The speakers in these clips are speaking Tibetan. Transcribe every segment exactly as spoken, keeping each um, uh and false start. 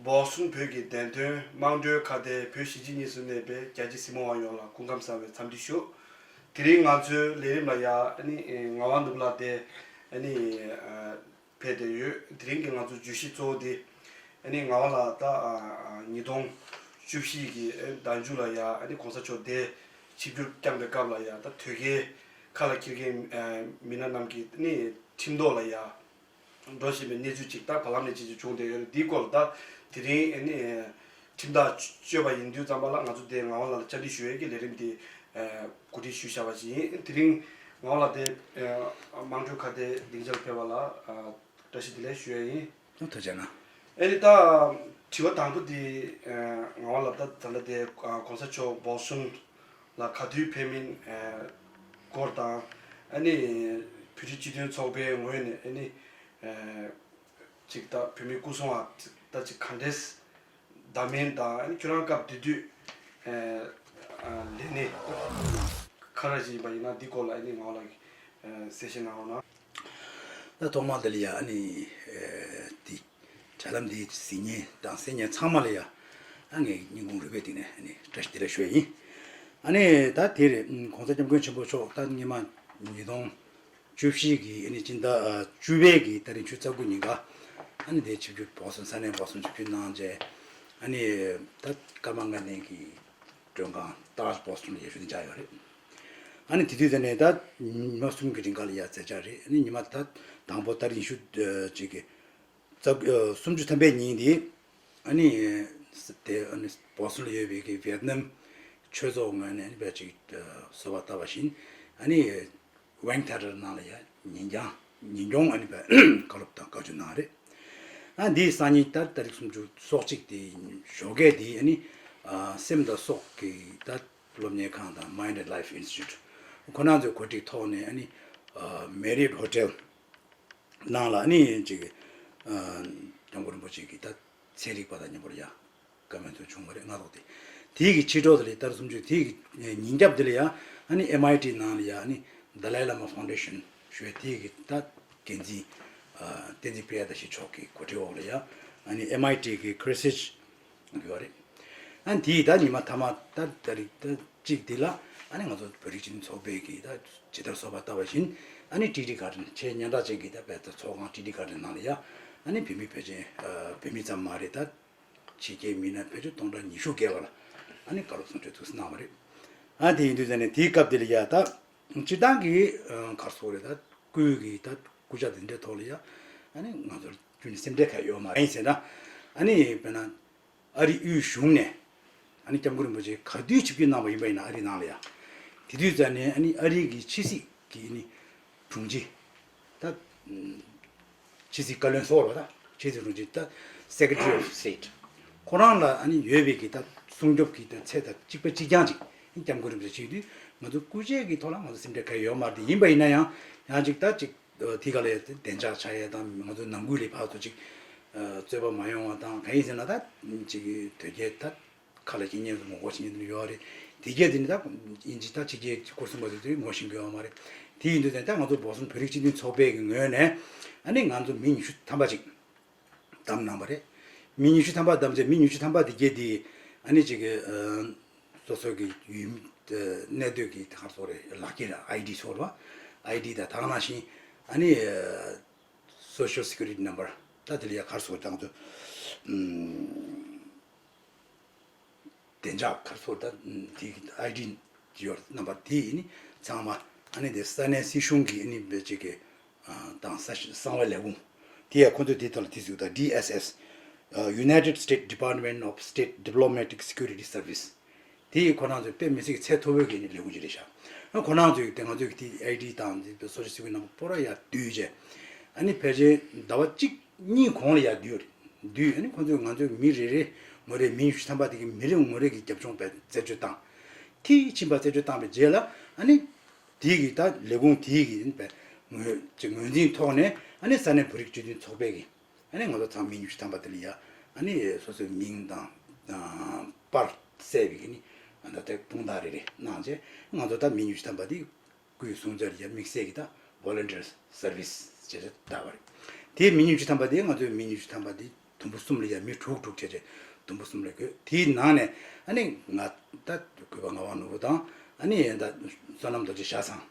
བོ་སི་ཊོན་བོད་ཀྱི་བདེན་དོན་དམངས་ཁྲོད་ཁ་བརྡའི་བོད་གཞིས་བྱེས་གཉིས་སུ་གནས་པའི་རྒྱ་ཆེ་གཟིགས་མོ་བ་ཡོངས་ལ་སྐུ་ཁམས་བཟང་བའི་འཚམས་འདྲི་ཞུ། དེ་རིང་ང་ཚོའི་ལས་རིམ་ལ་ཡ་ཨ་ནི་ངག་དབང་ནོར་བུ་ལགས་དེ་ཨ་ནི་ཕེབས་བསྡད་ཡོད། དེ་རིང་གི་ང་ཚོ་བརྗོད་གཞི་གཙོ་བོ་དེ་ཨ་ནི་ངག་དབང་ལགས་ད་ཉིས་སྟོང་བཅུ་བཞི་གི་ཟླ་མཇུག་ལ་ཡ་ཨ་ནི་གོང་ས་མཆོག་དེ་ཆིབས་བསྒྱུར་བསྐྱངས་པའི་སྐབས་ལ་ཡ་ད་དོལ་རྒྱལ་ཁ་ལ་འཁྱེར་མཁན་མི་སྣ་རྣམས་ཀྱི་ཨ་ནི་ཁྲིམས་ཐོག་ལ་ཡ། འགྲོ་བཞིན་པའི་གནས་ཚུལ་ཅིག་ད་བར་ལམ་ནས་ཅིག་ཅིག་བྱུང་བསྡད་ཡོད་རེད། འདིའི་སྐོར་ལ་ད་དེ་རིང་ཨ་ནི་ཁྲིམས་ཐག་གཅོད་པ་ཡིན་དུས་ཙམ་པ་ལ་ང་ཚོ་དེ་ངག་དབང་ལགས་ལ་བཅར་འདྲི་ཞུ་ཡས་ཀྱི་ལས་རིམ་དེ་གོ་སྒྲིག་ཞུས་བཞག་པ་ཞིག་ཡིན། དེ་རིང་ངག་དབང་ལགས་དེ་དམངས་ཁྲོད་ཁ་བརྡའི་སྡིངས་ཆར་ཕེབས་པ་ལ་བཀྲ་ཤིས་བདེ་ལེགས་ཞུ་ཡས་ཡིན། ཐུགས་རྗེ་གནང་། ཨ་ནི་ད་དྲི་བ་དང་པོ་དེ་ངག་དབང་ལགས་ད་ད་ལྟ་དེ་གོང་ས་མཆོག་བོ་སི་ཊོན་ལ་ག་དུས་ཕེབས་མིན་སྐོར་དང་། ཨ་ནི་བོད་རིགས་སྤྱི་མཐུན་ཚོགས་པའི་ངོས་ནས་ཨ་ནི་ཅིག་ད་བོད་མིའི་སྐུ་སྲུང་བ་ད་ཅིག་ག་འདྲས་བདམས་མིན་དང་། ཨ་ནི་ཁྱོད་རང་སྐབས་དེ་དུས་ལས་གནས་ག་རེ་ཞིག་ཡིན་པ་ཡིན་ན་འདི་སྐོར་ལ་ཨ་ནི་ངག་དབང་ལགས་ཀྱིས་གསལ་བཤད་གནང་རོགས་གནང་། ད་ཐོག་མར་འདི་ལ་ཡ་ཨ་ནི་འདི། དྲ་ལམ་འདི་གཟིགས་མཁན་དང་གསན་མཁན་ཚང་མ་ལ་ཡ། ཨ་ངས་སྙིང་ཁུང་རུས་པའི་གཏིང་ནས་ཨ་ནི་བཀྲ་ཤིས་བདེ་ལེགས་ཞུ་ཡ་ཡིན། ཨ་ནི་ད་དེ་རེད། གོང་ས་སྐྱབས་མགོན་ཆེན་པོ་མཆོག་ད་སྔོན་མ་ཉིས་སྟོང་བཅུ་བཞི་གི་ཨ་ནི་སྤྱི་ཟླ་བཅུ་པའི་གི་ཏ་རིག་ཆུ་ཚོད་དགུ་ཉིན་ཀ་ཨ་ནི་དེ་ཆིབས་བསྒྱུར་བོ་སི་ཊོན་ས་གནས་བོ་སི་ཊོན་ཆིབས་བསྒྱུར་གནང་རྗེས། ཨ་ནི་ད་ཀརྨ་ལྔ་ལྡན་གྱི་མགྲོན་ཁང་ཏཱཇ་བོ་སི་ཊོན་ལ་ཡ་བཞུགས་གནང་བཞག་ཡོད་རེད། ཨ་ནི་དེ་དུས་ཙམ་ནས་ད་ཉི་མ་གསུམ་གྱི་རིང་ག་ལ་ཡ་མཛད་བྱ་རེད། ཨ་ནི་ཉི་མ་ད་དང་པོ་ཏ་རིག་ཉི་ཤུ་གཅིག་གི་རྩ་སུམ་ཅུ་ཐམ་པའི་ཉིན་དེ་ཨ་ནི་དེ་ཨ་ནི་བོ་སི་ཊོན་ལ་ཡོད་པའི་གི་ཝེ་ཏི་ནམ་ཆོས་ཚོགས་ངོས་ནས་ཨ་ནི་བས་ཅིག་གསོལ་བ་བཏབ་པ་བཞིན། ཨ་ནི་ཝེང་ཐེ་ཊར་ནང་ལ་ཡ་ཉིན་རྐྱང་ཉིན་རྐྱང་ཨ་ནི་བས་བཀའ་སློབ་དང་བཀའ་ཆོས་གནང་རེད། ཨ་འདིའི་སང་ཉིན་ད་ཏ་རིག་སུམ་ཅུ་སོ་གཅིག་དེ་ཞོགས་ཀས་དེ་ཨ་ནི་སེམས་དང་སྲོག་གི་ད་སློབ་གཉེར་ཁང་དང་Mind and Life Institute ཁོ་རང་ཚོའི་གོ་སྒྲིག་ཐོག་ནས་ཨ་ནི་Marriott Hotel ནང་ལ་ཨ་ནི་ཅིག་སྐྱབས་མགོན་རིན་པོ་ཆེ་གི་ད་ཚན་རིག་པ་དང་མཉམ་པོ་ལ་ཡ་བཀའ་མོལ་ཚོ་བྱུང་བ་རེད། སྔ་ཐོག་དེ་དེའི་གི་ཕྱི་དྲོ་དེ་ལ་ཏ་རིག་སུམ་ཅུ་དེའི་གི་ཉིན་རྒྱབ་དེ་ལ་ཡ་ཨ་ནི་ཨེམ་ཨའི་ཊི་ནང་ལ་ཡ་ཨ་ནི་Dalai Lama Foundation ཞུ་བའི་དེའི་གི་ད་འགན་འཛིན་བསྟན་འཛིན་པྲི་ཡ་དར་ཤི་མཆོག་གི་གོ་སྒྲིག་འོག་ལ་ཡ་ཨ་ནི་ཨེམ་ཨའི་ཊི་གི་Christchurch ཡོད་རེད། ཨ་ནི་དེའི་ད་ཉི་མ་མཐའ་མ་ད་ཏ་རིག་ད་གཅིག་འདི་ལ་ཨ་ནི་ང་ཚོ་བོད་རིགས་སྤྱི་མཐུན་ཚོགས་པའི་གི་ད་ཇི་ལྟར་གསོལ་བ་བཏབ་པ་བཞིན་ཨ་ནི་ཊི་ཌི་གྷར་ཌན་ཆེས་སྙན་གྲགས་ཅན་གྱི་ད་བོད་ཚོགས་ཁང་ཊི་ཌི་གྷར་ཌན་ནང་ལ་ཡ་ཨ་ནི་བོད་མི་ཕལ་ཆེར་བོད་མི་ཙམ་མ་རེད། ད་ཕྱི་རྒྱལ་མི་སྣ་ཕལ་ཆེར་སྟོང་ཕྲག་ཉི་ཤུ་བརྒལ་བ་ལ་ཨ་ནི་བཀའ་སློབ་གསུང་གྲོས་ཐུགས་སུ་གནང་བ་རེད། ཨ་དེ་ཡིན་དུས་ཙང་ནས་དེའི་སྐབས་དེ་ལ་ཡ་ད་སྤྱིར་བཏང་གི་གར་སོགས་རེད། ད་སྐུའི་གི་ད་སྐུ་ཕྱྭ་དེ་འདྲའི་ཐོག་ལ་ཡ་ཨ་ནི་ང་ཚོར་ཁྱོན་ནས་སེམས་ཁྲལ་ག་ཡོད་མ་རེད། ཡིན་ཟེར་ན་ཨ་ནི་དཔེར་ན། ཨ་རི་དབུས་གཞུང་ནས་ཨ་ནི་སྐྱབས་མགོན་རིན་པོ་ཆེ་ག་དུས་ཆིབས་བསྒྱུར་གནང་བ་ཡིན་པ་ཡིན་ན་ཨ་རི་ནང་ལ་ཡ། དེ་དུས་ཙམ་ནས་ཨ་ནི་ཨ་རི་གི་ཕྱི་སྲིད་ཀྱི་ཨ་ནི་དྲུང་ཆེ་ད་ཕྱི་སྲིད་བཀའ་བློན་སོགས་ལ་ད་ཕྱི་སྲིད་དྲུང་ཆེ་ད་Secretary of State ཁོ་རང་ལ་ཨ་ནི་ཡོད་པའི་གི་ད་སྲུང་སྐྱོབ་ཀྱི་ད་ཚད་ད་གཅིག་པ་གཅིག་རྐྱང་ཅིག་སྐྱབས་མགོན་རིན་པོ་ཆེ་ཆིབས་དུས་ང་ཚོ་སྐུ་ཕྱྭའི་གི་ཐོག་ལ་ང་ཚོ་སེམས་ཁྲལ་ག་ཡོད་མ་རེད། དེ་ཡིན་པ་ཡིན་ན་ཡང་ཡང་ཅིག་ད་ཅིག་དེ་ག་ལ་ཡ་བདེ་འཇགས་ཆགས་ཡ་དང་ང་ཚོ་ནང་ཁུལ་ལ་ཕར་ཚུར་ཅིག་རྩོད་པ་མ་ཡོང་བ་དང་གང་ཡིན་ཟེར་ན་ད་ཅིག་དོལ་རྒྱལ་ད་ཁ་ལ་ཁྱི་ཉན་ངོ་རྒོལ་བྱེད་མཁན་དེ་ཡོད་རེད། དེ་གས་དེ་ནི་ད་ཡིན་གཅིག་ད་ཕྱི་རྒྱལ་སྐོར་སྲུང་པ་དེ་ཚོས་ངོ་ཤེས་ཀྱི་ཡོད་མ་རེད། དེ་ཡིན་དུས་ད་ང་ཚོ་བོ་སོན་བོད་རིགས་སྤྱི་མཐུན་ཚོགས་པའི་གི་ངོས་ནས་ཨ་ནི་ང་ཚོ་མི་ཉི་ཤུ་ཐམ་པ་ཅིག་བདམས་གནང་བ་རེད། མི་ཉི་ཤུ་ཐམ་པ་བདམས་རྗེས་མི་ཉི་ཤུ་ཐམ་པ་དེ་གས་དེ་ཨ་ནི་ཅིག་གི་སོ་སོ་གི་ཡུལ་མི་གནས་སྡོད་ཀྱི་ག་རེ་ཟེར་དགོས་རེད། ལག་ཁྱེར་ཨའི་ཌི་ཚོར་བ་ཨའི་ཌི་དང་དེ་ག་ནང་བཞིན་ཨ་ནི་Social Security Number ད་དེ་ལ་ཡ་ག་རེ་ཟེར་དགོས་རེད། ད་ང་ཚོ་བདེ་འཇགས་ག་རེ་ཟེར་དགོས་རེད། ད་དེ་ཨའི་ཌི་ཡོད་རྣམ་པ་དེ་ཡིན་ནི་ཚང་མ་ཨ་ནི་དེ་ས་གནས་སྲིད་གཞུང་གི་ཨ་ནི་བེད་སྤྱོད་ཀྱི་དང་ས་གསང་བའི་ལས་ཁུངས་དེ་ཡ་ཁོ་ཚོས་དེ་ཐོག་ལ་དེ་ཟུག་ད་ཌི་ཨེས་ཨེས་United States Department of State Diplomatic Security Service དེ་ཡིས་ཁོ་རང་ཚོས་དཔེ་མི་སྲིད་ཀྱི་ཚད་མཐོ་པོའི་གི་ལས་ཁུངས་ཅིག་རེད་ཤག་ཨ་ཁོ་རང་ཚོས་དེ་ང་ཚོས་ཀྱི་དེ་ཨའི་ཌི་དང་དེ་སོ་ཤལ་སི་ཀུ་རི་ཊི་ནམ་བར་པོ་ར་ཡ་བསྡུས་རྗེས་ཨ་ནི་ཕལ་ཆེར་ཟླ་བ་གཅིག་གཉིས་གོང་ལ་ཡ་བསྡུས་ཡོད་རེད། བསྡུས་ཨ་ནི་ཁོ་ཚོས་ང་ཚོའི་མི་རེ་རེ་ངོ་རེ་མི་ཉི་ཤུ་ཐམ་པ་དེ་གི་མི་རེ་ངོ་རེ་གི་རྒྱབ་ལྗོངས་བས་རྩད་གཅོད་བཏང་། དེ་ཕྱིན་པ་རྩད་གཅོད་བཏང་བའི་རྗེས་ལ་ཨ་ནི་དེ་གི་ད་ལས་ཁུངས་དེ་གི་བས་ངོས་ཀྱི་ངོས་འཛིན་ཐོག་ནས་ཨ་ནི་ས་གནས་བོད་རིགས་སྤྱི་མཐུན་ཚོགས་པའི་གི་ཨ་ནི་ང་ཚོ་ཚང་མི་ཉི་ཤུ་ཐམ་པ་དེ་ལ་ཡ་ཨ་ནི་སོ་སོའི་མིང་དང་པར་གསལ་བའི་གི་ནི་ད་ལྟ་དཔུང་རྡང་རེ་རེ་གནང་རྗེས་ང་ཚོ་ད་མི་ཉི་ཤུ་ཐམ་པ་དེ་སྐུའི་གསུང་ཆོས་ལ་ཡ་དམིགས་བསལ་གྱི་ད་Volunteer Service ཅེས་བཏགས་པ་རེད། དེའི་མི་ཉི་ཤུ་ཐམ་པ་དེ་ང་ཚོའི་མི་ཉི་ཤུ་ཐམ་པ་དེ་ དུམ་བུ་གསུམ་ལ་ཡ་མི་དྲུག་དྲུག་བྱས་བྱས་དུམ་བུ་གསུམ་ལ་བགོས། དེའི་ནང་ནས་ཨ་ནི་ང་ད་གུས་པ་ངག་དབང་ནོར་བུ་དང་ཨ་ནི་ད་བསོད་ནམས་རྡོ་རྗེ་ཞྭ་ཚང་།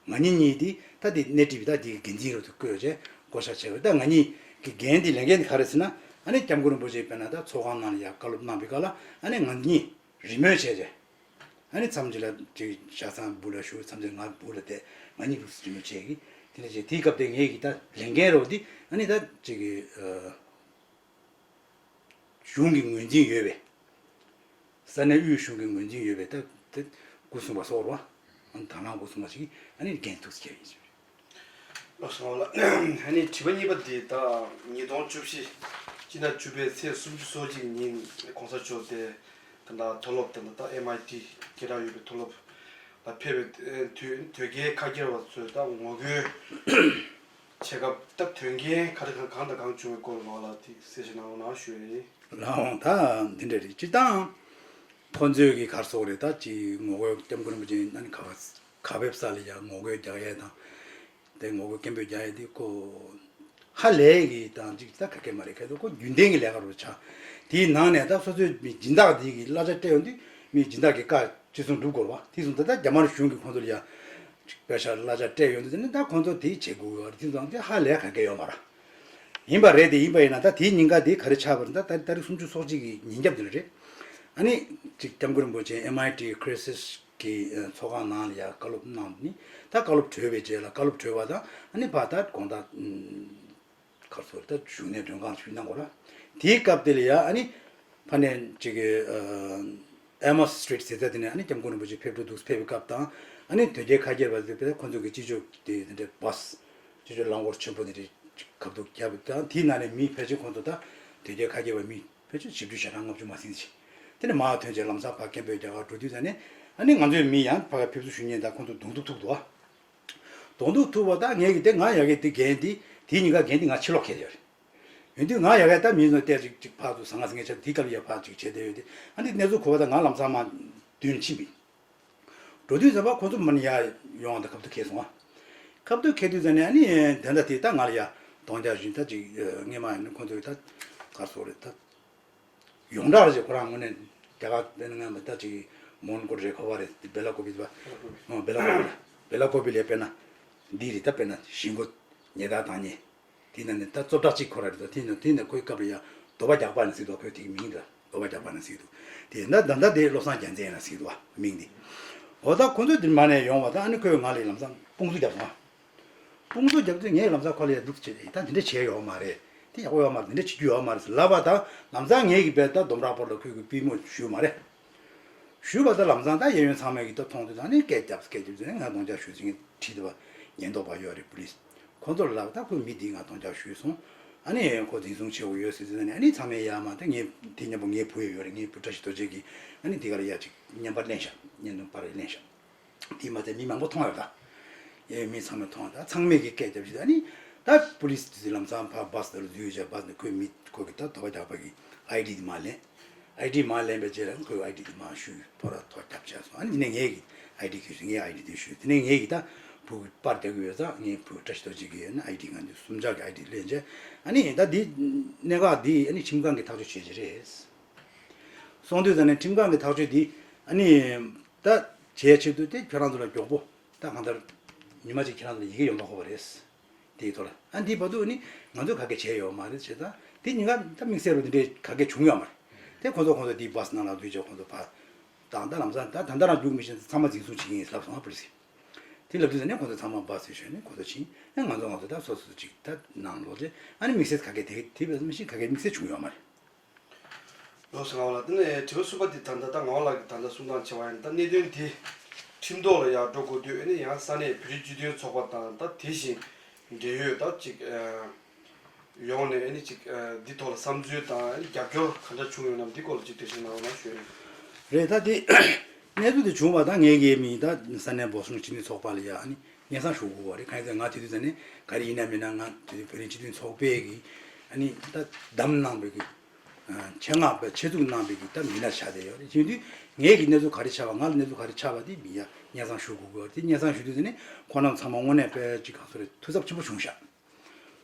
ང་གཉིས་གཉིས་དེ་ད་དེ་སྣེ་ཁྲིད་པའི་ད་དེ་གི་འགན་འཛིན་རུ་དུ་བསྐོས་བྱས་བསྐོ་བཞག་བྱས་པ། ད་ང་གཉིས་ཀྱི་འགན་དེ་ལས་འགན་དེ་ག་རེ་ཟེར་ན། ཨ་ནི་སྐྱབས་མགོན་རིན་པོ་ཆེ་དཔེར་ན་ད་ཚོགས་ཁང་ནང་ལ་ཡ་བཀའ་སློབ་གནང་བའི་སྐབས་ལ་ཨ་ནི་ང་གཉིས་རེ་མོས་བྱས་བྱས། ཨ་ནི་མཚམས་ཅིག་ལ་ཅིག་ཞྭ་ཚང་སྦུག་ལ་བཞུགས། མཚམས་ཅིག་ང་སྦུག་ལ་བསྡད། ང་གཉིས་རུ་རེ་མོས་བྱས་ཀྱི། དེ་འདྲ་བྱས་དེའི་སྐབས་དེ་ངེད་ཀྱི་ད་ལས་འགན་རུ་དེ་ཨ་ནི་ད་ཅིག་གི་ཨ། གཞུང་གི་ངོས་འཛིན་ཡོད་པའི། ས་གནས་དབུས་གཞུང་གི་ངོས་འཛིན་ཡོད་པའི་ད་དེ་སྐུ་སྲུང་བ་སོགས་རོ། ཨ་ནི་དང་བླངས་སྐུ་སྲུང་བ་ཞིག་ཨ་ནི་འགན་ཐུགས་སུ་འཁྱེར་ཡིན་ཞུ། ལགས་སོ་ལགས། ཨ་ནི་དྲི་བ་གཉིས་པ་དེ་ད་ཉིས་སྟོང་བཅུ་བཞི་སྤྱི་ཟླ་བཅུ་པའི་ཚེས་སུམ་ཅུ་སོ་གཅིག་ཉིན་གོང་ས་མཆོག་དེ་ད་ལྟ་མཐོ་སློབ་དེ་ད་ལྟ་ཨེམ་ཨའི་ཊི་སྐད་གྲགས་ཡོད་པའི་མཐོ་སློབ་ལ་ཕེབས་པའི་དུས་དོལ་རྒྱལ་ཁ་རྒྱལ་བ་ཚོས་ད་ངོ་རྒོལ་བྱེད་སྐབས་ད་དོན་རྐྱེན་ག་རེ་གང་དང་གང་བྱུང་བའི་སྐོར་ལ་ལ་དེ་གསལ་བཤད་གནང་རོགས་གནང་ཞུ་ཡ་ཡིན། ལགས་འོང་། ད་འདི་འདྲ་རེད། སྤྱིར་བཏང་ཁོ་ཚོས་ཀྱི་གར་སོགས་རེད། ད་ཅི་ངོ་རྒོལ་སྐྱབས་མགོན་རིན་པོ་ཆེ་ཨ་ནི་ག་བ་ག་བེབ་ས་ལ་ཡ་ངོ་རྒོལ་རྒྱག་ཡས་དང་། དེ་ངོ་རྒོལ་སྐད་འབོད་རྒྱག་ཡས་དེ་ཁོ་ཧ་ལས་ཀྱི་དང་ཅིག་ད་ག་གེ་མ་རེད། ཁ་ཐུག་ཁོ་རྒྱུན་ལྡན་གྱི་ལས་ཀ་རུ་ཆགས། དེའི་ནང་ནས་ད་སོ་སོའི་མི་སྦྱིན་བདག་དེ་གི་གླ་ཆ་སྤྲད་ཡོང་དུས་མི་སྦྱིན་བདག་གི་བཀའ་ཅི་གསུང་སྒྲུབ་དགོས་རེད་བ། དེ་སོང་ད་ད་རྒྱ་དམར་གཞུང་གི་ཁོང་ཚོ་ལ་ཡ་ཅིག་པེ་ཤ་གླ་ཆ་སྤྲད་ཡོང་དུས་དེ་ནི་ད་ཁོང་ཚོ་དེ་བྱེད་དགོས་ཡོད་རེད། དེ་ཚོ་དེ་ཧ་ལས་ག་གེ་ཡོད་མ་རེད། ཡིན་པ་རེད། དེ་ཡིན་པ་ཡིན་ན་ད་དེའི་ཉིན་ཀ་དེ་ག་རེ་ཆགས་པ་རེད། ད་ད་ཏ་རིག་སུམ་ཅུ་སོ་གཅིག་གི་ཉིན་རྒྱབ་དེ་ལ་རེད། ཨ་ནི་ཅིག་སྐྱབས་མགོན་རིན་པོ་ཆེ་ཨེམ་ཨའི་ཊི་ཁྲི་སིས་ཀྱི་ཚོགས་ཁང་ནང་ལ་ཡ་བཀའ་སློབ་གནང་ནི། ད་བཀའ་སློབ་གྲོལ་བའི་རྗེས་ལ་བཀའ་སློབ་གྲོལ་བ་དང་ཨ་ནི་ཕར་ད་དགོང་དག་གར་སོང་ད་བཞུགས་གནས་མགྲོན་ཁང་ཞུས་གནང་དགོས་ར། དེའི་སྐབས་དེ་ལ་ཡ་ཨ་ནི་ཕ་ནས་ཅིག་གི་ཨ་མོ་སི་སི་ཊི་རིཊ་ཟེར་ས་དེ་ནས་ཨ་ནི་སྐྱབས་མགོན་རིན་པོ་ཆེ་ཕེབས་འགྲོ་འདུག་ཕེབས་པའི་སྐབས་དང་། ཨ་ནི་དོལ་རྒྱལ་ཁ་རྒྱལ་བ་ཚོས་ཁོང་ཚོ་གི་སྤྱི་སྤྱོད་དེ་དེ་འདྲའི་བཱ་སི་སྤྱི་སྤྱོད་རླངས་འཁོར་ཆེན་པོ་དེ་འདྲའི་ཁ་ཐུག་བརྒྱབ་དང་། དེའི་ནང་ནས་མི་ཕལ་ཆེར་ཁོང་ཚོ་ད་དོལ་རྒྱལ་ཁ་རྒྱལ་བ་མི་ཕལ་ཆེར་བཞི་བཅུ་ཞེ་གྲངས་ལྔ་བཅུ་མ་ཟིན་ཅིག་དེ་ནས་མར་ཐོན་བྱས་ལམ་སང་ཕར་སྐད་འབོད་རྒྱག་གར་འགྲོ་དུས་ཙ་ནས་ཨ་ནི་ང་ཚོའི་མི་ཡང་ཕ་ག་ཕེབས་བསུ་ཞུ་མཁན་དང་ཁོང་ཚོ་གདོང་ཐུག་ཐུག་འདུག་ཨ། གདོང་ཐུག་ཐུག་པ་ད་ངས་ཀྱི་དེ་ང་ཡ་གི་དེ་འགན་དེ་དེའི་ཉིན་ཀ་འགན་དེ་ང་ཕྱིར་ལོག་འཁེལ་ཡོད་རེད། ཡོང་དུས་ང་ཡ་གི་ད་མི་ཚོ་བལྟས་ཅིག་ཅིག་ཕར་ཚུར་ཟང་ངེ་ཟིང་ངེ་ཆགས་དེའི་སྐབས་ལ་ཡ་ཕར་ཅིག་བྱས་བསྡད་ཡོད་དེ། ཨ་ནི་གནས་ཚུལ་གོ་བ་ད་ང་ལམ་སང་མར་མདུན་ཕྱིན་པ་ཡིན། འགྲོ་དུས་ཙམ་པ་ཁོ་ཚོ་མར་ཡར་ཡོང་བ་དང་ཁ་ཐུག་འཁེལ་སོང་ང་། ཁ་ཐུག་འཁེལ་དུས་ཙམ་ནས་ཨ་ནི་དེ་འདྲ་དེ་ད་ང་ལ་ཡ་གདོང་རྒྱག་བཞིན་ད་ཅིག་སྔས་མ་ཡིན་ན་ཁོ་ཚོས་ད་ག་རེ་ཟེར་དགོས་རེད། ད་ཡོངས་གྲགས་རེད། ཁོ་རང་ངོས་ནས་རྒྱ་གར་དེ་ནི་ང་མི་ད་ཅིག་མོན་གྷོ་རེད། ཁོ་པ་རེད། དེ་སྦེ་ལ་ཀོ་པི་དེ་པ། ཨོ་སྦེ་ལ་ཀོ་པི་ལ་སྦེ་ལ་ཀོ་པི་ལ་དཔེར་ན་འདི་རེད། ད་དཔེར་ན་ཞིང་སྒོ་ཉལ་ཐ་བཏང་མཁན། དེ་ནས་ནི་ད་རྩོད་གྲྭ་གཅིག་ཁོ་ར་རེད། ད་དེ་ནས་དེ་ནས་ཁོའི་སྐབས་ལ་ཡ་རྡོ་བ་རྒྱག་པ་ནས་ཟེར་འདུག་ཁོའི་དེ་གི་མིང་ད་རྡོ་བ་རྒྱག་པ་ནས་ཟེར་འདུག་དེ་ན་ད་ལྟ་དེ་བློ་བཟང་རྒྱལ་མཚན་ཡིན་ན་ཟེར་འདུག་བ་མིང་འདི། འོ་ད་ཁོ་ཚོས་དེ་མ་ནས་ཡོང་བ་ད་ཨ་ནི་ཁོས་ང་ལ་ལམ་སང་དཔུང་འཛུལ་རྒྱབ་སོང་བ། དཔུང་ཚོགས་རྒྱབ་དུས་ངས་ལམ་སང་ཁོ་ལ་ཡ་འདུག་བྱས་ད་འདི་འདྲ་བྱས་ཡོད་མ་རེད། དེ་ཡག་པོ་ཡོད་མ་རེད། འདི་འདྲ་བྱེད་རྒྱུ་ཡོད་མ་རེད་ཟེར་ལབ་པ་དང་ལམ་སང་ངས་ཀྱི་བལ་ད་སྡོམ་རག་པོ་ལ་ཁོས་ཀྱི་པུས་མོ་ཞུས་མ་རེད། ཞུས་པ་དང་ལམ་སང་ད་གཡས་གཡོན་ཚང་མས་ཀྱི་ད་མཐོང་དུས་ད་ནི་སྐད་རྒྱབ་སྐད་རྒྱབ་ཟེར་ནས་ང་གདོང་རྒྱག་ཞུས་ཟིན་ཁྲིད་དུ་བ་ཉེན་རྟོག་པ་ཡོད་རེད་པུ་ལིས། ཁོ་ཚོར་ལབ་ད་ཁོས་མི་འདིས་ང་གདོང་རྒྱག་ཞུས་སོང་། ཨ་ནི་ཁོ་འཛིན་བཟུང་བྱེད་དགོས་ཡོད་ཟེར་ཟེར་ནས་ཨ་ནི་ཚང་མས་ཡ་མ་ད་ངས་དེ་མཉམ་པོ་ངའི་བུ་ཡོད་རེད། ངའི་བུ་བཀྲ་ཤིས་རྡོ་རྗེ་གིས་ཨ་ནི་དེ་ག་ལ་ཡ་ཅིག་བརྙན་པར་ལེན་ཤག་བརྙན་ཐུང་པར་ལེན་ཤག་དེ་མ་ཚད་མི་མང་པོ་མཐོང་ཡོད་ད། ཡ་མི་ཚང་མས་མཐོང་ད་ཚང་མས་ཀྱི་སྐད་རྒྱབ་ཞིག་ད་ནི་ད་པུ་ལིས་དེ་ལམ་སང་ཕར་བཱ་སི་དེ་ལ་འཛུལ་བྱས་བཱ་སི་ནས་ཁོའི་མི་ཁོ་གི་ད་དོ་བ་རྒྱག་པ་གི་ཨའི་ཌི་དེ་མར་ལེན། ཨའི་ཌི་མར་ལེན་པའི་རྗེས་ལ་ཁོའི་ཨའི་ཌི་དེ་མར་ཞུས་ཕོ་ར་ཐོ་རྒྱབ་བྱས་སོང་། ཨ་ནི་དེ་ནས་ངས་ཀྱི་ཨའི་ཌི་ཁྱེར་སོང་། ངའི་ཨའི་ཌི་དེ་ཞུས། དེ་ནས་ངས་ཀྱི་ད་བུ་གི་པར་རྒྱག་གི་ཡོད་ཙང་ངའི་བུ་བཀྲ་ཤིས་རྡོ་རྗེ་གི་ཨ་ནི་ཨའི་ཌི་ང་འདི་གསུམ་ཆར་གི་ཨའི་ཌི་ལེན་བྱས། ཨ་ནི་ད་འདི་གནད་འགག་འདི་ཨ་ནི་ཁྲིམས་ཁང་གི་ཐག་གཅོད་བྱེད་ཀྱི་རེད། སོང་དུས་ཙ་ནས་ཁྲིམས་ཁང་གི་ཐག་གཅོད་འདི་ཨ་ནི་ད་བྱས་ཆེད་དུ་དེ་ཁྱོད་རང་ཚོ་ལ་མགྱོགས་པོ་ད་གང་ལྟར་ཉི་མ་གཅིག་ཁྱེད་རང་ཚོ་ལ་ཡི་གེ་ཡོང་མ་དགོས་པ་རེད། དེའི་ཐོག་ལ་ཨ་འདིའི་བར་དུ་ཨ་ནི་ང་ཚོས་ག་གེ་བྱས་ཡོད་མ་རེད་བྱས་ཙང་དེ་ཉིན་ཀ་ད་དམིགས་བསལ་རུ་འདི་འདྲའི་ག་གེ་བྱུང་ཡོད་མ་རེད། དེ་ཁོ་ཚོ་ཁོ་ཚོ་དེའི་བཱ་སི་ནང་ལ་འཛུལ་བྱས་ཁོ་ཚོ་ཕར་དང་ད་ལམ་སང་ད་ད་ལྟ་རང་རྒྱུགས་མི་ཤེས་ཚང་མ་འཛིན་བཟུང་བྱེད་ཀྱི་ཡིན་ལབ་སོང་ཨ་པུ་ལི་སི། དེ་ལབ་དུས་ཙ་ནས་ཁོ་ཚོ་ཚང་མ་བཱ་སི་ཞོན་ནས་ཁོ་ཚོ་ཕྱིན། ཨ་ང་ཚོ་ང་ཚོ་ད་སོ་སོ་ཅིག་ད་ནང་ལོགས་རྗེས་ཨ་ནི་དམིགས་བསལ་ག་གེ་དེ་དེ་བས་མི་ཤེས་ག་གེ་དམིགས་བསལ་བྱུང་ཡོད་མ་རེད། ལགས་སོ་ངག་དབང་ལགས། དེ་ནས་དྲི་བ་གསུམ་པ་འདི་ད་ལྟ་ད་ངག་དབང་ལགས་ཀྱིས་ད་ལྟ་གསུང་སྟངས་བྱས་པ་ཡིན་ན་ད་གནད་དོན་འདི་ཁྲིམས་ཐོག་ལ་ཡར་འགྲོ་དགོས་དུས་ཨ་ནི་ཡང་ས་གནས་བོད་རིགས་སྤྱི་མཐུན་ཚོགས་པ་དང་ད་དེ་བཞིན་འབྲེལ་ཡོད་ད་ཅིག་ཡོང་ནས་ཨ་ནི་ཅིག་འདི་ཐོག་ལ་བསམ་ཚུལ་དང་ཨ་ནི་རྒྱབ་སྐྱོར་ག་འདྲ་བྱུང་ཡོད་ན་འདི་སྐོར་ལ་ཅིག་འགྲེལ་བཤད་གནང་རོགས་གནང་ཞུ་ཡ་ཡིན། རེད། ད་དེ་གནས་ཚུལ་དེ་བྱུང་བ་ད་ངེད་ཀྱི་མི་ད་ས་གནས་བོད་གཞུང་སྤྱི་མཐུན་ཚོགས་པ་ལ་ཡ་ཨ་ནི་སྙན་སེང་ཞུ་དགོས་པ་རེད། གང་ཡིན་ཟེར་ན་ང་དེ་དུས་ཙ་ནས་ག་རེ་ཡིན་ན་མིན་ན་ང་དེ་དུས་བོད་རིགས་སྤྱི་མཐུན་ཚོགས་པའི་གི་ཨ་ནི་ད་བདམས་གནང་བའི་གི་ཆེད་མངགས་པའི་ཆེད་འཛུགས་གནང་བའི་གི་ད་མི་སྣ་ཆགས་བསྡད་ཡོད་རེད། བྱེད་དུས་ངེད་ཀྱི་གནས་ཚུལ་ག་རེ་ཆགས་པ་ང་ལ་གནས་ཚུལ་ག་རེ་ཆགས་པ་དེ་མི་ཡ་སྙན་སེང་ཞུ་དགོས་དགོས་རེད། དེ་སྙན་སེང་ཞུ་དུས་ཙ་ནས་ཁོང་རྣམས་ཚང་མ་དངོས་གནས་དཔེ་ཅིག་ག་ཚོད་རེད། ཐུགས་འཚབ་ཆེན་པོ་བྱུང་ཤག་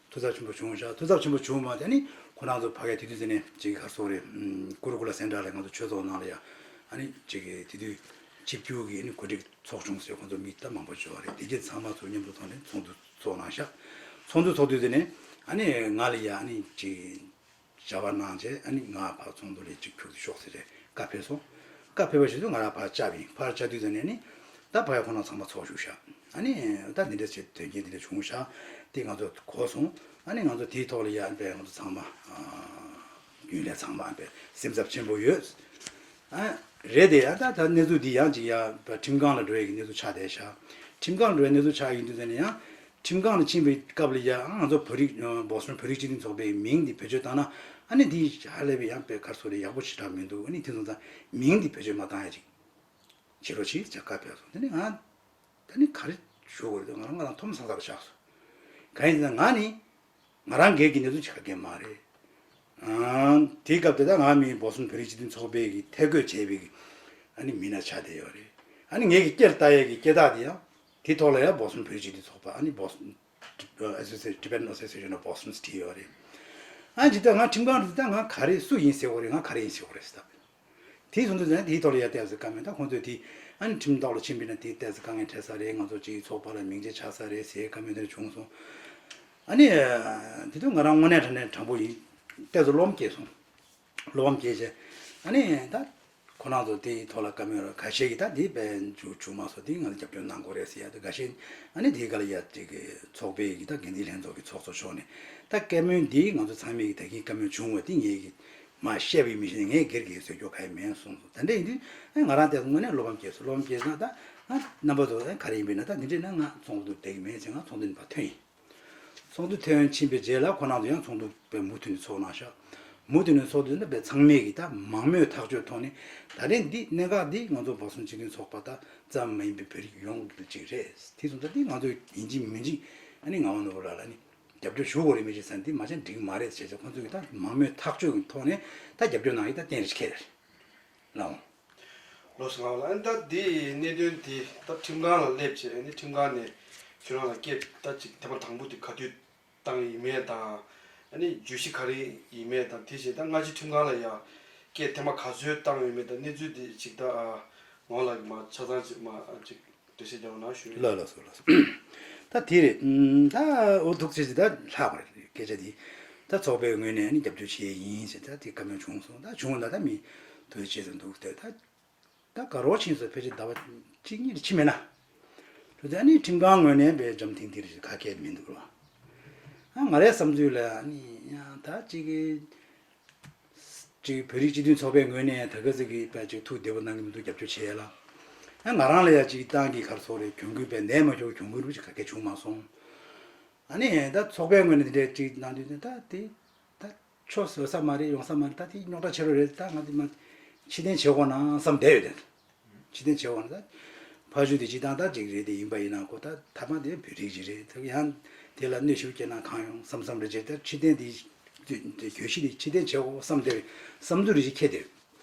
ཐུགས་འཚབ་ཆེན་པོ་བྱུང་ཤག་ཐུགས་འཚབ་ཆེན་པོ་བྱུང་མ་དེ་ནི་ཁོ་རང་ཚོ་ཕ་གིའི་དེ་དུས་ཟེར་ནས་ཅིག་གར་སོང་རེད། ཀུ་རུ་ཀུ་ལ་སེན་ཊར་ལ་ང་ཚོ་ཆོས་ཚོགས་ནང་ལ་ཡ་ཨ་ནི་ཅིག་དེ་དུས་ཆིབས་བསྒྱུར་གྱི་ཨ་ནི་གོ་སྒྲིག་ཚོགས་བྱུང་ཟེར་ཁོ་ཚོ་མི་ད་མང་པོ་བྱོས་པ་རེད། དེ་རྗེས་ཚང་མ་ཚོ་མཉམ་དུ་ཐོག་ནས་ཚོགས་འདུ་ཚོགས་གནང་ཤག་ཚོགས་འདུ་ཚོགས་དུས་ཟེར་ནས་ཨ་ནི་ང་ལ་ཡ་ཨ་ནི་ཅིག་བྱ་བ་གནང་བྱས་ཨ་ནི་ང་ཕར་ཚོགས་འདུ་ལ་ཅིག་ཕེབས་ཤོག་ཟེར་ཏེ་བཀའ་ཕེབས་སོང་། བཀའ་ཕེབས་པ་བཞིན་དུ་ང་རང་ཕར་བཅར་བ་ཡིན། ཕར་བཅར་དུས་ཙམ་ནས་ནི་ད་ཕ་གི་ཁོང་རྣམ་ཚང་མ་ཚོགས་བཞུགས་ཤག་ཨ་ནི་ད་འདི་འདྲ་བྱས་དོན་རྐྱེན་འདི་འདྲ་བྱུང་ཤག་དེ་ང་ཚོ་གོ་སོང་། ཨ་ནི་ང་ཚོ་དེའི་ཐོག་ལ་ཡ་ཨ་ནི་ང་ཚོ་ཚང་མ་རྒྱུན་ལས་ཚང་མ་ཨ་ནི་སེམས་འཚབ་ཆེན་པོ་ཡོད། ཨ་རེད་དེ་ཡ་ད་ད་གནས་ཚུལ་འདི་ཡང་ཅིག་ཡ་ཁྲིམས་ཁང་ལ་འགྲོ་ཡ་གི་གནས་ཚུལ་ཆགས་བསྡད་ཤག་ཁྲིམས་ཁང་ལ་འགྲོ་ཡ་གནས་ཚུལ་ཆགས་ཡིན་དུས་ཙམ་ནས་ཡང་། ཁྲིམས་ཁང་ལ་ཕྱིན་པའི་སྐབས་ལ་ཡང་ང་ཚོ་བོད་རིགས་བོ་སི་ཊོན་བོད་རིགས་སྤྱི་མཐུན་ཚོགས་པའི་མིང་འདི་བེད་སྤྱོད་བཏང་ན་ཨ་ནི་འདི་ཧ་ལས་པའི་ཡང་དཔེ་ཁར་སོ་རེ་ཡག་པོ་ཞེ་དྲག་མི་འདུག་ཨ་ནི་དེ་སོང་ཙང་མིང་འདི་བེད་སྤྱོད་མ་བཏང་ཡ་ཅིག་བྱེད་རོགས་གྱིས་ཅེས་བཀའ་ཕེབས་སོང་། དེ་ནི་ང་ད་ནི་ག་རེ་ཞུ་དགོས་རེད། ང་རང་ང་རང་འཐོམ་ས་ས་རུ་བཞག་སོང་། གང་ཡིན་ཟེར་ན་ང་ནི་ང་རང་སྒེར་གྱི་གནས་ཚུལ་ཅིག་ག་གེ་མ་རེད། ཨང་དེའི་སྐབས་དེ་ད་ང་མི་བོ་སི་ཊོན་བོད་རིགས་སྤྱི་མཐུན་ཚོགས་པའི་གི་ཐད་བསྐོས་བྱས་པའི་གི་ཨ་ནི་མི་སྣ་ཆགས་བསྡད་ཡོད་རེད། ཨ་ནི་ངེད་ཀྱི་སྐད་ལྟ་ཡས་ཀྱི་སྐད་གྲགས་དེ་ཡང་དེ་ཐོག་ལ་ཡང་བོ་སི་ཊོན་བོད་རིགས་སྤྱི་མཐུན་ཚོགས་པ་ཨ་ནི་བོ་སི་ཊོན་Association- Tibetan Association of Boston བྲིས་ཡོད་རེད། ཨ་ཇི་ལྟར་ང་ཁྲིམས་ཁང་དུ་ད་ང་ག་རེ་སུ་ཡིན་ཟེར་བ་རེད། ང་ག་རེ་ཡིན་ཟེར་བ་རེད་ཟེར་ད། དེའི་བཟུང་དུ་ནས་དེའི་ཐོག་ལ་ཡ་ཏོག་ཙམ་བཀའ་མོལ། ད་ཁོང་ཚོས་དེ་ཨ་ནི་ཁྲིམས་ཐོག་ལ་ཕྱིན་པས་ན་དེ་ཏོག་ཙམ་དཀའ་ངལ་འཕྲད་ས་རེད། ང་ཚོ་གཅིག་ཚོགས་པ་ལ་མིང་ཆད་ཆགས་ས་རེད་ཟེར་བཀའ་མོལ་དེ་འདྲ་བྱུང་སོང་། ཨ་ནི་དེ་དུས་ང་རང་དངོས་གནས་དྲང་གནས་དྲང་པོ་ཡིན། ཏོག་ཙམ་བློ་ཕམ་སྐྱེས་སོང་། བློ་ཕམ་སྐྱེས་བྱས་ཨ་ནི་ད་ཁོ་རང་ཚོ་དེའི་ཐོག་ལ་བཀའ་མོལ་ཁ་ཤས་ཀྱིས་ད་དེ་དཔེ་འཇུ་བཅུག་མ་སོང་། དེ་ང་ཚོ་རྒྱབ་སྐྱོར་གནང་དགོས་རེད་ཟེར་ཡ་དེ་འགའ་ཤས། ཨ་ནི་དེའི་སྐབས་ལ་ཡ་ཅིག་གི་ཚོགས་པའི་གི་ད་འགན་འཛིན་ལྷན་ཚོགས་ཀྱི་ཚོགས་གཙོ་མཆོག་ནས་ད་བཀའ་མོལ་འདི་ང་ཚོ་ཚང་མས་གི་ད་གིན་བཀའ་མོལ་བྱུང་བ་དེ་ངས་གི་མ་བཤད་པའི་མི་ཤེས་ནས་ངས་སྒེར་གྱི་བཟོས་སྐྱོ་ག་ཡེ་མེད་གསུངས་སོང་། ད་འདྲ་ཡིན་དུས་ཨ་ང་རང་དེ་དངོས་གནས་བློ་ཕམ་སྐྱེས་སོང་། བློ་ཕམ་སྐྱེས་སོང་། ད་ཨ་རྣམ་པ་ཚོ་ཨ་ག་རེ་ཡིན་པས་ན་ད་འདི་འདྲས་ན་ང་ཚོགས་འདུ་བསྡད་ཀྱི་མེད་ཟེར་ང་ཚོགས་འདུ་ནས་ཕར་ཐོན་ཡིན། ཚོགས་འདུ་ཐོན་ཕྱིན་པའི་རྗེས་ལ་ཁོ་རང་ཚོ་ཡང་ཚོགས་འདུ་དཔེ་མུ་མཐུད་ནས་ཚོགས་གནང་ཤག་མུ་མཐུད་ནས་ཚོགས་འདུ་འདི་དཔེ་ཚང་མས་ཀྱི་ད་མང་མོས་ཐག་གཅོད་ཐོག་ནས་ད་རེས་འདི་གནད་འགག་འདི་ང་ཚོ་བོ་སི་ཊོན་སྤྱི་མཐུན་ཚོགས་པ་ད་ཙམ་མ་ཡིན་པའི་བོད་རིགས་ཡོངས་ཀྱི་ཅིག་རེད། དེ་སོང་ཙང་འདི་ང་ཚོ་ཡིན་གཅིག་མིན་གཅིག་ཨ་ནི་ངག་དབང་ནོར་བུ་ལགས་ལ་ནི་རྒྱབ་སྐྱོར་ཞུ་དགོས་རེད་མི་ཤེས་ཟེར་ན་འདི་མ་བྱས་འགྲིག་མ་རེད་ཟེར་བྱས་ཁོང་ཚོ་གི་ད་མང་མོས་ཐག་གཅོད་ཀྱི་ཐོག་ནས་ད་རྒྱབ་སྐྱོར་གནང་ཡིན། ད་གཏན་རེད་ཁྱེད་རེད་ལགས། ལགས་སོ། ང་ལ་ཨ་ནི་ད་འདི་གནད་དོན་འདི་ད་ཁྲིམས་ཁང་ལ་སླེབས་བྱས་ཨ་ནི་ཁྲིམས་ཁང་ནས་ཁྱོད་རང་ལ་སྐད་ད་ཅིག་ཐེངས་མ་དང་པོ་དེ་ག་དུས་བཏང་ཡིན་མེད་དང་། ཨ་ནི་བརྗོད་གཞི་ག་རེ་ཡིན་མེད་དང་། དེ་བཞིན་ད་སྔ་ཕྱི་ཁྲིམས་ཁང་ལ་ཡ་སྐད་ཐེངས་མ་ག་ཚོད་བཏང་ཡོད་མེད་དང་། གནས་ཚུལ་འདི་ཅིག་ད་ཨ་ངོ་ལ་མ་ཆ་ཚང་ཅིག་མ་ཨ་ཅིག་འགྲེལ་བཤད་རྒྱག་རོགས་གནང་ཞུ་ཡིན། ལགས་ལགས་སོ་ལགས་སོ། ད་དེ་རེད། ཨམ་ད་འོ་ཐུགས་རྗེ་ཆེ། ད་ལྷག་པ་རེད་སྐད་ཆ་འདི། ད་ཚོགས་པའི་ངོས་ནས་ཨ་ནི་རྒྱབ་སྐྱོར་བྱས་ཡིན་ཟེར་ད་དེ་བཀའ་མོལ་བྱུང་སོང་། ད་བྱུང་ད་ད་མི་ཐུགས་རྗེ་ཆེ་ཟེར་འདུག་སྟེ་ད། ད་ག་རོགས་ཕྱིན་སོང་། ཕལ་ཆེར་ཟླ་བ་གཅིག་གཉིས་རེ་ཕྱིན་མེད་ན། དེ་ཚོ་ཨ་ནི་ཁྲིམས་ཁང་ངོས་ནས་དཔེ་འཇམ་ཐིང་ཐིང་རེ་ཁ་སྐད་མི་འདུག་རོ། ཨ་ང་རའི་བསམ་ཚུལ་ལ་ཨ་ནི་ཡང་ད་ཅིག་གི་ཅིག་བོད་རིགས་སྤྱི་མཐུན་ཚོགས་པའི་ངོས་ནས་ད་ག་ཟེ་གི་དཔེ་ཅིག་ཐུགས་བདེ་པོ་གནང་གི་མི་འདུག་རྒྱབ་སྐྱོར་བྱས་ལ། ཨ་ང་རང་ལ་ཡང་ཅིག་ཏང་གི་གར་སོགས་རེ་གྱོང་གུན་དཔེ་ནས་མ་གྱོང་གྱོང་གུན་རུ་ཅིག་ག་སྐད་བྱུང་མ་སོང་། ཨ་ནི་ད་ཚོགས་པའི་ངོས་ནས་དེ་འདྲའི་ཅིག་གནང་དུས་ད་དེ། ད་ཆོ་བཟོ་ས་མ་རེད། ཡོང་ས་མ་རེད། ད་དེ་རྙོག་དྲ་ཆེ་རུ་རེད། ད་ང་དེ་མ་ཕྱིར་འཐེན་བྱེད་དགོས་ན་བསམ་བསྡད་ཡོད་དེ། ཕྱིར་འཐེན་བྱེད་དགོས་ན་ད་ཕ་ཤུལ་དེ་སྤྱི་བཏང་ད་ཅིག་རེད། དེ་ཡིན་པ་ཡིན་ན་ཁོ་ད་ཐ་མ་དེ་བོད་རིགས་ཅིག་རེད། ད་ཡང་དེ་ལ་གནོད་ཤུགས་སྐྱེལ་ན་གང་ཡོང་བསམ་བསམ་རེ་བྱས། ད་ཕྱིར་འཐེན་དེ་གྱོད་གཞི་དེ་ཕྱིར་འཐེན་བྱེད་དགོས་བསམ་བསྡད་པའི་བསམ་ཚུལ་རེ་ཞིག་འཁྱེར་དེ།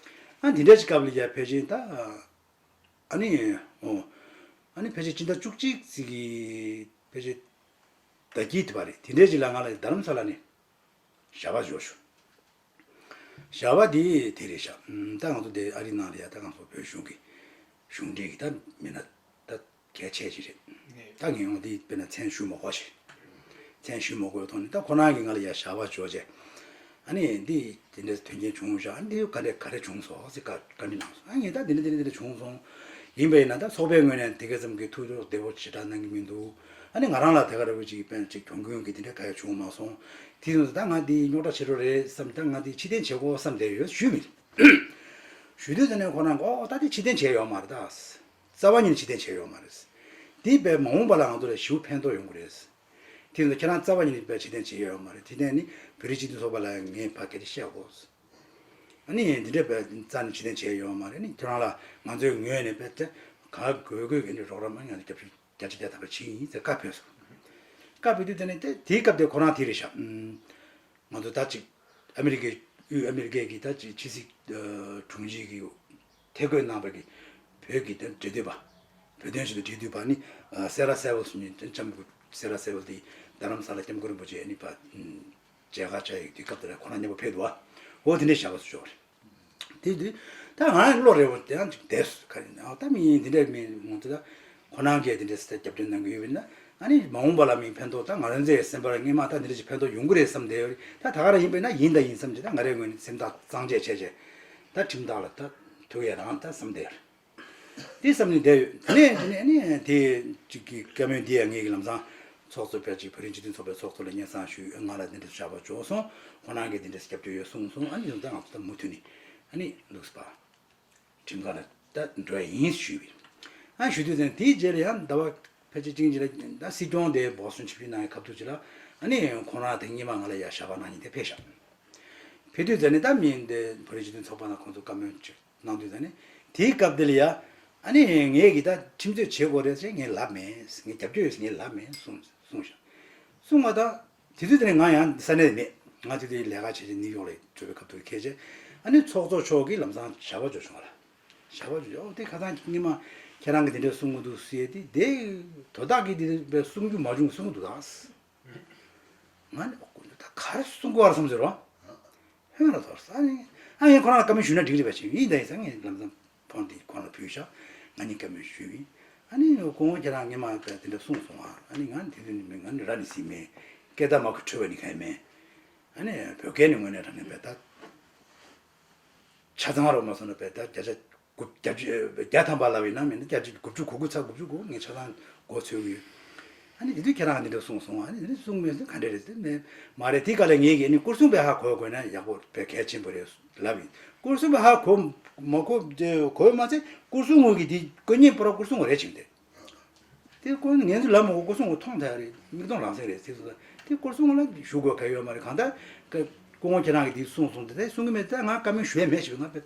ཨ་དེ་འདྲ་ཞིག་སྐབས་ལ་ཡ་ཕལ་ཆེར་ད་ཨ་ནི་ཨོ་ཨ་ནི་ཕལ་ཆེར་སྤྱི་ཟླ་བཅུ་གཅིག་ཙམ་གྱི་ཕལ་ཆེར་ཟླ་དཀྱིལ་དེ་པ་རེད། དེ་འདྲ་ཞིག་ལ་ང་ལ་རྡ་རམ་ས་ལ་ནས། ཞག་པ་འབྱོར་བྱུང་། ཞག་པ་འདི་དེ་རེད་ཤག་ད་ང་ཚོ་འདི་ཨ་རིའི་ནང་ལ་ཡ་ད་ང་ཚོ་བོད་གཞུང་གི་གཞུང་འབྲེལ་གྱི་ད་མི་སྣ་ད་གལ་ཆེ་ཞིག་རེད། ད་ངས་ཡང་འདི་དཔེར་ན་མཚན་ཞུ་མ་དགོས་ཤིག་མཚན་ཞུ་མ་དགོས་ཐོག་ནས་ད་ཁོ་རང་གིས་ང་ལ་ཡ་ཞག་པ་འབྱོར་བྱས། ཨ་ནི་འདི་དེ་འདྲ་དོན་རྐྱེན་བྱུང་ཤག་ཨ་ནི་འདི་ག་འདྲ་ག་རེ་བྱུང་སོང་ཟེར་བཀའ་བཀའ་འདྲི་གནང་སོང་། ཨ་ངས་ད་འདི་འདྲ་འདི་འདྲ་འདི་འདྲ་བྱུང་སོང་། ཡིན་པ་ཡིན་ན་ད་ཚོགས་པའི་ངོས་ནས་དེ་ག་ཙམ་གྱི་ཐུགས་སྤྲོ་བདེ་པོ་ཞེ་དྲག་གནང་གི་མི་འདུག་ཨ་ནི་ང་རང་ལ་དེ་ག་རེ་བོ་ཅིག་དཔེ་ཅིག་གྱོང་གུན་གྱི་དེ་འདྲ་ག་ཡ་བྱུང་མ་སོང་། དེ་དུས་ད་ང་འདི་རྙོག་དྲ་ཆེ་རུ་རེད་བསམ། ད་ང་འདི་ཕྱིར་འཐེན་བྱེད་དགོས་བསམ་བསྡད་ཡོད་ཞུས་མི། ཞུས་དུས་ཙམ་ནས་ཁོ་རང་གིས་ཨོ་ད་འདི་ཕྱིར་འཐེན་བྱས་ཡོད་མ་རེད། ད་རྩ་བ་ཉིད་ནས་ཕྱིར་འཐེན་བྱས་ཡོད་མ་རེད། འདི་དཔེ་མ་འོངས་པ་ལ་ང་ཚོ་ལ་ཞེ་པོ་ཕན་ཐོགས་ཡོང་གི་རེད། དེ་ཚོ་ཁྱེད་རང་རྩ་བ་ཉིད་ནས་དཔེ་ཕྱིར་འཐེན་བྱས་ཡོད་མ་རེད། དེ་ནས་ནི་བོད་རིགས་སྤྱི་མཐུན་ཚོགས་པ་ལ་ངས་ཕར་སྐད་ཆ་བཤད་དགོས། ཨ་ནི་འདི་འདྲ་དཔེ་རྩ་ནས་ཕྱིར་འཐེན་བྱས་ཡོད་མ་རེད། ནི་ཁྱེད་རང་ལ་ང་ཚོའི་ངོས་ནས་དཔེ་དེ་ག་དགོས་དགོས་ཀྱི་ནི་རོགས་རམ་ང་ཚོ་རྒྱབ་སྐྱོར་རྒྱ་ཆེ་རྒྱ་ཐག་པ་བྱེད་ཀྱི་ཡིན་ཟེར་བཀའ་ཕེབས་སོང་། བཀའ་ཕེབས་དུས་དེ་ནས་དེ་དེའི་སྐབས་དེ་ཁོ་རང་དེ་རེད་ཤག་ང་ཚོ་ད་ཅིག་ཨ་མི་རི་ཀའི་དབུས་ཨ་མི་རི་ཀའི་གི་ད་ཅིག་ཕྱི་སྲིད་དྲུང་ཆེ་གི་ཐད་བསྐོས་གནང་བ་གི་བོད་ཀྱི་དེ་འབྲེལ་མཐུད་པ། བོད་དོན་ཆེད་དུ་འབྲེལ་མཐུད་པ་ནི་སེ་ར་སེ་ཝལ་ཟེར་མཁན་ལྕམ་སྐུ་སེ་ར་སེ་ཝལ་དེ་ རྡ་རམ་ས་ལ་སྐྱབས་མགོན་རིན་པོ་ཆེ་ཨ་ནི་ཕར་མཇལ་ཁ་བཅར་ཡག་དུས་སྐབས་དེ་ལ་ཁོ་རང་མཉམ་པོ་ཕེབས་འདུག་བ། འོ་དེ་འདྲའི་ཞགས་པ་ཚོ་ཅིག་ཡོད་རེད། དེ་དུས་ད་ང་བློ་རེ་བ་དེ་ཡང་ཅིག་བསྡད་སོང་། ག་རེ་ཡིན་ཨ་ད་མི་ཡིན་དེ་འདྲ་མི་ངོ་དེ་ད་ཁོ་རང་གིས་དེ་འདྲ་སེ་རྒྱབ་སྐྱོར་གནང་གི་ཡོད་པ་ཡིན་ན་ཨ་ནི་མ་འོངས་པ་ལ་མི་ཕན་ཐོགས་ད་ང་རང་ཚོའི་སེམས་པར་སྔོན་མ་ད་འདི་འདྲ་ཅིག་ཕན་ཐོགས་ཡོང་གི་རེད་བསམ་བསྡད་ཡོད་རེད། ད་ད་ག་རང་ཡིན་པ་ཡིན་ན་ཡིན་ད་ཡིན་བསམ་ཅིག་ད་ང་རའི་ངོས་ནས་སེམས་ཐག་གཙང་བཅད་བྱས་བྱས་ད་ཁྲིམས་ཐག་ལ་ད་ཐུག་ཡ་རང་ད་བསམ་བསྡད་ཡོད་རེད། དེ་བསམ་ནས་བསྡད་ཡོད། དེ་ནས་དེ་ནས་ནི་དེ་གཅིག་གི་བཀའ་མོལ་འདི་ཡང་ངེད་ཀྱི་ལམ་སང་ཚོགས་གཙོ་དཔལ་སྐྱིད་བོད་རིགས་སྤྱི་མཐུན་ཚོགས་པའི་ཚོགས་གཙོ་ལ་སྙན་སེང་ཞུས། ང་ལ་འདི་འདྲ་བྱ་བ་འཇོག་སོང་། ཁོ་རང་གིས་འདི་འདྲ་སྐྱབས་བཅོལ་ཡོད་གསུངས་སོང་། ཨ་ནི་ཡོང་ད་ང་ཚོ་ད་མུ་མཐུད་ནས་ཨ་ནི་ལུགས་སུ་ཁྲིམས་ཁང་ལ་ད་འགྲོ་ཡ་ཡིན་ཞུས་པས། ཨ་ཞུ་དུས་ཙང་དེའི་རྗེས་ལ་ཡང་ཟླ་བ་ཕལ་ཆེར་གཅིག་གཉིས་ལ་ད་སྲིད་སྐྱོང་དེ་བོ་སི་ཊོན་ཆིབས་བསྒྱུར་གནང་བའི་སྐབས་དུས་ཅིག་ལ་ཨ་ནི་ཁོ་རང་དེ་སྔོན་མ་ང་ལ་ཡ་ཞལ་པར་གནང་མཁན་དེ་ཕེབས་ཤག་ཕེབས་དུས་ཙང་ནི་ད་མི་འདི་བོད་རིགས་སྤྱི་མཐུན་ཚོགས་པ་ནང་ཁོང་ཚོ་བཀའ་མོལ་ཅིག་གནང་དུས་ཙང་ནི་དེའི་སྐབས་དེ་ལ་ཡ་ཨ་ནི་ངས་ཀྱིས་ད་ཁྲིམས་རྩོད་བྱེད་དགོས་རེད་ཟེར་ངས་ལབ་མེད། ངས་རྒྱབ་སྐྱོར་ཡོད་ཟེར་ངས་ལབ་མེད་གསུངས་གསུངས་ཤག་གསུངས་པ་དང་དེ་དུས་དེ་ནས་ང་ཡང་ས་གནས་མེད། ང་དེ་དུས་ལས་ཀ་བྱེད་ཀྱི་ནིའུ་ཡོག་ལ་འགྲོ་བའི་སྐབས་དུ་ཁེལ་བྱས་ཨ་ནི་ཚོགས་གཙོ་མཆོག་གིས་ལམ་སང་ཞལ་པར་འབྱོར་བྱུང་བ་ལ། ཞལ་པར་འབྱོར་ཨོ་དེ་ཁ་སང་སྔོན་མ་ཁྱེད་རང་གིས་དེ་འདྲ་གསུང་གི་འདུག་ཟེར་དེ་དེ་དོ་བདག་གིས་དེ་འདྲ་གསུང་རྒྱུ་མ་བྱུང་གསུང་གི་འདུག་ད། ང་ནི་ཨོ་ཀུན་ད་ག་རེ་གསུང་གི་བར་སོང་ཟེར་རོ། ཧོན་ལ་ཐོར་ས་ནི་ཨ་ངས་ཁོ་རང་ལ་བཀའ་མོལ་ཞུས་ན་འགྲིག་རེད་པ་ཞེས་ཡིན་ད་ཡིན་ས་ངས་ལམ་སང་ཕོན་དེ་ཁོ་རང་ལ་ཕུལ་ཤག་ང་གཉིས་བཀའ་མོལ་ཞུས་ཡིན། ཨ་ནི་ཁོང་ཁྱེད་རང་སྔོན་མ་དེ་འདྲ་གསུངས་སོང་ཨ། ཨ་ནི་ང་ནི་དེ་དུས་ནི་མི་ང་ནི་ར་ནི་སྲིད་མེད། སྐད་བརྡ་མ་གི་འཕྲོད་པ་ནི་གང་ཡང་མེད། ཨ་ནི་བོད་སྐད་ནི་དངོས་གནས་དྲང་གནས་བས་ད། ཆ་ཚང་རོགས་མ་སོང་ན་བས་ད་བརྒྱ་ཆ་དགུ་བརྒྱ་ཆ་བརྒྱ་ཐམ་པ་ལབ་ཡིན་ན་མིན་ན་བརྒྱ་ཆ་དགུ་བཅུ་གོ་དགུ་ཚ་དགུ་བཅུ་གོ་ངས་ཆ་ཚང་མགོ་ཚོས་ཀྱི་ཡོད། ཨ་ནི་དེ་དུས་ཁྱེད་རང་འདི་འདྲ་གསུངས་སོང་། ཨ་ནི་འདི་འདྲ་གསུངས་མེད་ཟེར་ག་འདྲ་རེད་ཟེར་ནས་མ་རེད། དེ་ག་ལ་ངེད་ཀྱིས་ཨ་ནི་སྐོར་སྲུང་བས་ཧ་གོ་དགོས་ན་ཡག་པོ་བས་གལ་ཆེན་པོ་རེད་ལབ་ཡིན། སྐོར་སྲུང་བས་ཧ་གོ་མ་གོ་དེ་གོ་མ་ཚད་སྐོར་སྲུང་ངོས་ཀྱིས་དེ་དཀོན་གཉེར་པོ་ར་སྐོར་སྲུང་ངོ་རེད་བྱུང་སྟེ། དེ་ཁོ་ངན་ཚུལ་ལབ་མ་གོ་སྐུ་སྲུང་གི་མཐོང་ཐལ་རེད། མིག་མཐོང་ལག་ཟིན་རེད་ཟེར་སོང་། དེ་སྐུ་སྲུང་ལ་ཞུ་དགོས་གལ་ཡོད་མ་རེད། གང་ལྟར་སྐུ་ངོ་ཁྱེད་རང་གིས་དེ་གསུངས་སོང་། དེ་དེ་གསུང་གི་མེད་ད་ང་བཀའ་མོལ་ཞུ་ཡ་མེད་ཞེས་ང་དཔེ་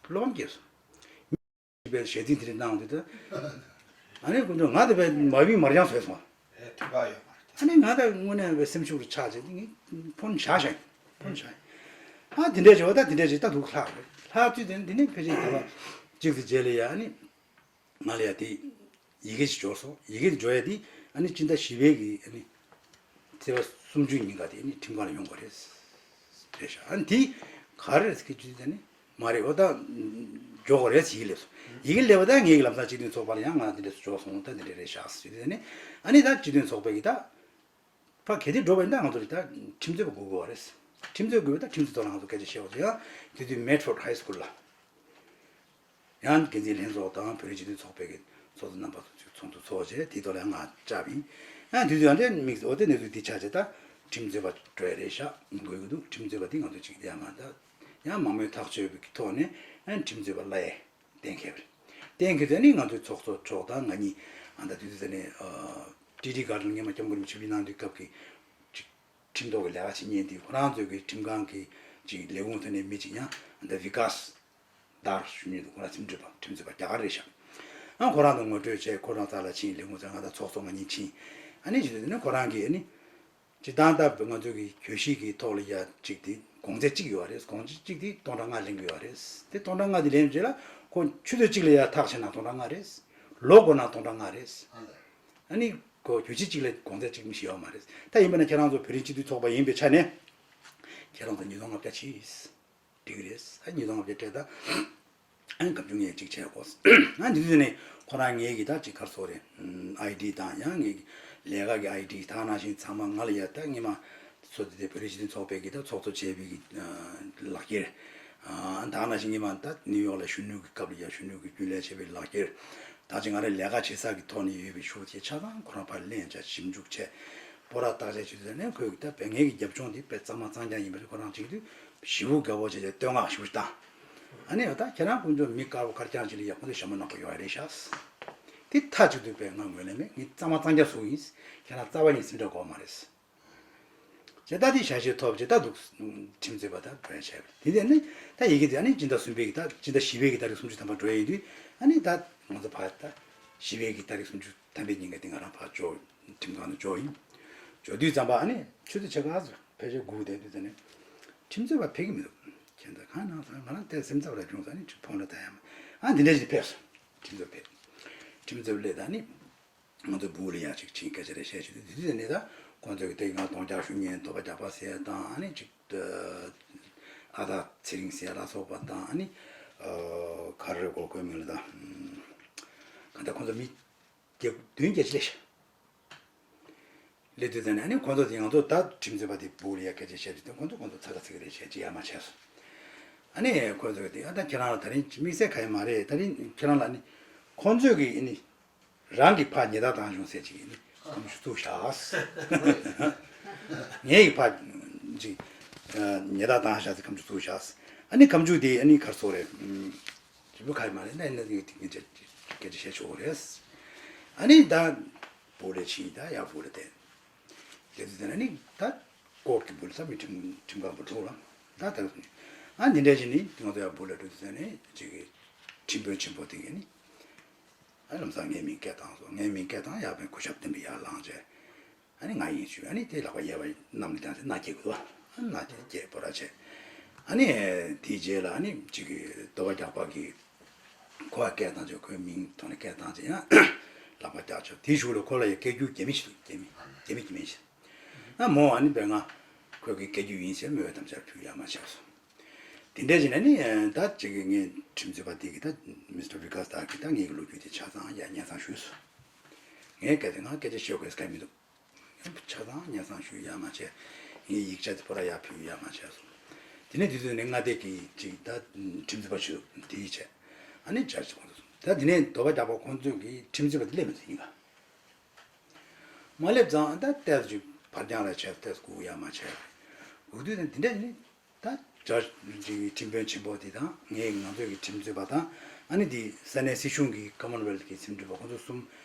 བློ་ཕམ་སྐྱེས་སོང་། དཔེ་ཞལ་འཛིན་དེ་འདྲ་གནང་དུས་ད་ཨ་ནི་སྐུ་མདུན་ང་དེ་དཔེ་མ་བིང་མར་འགྱངས་བཟོས་སོང་། ཨེ་ཐོས་པ་ཡོད་མ་རེད། ཨ་ནི་ང་ད་དངོས་གནས་དཔེ་སེམས་ཤུགས་རུ་ཆག་བྱས་ཏེ་ངས་ཕོན་བཞག་བཞག་ཕོན་བཞག་ཨ་དེ་འདྲ་བྱས་པ་ད་དེ་འདྲ་བྱས་ད་འདུག་ལྷག་རེད། ལྷག་དུས་དེ་ནི་དེ་ནས་ཕལ་ཆེར་ད་བ་གཅིག་ཏུ་རྗེས་ལ་ཡ་ཨ་ནི། ང་ལ་ཡ་དེ་ཡི་གེ་ཞིག་འབྱོར་སོང་། ཡི་གེ་དེ་འབྱོར་ཡ་དེ་ཨ་ནི་སྤྱི་ཟླ་བཞི་པའི་གི་ཨ་ནི་ཚེས་པ་སུམ་ཅུ་ཉིན་ག་དེ་ཨ་ནི་ཁྲིམས་ཁང་ལ་ཡོང་དགོས་རེད། རེད་ཤག་ཨ་ནི་དེ་ག་རེ་རེད་ཟེར་གི་ཅི་ཟེར་ནི་མ་རེད། འོ་ད་འབྱོར་དགོས་རེད་ཟེར་ཡི་གེ་སླེབས་སོང་། ཡི་གེ་སླེབས་པ་ད་ངེད་ཀྱི་ལམ་སང་སྤྱི་མཐུན་ཚོགས་པ་ལ་ཡང་ང་དེ་འདྲས་སུ་འབྱོར་སོང་། ད་དེ་འདྲས་རེད་ཤག་ཟེར་ཟེར་ནི་ཨ་ནི་ད་སྤྱི་མཐུན་ཚོགས་པའི་གི་ད། ཕ་གལ་ཏེ་འགྲོ་བ་ཡིན་ན་ང་ཚོ་ལ་ད་ཁྲིམས་རྩོད་པ་དགོས་དགོས་པ་རེད། ཁྲིམས་རྩོད་དགོས་པ་ད་ཁྲིམས་རྩོད་ཐོག་ལ་ང་ཚོ་སྐད་ཆ་བཤད་དགོས་ཚེ་ཡང་དེ་དུས་Medford High School་ལ་ཡང་འགན་འཛིན་ལྷན་ཚོགས་དང་བོད་རིགས་སྤྱི་མཐུན་ཚོགས་པའི་གི་ཚོགས་གཙོ་རྣམ་པ་ཚོ་ཚོགས་འདུ་ཚོགས་བྱས་དེའི་ཐོག་ལ་ཡང་ང་བཅར་བ་ཡིན། ཡང་དེ་དུས་ཡང་དེ་དམིགས་འོ་དེ་གནས་ཚུལ་དེ་ཆགས་བྱས་ད་ཁྲིམས་རྩོད་པ་འགྲོ་ཡ་རེད་ཤག་དགོས་ཀྱི་འདུག་ཁྲིམས་རྩོད་པ་དེ་ང་ཚོ་གཅིག་ཡང་ང་ད་ཡང་མང་མོས་ཐག་གཅོད་པའི་གི་ཐོག་ནས་ཡང་ཁྲིམས་རྩོད་པ་སླར་ཡ། གཏན་འཁེལ་བ་རེད། གཏན་འཁེལ་དུས་ནི་ང་ཚོའི་ཚོགས་གཙོ་མཆོག་དང་ང་གཉིས་ཨ་ད་དུས་དུས་ནས་ཊི་ཌི་གྷར་ཌེན་སྔོན་མ་སྐྱབས་མགོན་རིན་པོ་ཆེ་ཕེབས་གནང་དུས་སྐབས་ཀྱི་ཅིག་ཁྲིམས་ཐོག་གི་ལས་ཀ་བྱེད་མཁན་དེ་ཁོ་རང་ཚོའི་གི་ཁྲིམས་ཁང་གི་ཅིག་ལས་ཁུངས་ཐོན་ནས་མི་ཅིག་ཡང་ཨ་ད་བི་ཀཱས་དར་ཞུ་མཁན་འདུག་ཁོ་རང་ཁྲིམས་རྩོད་པ་ཁྲིམས་རྩོད་པ་རྒྱ་གར་རེད་ཤག་ཨ་ཁོ་རང་དང་ངོ་སྤྲོད་བྱས་ཁོ་རང་རྩ་ལ་ཕྱིན། ལས་ཁུངས་རྩ་ང་དང་ཚོགས་གཙོ་ང་གཉིས་ཕྱིན། ཨ་ནི་ཅི་དུས་ནི་ཁོ་རང་གིས་ཨ་ནི། སྤྱིར་བཏང་ད་ང་ཚོའི་གི་གྱོད་གཞི་གི་ཐོག་ལ་ཡ་གཅིག་དེ་གོང་ཚད་གཅིག་ཡོད་རེད། གོང་ཚད་གཅིག་དེ་སྟོང་ཕྲག་ལྔ་ལེན་གྱི་ཡོད་རེད། དེ་སྟོང་ཕྲག་ལྔ་དེ་ལེན་རྗེས་ལ་ཁོ་ཆུ་ཚོད་གཅིག་ལ་ཡ་ཐག་བཅད་ན་སྟོང་ཕྲག་ལྔ་རེད། ལོ་འགོར་ན་སྟོང་ཕྲག་ལྔ་རེད། ཨ་ནི་ཁོ་གྱོད་གཞི་གཅིག་ལ་གོང་ཚད་གཅིག་མི་ཞིག་ཡོད་མ་རེད། ད་ཡིན་པ་ན་ཁྱེད་རང་ཚོ་བོད་རིགས་སྤྱི་མཐུན་ཚོགས་པ་ཡིན་པའི་ཆ་ནས་ཁྱེད་རང་ཚོ་ཉིས་སྟོང་ལྔ་བརྒྱ་ཕྱིས། འགྲིག་གི་རེད། ཨ་ཉིས་སྟོང་ལྔ་བརྒྱ་སྤྲད་ད། ཨ་སྒམ་ཆུང་ངས་གཅིག་བྱས་གོ་ཨ་འདི་དུས་ནས་ཁོ་རང་ངེད་ཀྱི་ད་གཅིག་གར་སོགས་རེད། ཨའི་ཌི་དང་ཡང་ངེད་ཀྱི་ལས་ཀ་གི་ཨའི་ཌི་ད་ནང་བཞིན་ཚང་མ་ང་ལ་ཡ་ད་ངེད་མ་སོ་དེ་དེ་བོད་རིགས་སྤྱི་མཐུན་ཚོགས་པའི་གི་ད་ཚོགས་གཙོ་བྱས་པའི་གི་ལག་འཁྱེར། ད་ནང་བཞིན་ངེད་མ་ད་ནིའུ་ཡོག་ལ་གཞོན་ནུ་གི་སྐབས་ལ་ཡ་གཞོན་ནུ་གི་རྒྱུན་ལས་བྱས་པའི་ལག་འཁྱེར། ད་ཅི་ང་རའི་ལས་ཀ་བྱེད་ས་གི་ཐོག་ནས་ཡོད་པའི་ཤུགས་དེ་ཆ་ཚང་ཁོ་རང་ཕར་ལེན་བྱས་ཞིབ་འཇུག་བྱས། སྤོ་ར་བརྟག་དཔྱད་བྱེད་དུས་ནས་ཁོས་ད་བས་ངེད་ཀྱི་རྒྱབ་ལྗོངས་དེ་དཔེ་གཙང་མ་གཙང་རྐྱང་ཡིན་པ་རེད། ཁོ་རང་གཅིག་དུས་ཞེ་པོ་དགའ་པོ་བྱས་བྱས་བསྟོད་བསྔགས་ཞེ་པོ་ཞིག་བཏང་། ཨ་ནི་ད་ཁྱེད་རང་ཀུན་སྤྱོད་མི་དཀར་པོ་དཀར་རྐྱང་ཅིག་ལ་ཡག་པོ་འདི་ཞྭ་མོ་ནག་པོ་ཡོད་རེད་ཤག་དེ་མཐའ་གཅིག་ཏུ་དཔེ་ང་ངོས་ལེན་མེད། ངས་གཙང་མ་གཙང་རྐྱང་བཟོ་གི་ཡིན། ཁྱེད་རང་རྩ་བ་ཉིད་སེམས་ཁྲལ་དགོས་མ་རེད། བྱས་ད་དེ་ཞལ་བཞེས་ཐོབ་བྱས་ད་འདུག་ཁྲིམས་རྩོད་པ་ད་བོན་བྱས་པ་དེ་དེ་ནི་ད་ཡི་གེ་དེ་ཨ་ནི་སྤྱི་ཟླ་གསུམ་པའི་གི་ད་སྤྱི་ཟླ་བཞི་པའི་གི་ད་རེས་སུམ་ཅུ་ཐམ་པ་འགྲོ་ཡ་ཡིན་དུས་ཨ་ནི་ད་ང་ཚོ་ཕར་ད་བཞི་པའི་གི་ད་རེས་སུམ་ཅུ་ཐམ་པའི་ཉིན་ག་དེ་ང་རང་ཕར་འབྱོར་ཁྲིམས་ཁང་དུ་འབྱོར་ཡིན། འབྱོར་དུས་ཙམ་པ་ཨ་ནི་ཆུ་ཚོད་ཕྱེད་ཀ་ཙམ་ཕལ་ཆེར་སྒུག་བསྡད་དུས་ཙམ་ནས་ཁྲིམས་རྩོད་པ་ཕེབས་ཀྱི་མི་འདུག་ཁྱེད་ཚོ་གང་གནང་སོང་། ང་རང་དེ་སེམས་འཚབ་རེ་བྱུང་ས་ནི་ཕོན་ལ་ད་ཡང་ཨ་འདི་འདྲ་ཞིག་ཕེབས་སོང་། ཁྲིམས་རྩོད་ཕེབས། ཁྲིམས་རྩོད་སླེབས་ད་ནི། ང་ཚོ་སྦུག་ལ་ཡང་ཅིག་ཕྱིན་སྐད་ཆ་རེ་བཤད་བྱས་དུས་དེ་དུས་ནས་ད་ ཁོང་ཚོས་ཀྱི་དེ་ང་གདོང་རྒྱག་ཞུ་མཁན་འདོད་པ་རྒྱག་པ་ཟེར་དང་ཨ་ནི་ཅིག་ཨ་ད་ཚེ་རིང་ཟེར་ལ་སོགས་པ་དང་ཨ་ནི་ག་རེ་གོ་ཁོའི་མིང་ལ་ད་ག་ད་ཁོང་ཚོ་མི་བརྒྱད་བདུན་བརྒྱད་ཅིག་སླེབས་ཤག་སླེབས་དུས་ཙམ་ནས་ཨ་ནི་ཁོང་ཚོ་དེ་ང་ཚོ་ད་ཁྲིམས་རྩོད་པ་དེ་སྦུག་ལ་ཡ་སྐད་ཆ་བཤད་དུས་ཁོང་ཚོ་ཁོང་ཚོ་ཚ་ག་ཚིག་ག་རེ་བཤད་ཅི་ཡ་མ་བྱས་སོང་། ཨ་ནི་ཁོང་ཚོས་དེ་ཨ་ད་ཁྱེད་རང་ལ་ད་རིང་དམིགས་བསལ་ག་ཡེ་མ་རེད། ད་རིང་ཁྱེད་རང་ལ་ཨ་ནི་ཁོང་ཚོས་ཀྱི་ཨ་ནི་རང་གི་ཕར་ཉེས་རྡུང་བཏང་བྱུང་ཟེར་ཅིག་ཨ་ནི་ཁ་མཆུ་བཙུགས་བཞག་ངའི་ཕར་ཅིག་ཉེས་རྡུང་བཏང་བཞག་ཟེར་ཁ་མཆུ་བཙུགས་བཞག་ཨ་ནི་ཁ་མཆུ་དེ་ཨ་ནི་ག་རེ་ཟེར་རེད། ཞིབ་པོ་ག་ཡེ་མ་རེད། ན་ན་ཡོད་དེ་སྐད་ཆ་བཤད་ཆོག་གི་རེད། ཨ་ནི་ད་སྦུག་ལ་ཕྱིན་ད་ཡར་སྦུག་ལ་བསྡད། དེ་ཚོ་དེ་ན་ནི་ད་ཀོར་གྱི་སྦུག་ལ་ད་མི་ཁྲིམས་ཁྲིམས་ཁང་སྦུག་ལ་འགྲོ་ལ་ད་ད་ཨ་འདི་འདྲ་ཞིག་ནི་ང་ཚོ་ཡར་སྦུག་ལ་འགྲོ་དུས་ཙམ་ནས་ཅིག་གི་ཁྲིམས་དཔོན་ཆེན་པོ་དེ་གིས་ནི་ཨ་ལམ་སང་ངའི་མིང་སྐད་བཏང་སོང་། ངའི་མིང་སྐད་བཏང་ཡར་བན་སྐུ་ཞབས་བསྟན་པའི་ཡར་ལངས་བྱས། ཨ་ནི་ང་ཡིན་ཞུས། ཨ་ནི་དེ་ལག་པ་གཡས་པ་གནམ་ལ་བརྐྱངས་ཏེ་མནའ་སྐྱེལ་དགོས་འདུག་ཨ་མནའ་དེ་སྐྱེལ་པོ་ར་བྱས། ཨ་ནི་དེའི་རྗེས་ལ་ཨ་ནི་ཅིག་གི་འདོད་པ་རྒྱག་པ་གི་ཁོ་བ་སྐད་བཏང་བྱས་ཁོའི་མིང་ཐོག་ནས་སྐད་བཏང་བྱས་ཡང་ལག་པ་བརྐྱངས་བྱས། དེའི་གཞུག་ལ་ཁོ་ལ་ཡང་སྐད་སྒྱུར་རྒྱ་མི་ཞིག་འདུག་རྒྱ་མི་རྒྱ་མི་སྐྱེ་དམན་ཞིག་ཨ་མོ་ཨ་ནི་བས་ང་ཁོས་ཀྱི་སྐད་སྒྱུར་ཡིན་ཟེར་མོས་དམ་བཅར་ཕུལ་ཡ་མ་བྱས་སོང་། དེ་འདྲ་བྱས་ན་ནི་ད་ཅིག་གི་ངའི་ཁྲིམས་རྩོད་པ་དེ་གི་ད་མི་སི་ཊར་བི་ཀཱས་དག་གི་ད་ངའི་གི་ལོ་རྒྱུས་དེ་ཆ་ཚང་ཡ་སྙན་སེང་ཞུས་སོང་། ངས་སྐད་དེ་ང་སྐད་ཆ་བཤད་དགོས་སྐད་མི་འདུག་ཆ་ཚང་སྙན་སེང་ཞུ་ཡ་མ་བྱས། ངའི་ཡིག་ཆ་དེ་པོ་ར་ཡར་ཕུལ་ཡ་མ་བྱས་སོང་། དེ་ནས་དེ་དུས་ནས་མངའ་སྡེ་གི་ཅིག་ད་ཁྲིམས་རྩོད་པ་ཞུ་དེ་ཡིས་བྱས། ཨ་ནི་བཅར་ཅིག་གོང་དུ་སོང་། ད་དེ་ནས་འདོད་པ་རྒྱག་པ་ཁོང་ཚོས་གི་ཁྲིམས་རྩོད་པ་དེ་སླེབས་མི་ཐུབ་ཡིན་ག་མ་སླེབས་ཙང་ད་ཏོག་ཙམ་ཅིག་ཕར་འགྱངས་ར་བྱས་ཏོག་ཙམ་སྒུག་ཡ་མ་བྱས། སྒུག་དུས་ནས་དེ་འདྲ་ནི། ད་བཅར་ཅིག་ཁྲིམས་དཔོན་ཆེན་པོ་དེ་དང་ངས་ང་ཚོའི་གི་ཁྲིམས་རྩོད་པ་དང་ཨ་ནི་དེ་ས་གནས་སྲིད་གཞུང་གི་ཀོ་མོན་ཝེལ་ཐི་གི་འཚེམ་དྲུབ་པ་ཁོང་ཚོ་གསུམ་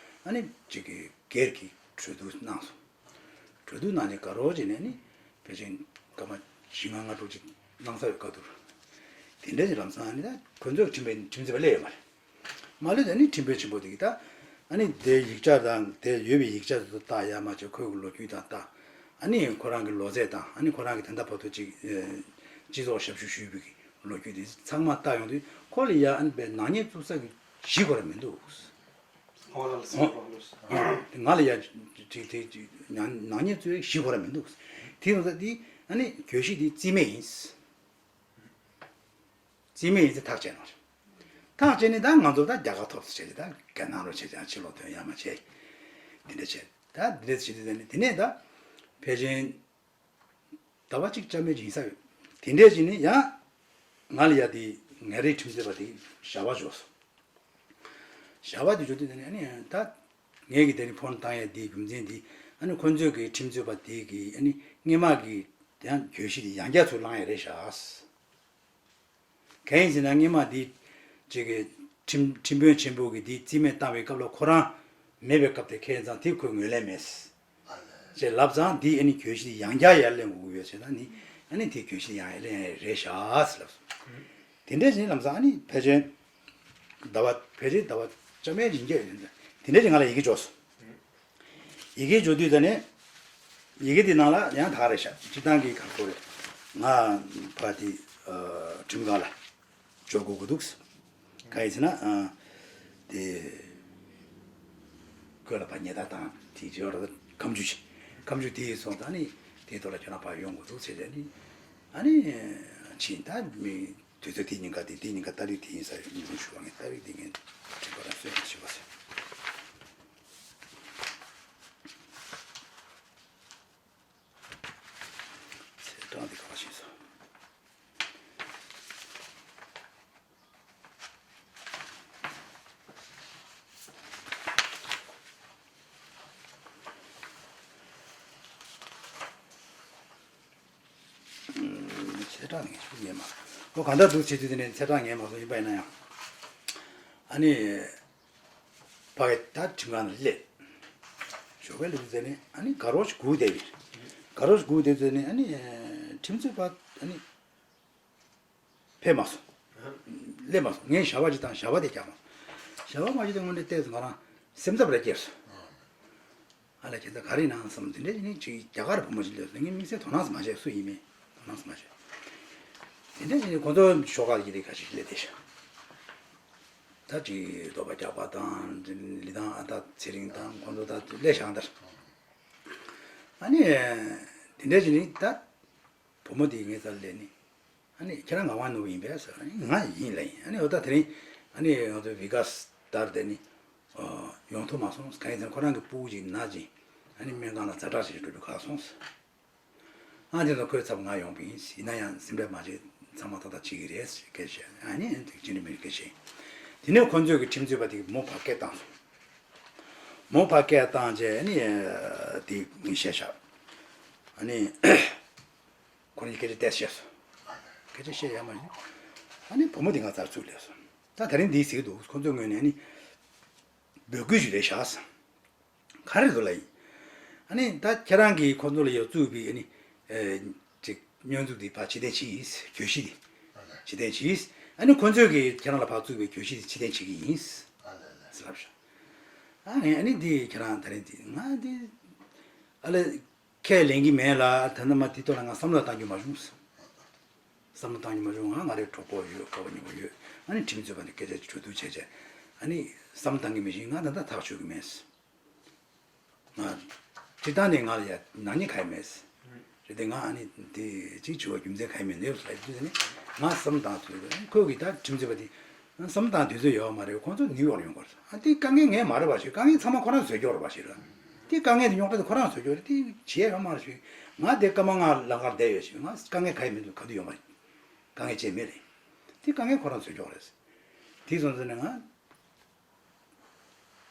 ཨ་ནི་ཅིག་གི་སྒེར་གྱི་གྲོས་བསྡུར་གནང་སོང་། གྲོས་བསྡུར་གནང་ནས་དགའ་རོགས་བྱས་ནས་ནི་ཕལ་ཆེར་སྐར་མ་བཞི་ལྔ་ལྔ་དྲུག་ཅིག་གནང་ས་ཡོད་བཀའ་བསྡུར། དེ་འདྲ་ཞིག་ལམ་སང་ཨ་ནི་ད་ཁོང་ཚོའི་ཁྲིམས་དཔོན་ཁྲིམས་རྩོད་པ་སླེབས་ཡོད་མ་རེད། མ་ལོས་ད་ནི་ཁྲིམས་དཔོན་ཆེན་པོ་དེ་གིས་ད་ཨ་ནི་དེ་ཡིག་ཆ་དང་དེ་ཡོད་པའི་ཡིག་ཆ་དེ་ཚོ་བལྟ་ཡ་མ་བྱས་ཁོའི་གི་ལོ་རྒྱུས་དང་ལྟ། ཨ་ནི་ཁོ་རང་གི་ལོ་ཚད་དང་ཨ་ནི་ཁོ་རང་གི་ད་ལྟ་བར་དུ་ཅིག་སྤྱི་ཚོགས་ཞབས་ཞུ་ཞུས་པའི་གི་ལོ་རྒྱུས་དེ་ཚང་མ་བལྟ་ཡོང་དུས་ཁོ་ལ་ཡ་ཨ་ནི་པའི་ནག་ཉེས་བཙུགས་ས་གི་གཞི་ཁོ་རང་མི་འདུག་ང་ལ་ཡ་ཅིག་དེ་ཅིག་ནག་ཉེས་བཙུགས་པའི་གཞི་ཁོ་རང་མི་འདུག་དེ་ཡིན་ཙང་དེ་ཨ་ནི་གྱོད་གཞི་དེ་རྩིས་མེད་ཡིན། རྩིས་མེད་ཡིན་ཚེ་ཐག་བཅད་ནོ། ཐག་བཅད་ནས་ད་ང་ཚོ་ད་རྒྱལ་ཁ་ཐོབ་ཟེར་བྱས་ད་རྒྱ་ནང་རོ་བྱས་ཀྱང་ཕྱི་ལོགས་ཐོན་ཡ་མ་བྱས། དེ་འདྲ་བྱས་ད་དེ་འདྲ་བྱས་དུས་ད་ནི་དེ་ནས་ད་ཕལ་ཆེར་ཟླ་བ་གཅིག་རྐྱང་མེད་ཅིག་ཡིན་ས་ཡོད། དེ་འདྲ་བྱས་ནས་ཡང་ང་ལ་ཡ་དེ་ངའི་རེ་ཁྲིམས་རྩོད་པ་དེ་བྱ་བ་འཇོག་སོང་། བྱ་བ་དེ་འཇོག་དུས་ད་ནི་ཨ་ནི་ད་ངས་ཀྱི་དེ་ནི་ཕོན་བཏང་ཡ་དེའི་རྒྱུ་མཚན་དེ་ཨ་ནི་ཁོ་ཚོས་ཀྱི་ཁྲིམས་རྩོད་པ་དེ་གི་ཨ་ནི་སྔས་མ་གི་ཡང་གྱོད་གཞི་དེ་ཡང་བསྐྱར་ཚུར་བསླང་ཡ་རེད་ཤག་གང་ཡིན་ཟེར་ན་སྔས་མ་འདི་ཅིག་གི་ཁྲིམས་ཁྲིམས་དཔོན་ཆེན་པོ་གིས་འདི་རྩིས་མེད་བཏང་བའི་སྐབས་ལ་ཁོ་རང་མེད་པའི་སྐབས་དེ་ཁས་ཙང་དེ་ཁོས་ངོས་ལེན་མེད་ཅེས་ལབ་ཙང་འདི་ཨ་ནི་གྱོད་གཞི་ཡང་བསྐྱར་ཡར་ལེན་དགོས་ཀྱི་ཡོད་ཟེར་ན་ནི་ཨ་ནི་དེ་གྱོད་གཞི་ཡང་ཡར་ལེན་རེད་ཤག་ཟེར་ལབ་སོང་། དེ་འདྲ་བྱས་ལམ་སང་ཨ་ནི་ཕལ་ཆེར་ཟླ་བ་ཕལ་ཆེར་ཟླ་བ་བཅོ་ལྔའི་ཉིན་རྒྱབ་ཡོད་དེ་འདྲ་ཞིག་ང་ལ་ཡི་གེ་འབྱོར་སོང་། ཡི་གེ་འབྱོར་དུས་ད་ནས་ཡི་གེ་དེ་ནང་ལ་ཡང་དག་རེད་ཤག་སྤྱི་བཏང་གི་ཁ་ཁོ་རེད། ང་ཕ་དེ་ཁྲིམས་ཁང་ལ་འབྱོར་དགོས་ཀྱི་འདུག་གང་ཡིན་ཟེར་ན་དེ་ཁོས་ལ་ཕ་ཉེས་རྡུང་བཏང་དེ་བྱས་ར་ཁ་མཆུ་ཆེ་ཁ་མཆུ་དེ་སོང་ཙང་ནི་དེའི་ཐོག་ལ་ཁྱོད་རང་ཕ་ཡོང་དགོས་འདུག་ཟེར་ནས་ནི་ཨ་ནི་ཕྱིན་ད་མི། དུས་ཚོད་དེ་ཉིན་ཀ་དེ་དེ་ཉིན་ཀ་ཏ་རིག་དེ་ཡིན་ས་ཡོད་ཉིན་ཞུ་བ་ངས་ཏ་རིག་དེ་ངས་དྲན་པ་རང་གསོས་ནས་ཞུ་བ་ཟེར། ཚེས་གྲངས་དེ་ག་པར་ཕྱིན་སོང་། ཚེས་གྲངས་ངས་ཤུགས་ཉན་མ་སོང་། ཁོ་གང་ལྟར་འདུག་བྱེད་དུས་དེ་ནས་ཚེས་གྲངས་ཉན་མ་སོང་ཡིན་པ་ཡིན་ན་ཡང་། ཨ་ནི། ཕ་གི་ད་ཁྲིམས་ཁང་ནང་སླེབས། ཞོགས་པའི་སླེབས་དུས་དེ་ནས་ཨ་ནི་དགའ་རོགས་ཤིག་སྒུག་བསྡད་པས། དགའ་རོགས་ཤིག་སྒུག་བསྡད་དུས་དེ་ནས་ཨ་ནི། ཁྲིམས་རྩོད་པ་ཨ་ནི། ཕེབས་མ་སོང་། སླེབས་མ་སོང་། ངས་ཞལ་པར་ཅིག་བཏང་ཞལ་པར་དེ་རྒྱག་མ་སོང་། ཞལ་པར་མ་བྱེད་དུས་དངོས་གནས་ཏོག་ཙམ་ང་རང་སེམས་འཚབ་རེ་སྐྱེས་སོང་། ཨ་ལ་ཁྱེད་ཚོ་ག་རེ་གནང་བསམ་དེ་འདྲ་ཡིན་ནི་ཅིག་རྒྱ་གར་བུ་མོ་ཅིག་སླེབས་སོང་། ངས་དམིགས་བསལ་དོ་སྣང་མ་བྱས། སུ་ཡིན་མིན་དོ་སྣང་མ་བྱས། དེ་འདྲ་ཡིན་ནི་ཁོང་ཚོ་ཤོག་ཁག་ཅིག་ལས་ཁ་ཤས་སླེབས་བསྡད་ཤག་ད་ཅིག་འདོད་པ་རྒྱག་པ་དང་ལི་ཐང་ཨ་ད་ཚེ་རིང་དང་ཁོང་ཚོ་ད་སླེབས་ཤག་འདིར། ཨ་ནི། དེ་འདྲ་ཞིག་ནི་ད། བུ་མོ་དེས་ངའི་རྩར་སླེབས་ནས། ཨ་ནི་ཁྱེད་རང་ངག་དབང་ནོར་བུ་ཡིན་པས་ཟེར། ཨ་ནི་ང་ཡིན་ལབ་ཡིན། ཨ་ནི་འོ་ད་དེ་རིང་ཨ་ནི་ང་ཚོའི་བི་ག་སི་ལྟར་དེ་ནི་ཡོང་ཐུབ་མ་སོང་། གང་ཡིན་ཟེར་ན་ཁོ་རང་གི་སྤུ་གུ་ཅིག་ན་ཅིང་ཨ་ནི་སྨན་ཁང་ལ་ཛ་དྲག་ཅིག་འགྲོ་རྒྱུ་ཁག་སོང་ཟེར། ཨ་དེ་ཚོ་ཁོའི་ཚབ་ང་ཡོང་པ་ཡིན། ཡིན་ན་ཡང་སེམས་ཁྲལ་མ་བྱེད། ཚང་མ་ཏག་ཏག་བྱེད་ཀྱི་རེད་ཟེར་སྐད་བཤད། ཨ་ནི་ཅི་འདྲ་མིན་སྐད་བཤད། དེ་ནས་ཁོ་ཚོས་ཀྱི་ཁྲིམས་རྩོད་པ་དེ་མོ་ཕར་སྐད་བཏང་སོང་། མོ་ཕར་སྐད་བཏང་རྗེས་ཨ་ནི་དེ་ངས་བཤད་བཞག་ཨ་ནི། ཁོ་རང་གིས་སྐད་ཆ་ཏོག་ཙམ་བཤད་སོང་། སྐད་ཆ་བཤད་ཡག་མ་རེད། ཨ་ནི་བུ་མོ་དེ་ང་རྩར་ཚུར་སླེབས་སོང་། ད་དེ་རིང་འདི་ཟེར་གྱི་འདུག་ཁོ་ཚོའི་ངོས་ནས་ཨ་ནི་འབོད་སྐུལ་ཞིག་རེད་བཞག་ཟེར། ག་རེ་འདུག་ལབ་ཡིན། ཨ་ནི་ད་ཁྱེད་རང་གིས་ཁོ་ཚོ་ལ་ཡང་བཙུགས་པའི་ཨ་ནི་ཨེ་ཅིག་བསྙོན་འཛུགས་འདི་ཕར་ཕྱིར་འཐེན་བྱེད་ཡིན། གྱོད་གཞི་འདི་ཕྱིར་འཐེན་བྱེད་ཡིན། ཨ་ནི་ཁོ་ཚོས་ཀྱིས་ཁྱེད་རང་ལ་ཕར་བཙུགས་པའི་གྱོད་གཞི་འདི་ཕྱིར་འཐེན་བྱེད་ཀྱི་ཡིན་ཟེར་ལབ་བཞག་ཨ་ངས་ཨ་ནི་འདི་ཁྱེད་རང་ད་རིང་འདི་ང་འདི་ཨ་ལས། ཁས་ལེན་གྱི་མེད་ལ། ད་ནི་མ་དེ་ཐོག་ལ་ང་བསམ་བློ་བཏང་རྒྱུ་མ་བྱུང་། བསམ་བློ་བཏང་རྒྱུ་མ་བྱུང་། ང་ང་རའི་གྲོགས་པོ་ཡོད། དགའ་པོ་ཉེ་པོ་ཡོད། ཨ་ནི་ཁྲིམས་རྩོད་པ་འདི་སྐད་ཆ་གྲོས་བསྡུར་བྱས་བྱས། ཨ་ནི་བསམ་བློ་བཏང་གི་མི་ཤེས། ང་ད་ལྟ་ཐག་ཆོད་གི་མེད། ང་སྤྱིར་བཏང་ནས་ང་ལ་ཡ་ནག་ཉེས་གང་ཡང་མེད། རེད་དེ་ང་ཨ་ནི་དེ་གཅིག་བྱུང་བ་རྒྱུ་མཚན་གང་ཡང་མེད་འདུག་ལབ་དུས་ནི་ང་བསམ་བློ་བཏང་དུས་ཁོས་གི་ད་ཁྲིམས་རྩོད་པ་དེ། བསམ་བློ་བཏང་དུས་ཚོད་ཡོད་མ་རེད། ཁོང་ཚོ་ནིའུ་ཡོག་ལ་ཡོང་དགོས་རེད། ཨ་དེ་དཀའ་ངལ་ངས་མ་རེད་པ་ཞིག་དཀའ་ངལ་ཚང་མ་ཁོ་རང་བཟོས་ཀྱོག་རེད་པ་ཞིག་རེད། དེ་དཀའ་ངལ་དེ་རྙོག་དྲ་དེ་ཁོ་རང་བཟོས་ཀྱོག་རེད། དེ་བྱས་ཡོད་མ་རེད་ཞིག་ང་དེ་སྐར་མ་ལྔ་ལམ་ཁར་བསྡད་ཡོད་ཞིག་ང་དཀའ་ངལ་ག་ཡི་མི་འདུག་ག་དུས་ཡོད་མ་རེད། དཀའ་ངལ་ཅི་མེད་རེད། དེ་དཀའ་ངལ་ཁོ་རང་བཟོས་ཀྱོག་རེད། དེ་སོང་ཙང་ནས་ང་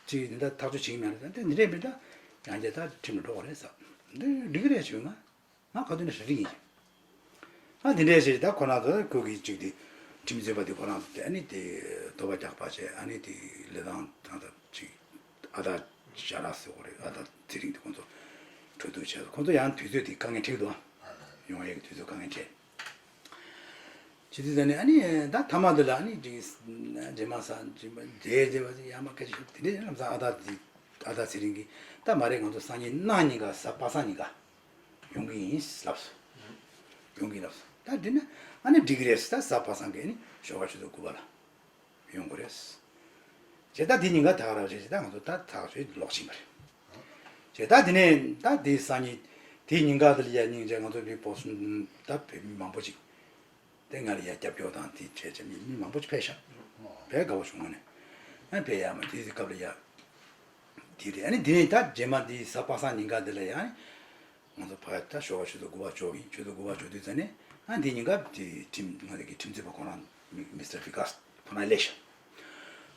ཅིག་འདི་འདྲ་ཐག་གཅོད་བྱེད་ཀྱི་མེད་རེད། དེ་འདི་འདྲས་མི་འདྲ་ཡང་བསྐྱར་ད་ཁྲིམས་ལ་འགྲོ་དགོས་རེད་ཟེར། འདི་འགྲིག་གི་རེད་ཞུས་ང་། ང་ག་དུས་ནས་ཧྲ་ཧྲི་ཡིན། ཨ་འདི་འདྲས་ཞིག་ད་ཁོ་རང་ཚོ་ཁོ་གི་གཅིག་དེ་ཁྲིམས་རྩོད་པ་དེ་ཁོ་རང་ཚོ་དེ་ཨ་ནི་དེ་དོ་པ་རྒྱག་པ་བྱས། ཨ་ནི་དེ་ལས་དང་ད་ལྟ་གཅིག་ཨ་ད་ཞྭ་ར་ཟེར་བ་རེད། ཨ་ད་ཚེ་རིང་དེ་ཁོ་ཚོ་གྲོས་བསྡུར་བྱས། ཁོ་ཚོ་ཡང་དུས་ཚོད་དེ་དཀའ་ངལ་འཕྲད་འདུག་ཡོང་ཡས་ཀྱི་དུས་ཚོད་དཀའ་ངལ་འཕྲད། བྱེད་དུས་ད་ནི་ཨ་ནི་ད་མཐའ་མ་དེ་ལ་ཨ་ནི་འགྲིག་རྗེས་མ་ས་འགྲིག་མ་རྗེས་རྗེས་པ་དེ་ཡར་མར་སྐད་ཆ་ཤོད་དེ་འདྲས་ལམ་སང་ཨ་ད་དེ་ཨ་ད་ཚེ་རིང་གིས་ད་མ་རེད། ང་ཚོ་སང་ཉིན་གནངས་ཉིན་ཀ་གཟའ་པ་སངས་ཉིན་ཀ་ཡོང་གི་ཡིན་ལབ་སོང་། ཡོང་གི་ཡིན་ལབ་སོང་། ད་འདི་ནི་ཨ་ནི་འགྲིག་གི་རེད་ཟེར། ད་གཟའ་པ་སངས་ཀྱི་ཨ་ནི་ཞོགས་ཀ་ཆུ་ཚོད་དགུ་པ་ལ་ཡོང་དགོས་རེད། བྱས་ད་དེ་ཉིན་ཀ་ད་ག་རང་བྱས་བྱས་ད་ང་ཚོ་ད་ཐག་ཆོད་ལོག་ཕྱིན་པ་རེད། བྱས་ད་དེ་ནས་ད་དེ་སང་ཉིན་དེ་ཉིན་ཀ་དེ་ལ་ཡར་སྙིང་རྗེ་ང་ཚོ་བོད་པོ་སུ་ད་བོད་མི་མང་པོ་ཅིག་དེ་ང་ལ་ཡ་རྒྱབ་སྐྱོར་དང་དེ་བྱས་བྱས་མི་མི་མང་པོ་ཅིག་ཕེབས་ཤག་དཔེ་དགའ་བོ་བྱུང་ང་ནས། ཨ་ཕེབས་ཡ་མ་དེའི་སྐབས་ལ་ཡ་དེ་རེད། ཨ་ནི་དེ་ནས་ད་རྗེས་མ་དེ་གཟའ་པ་སངས་ཉིན་ཀ་དེ་ལ་ཡ་ང་ཚོ་ཕ་ད་ཞོགས་པ་ཆུ་ཚོད་དགུ་པ་འབྱོར་ཡིན། ཆུ་ཚོད་དགུ་པ་འབྱོར་དུས་ཙ་ནས་ཨ་དེ་ཉིན་ཀ་དེ་ཁྲིམས་ང་ཚོ་གི་ཁྲིམས་རྩོད་པ་ཁོ་རང་མི་མི་སི་ཊར་ཕི་ཀ་སི་ཁོ་རང་སླེབས་ཤག་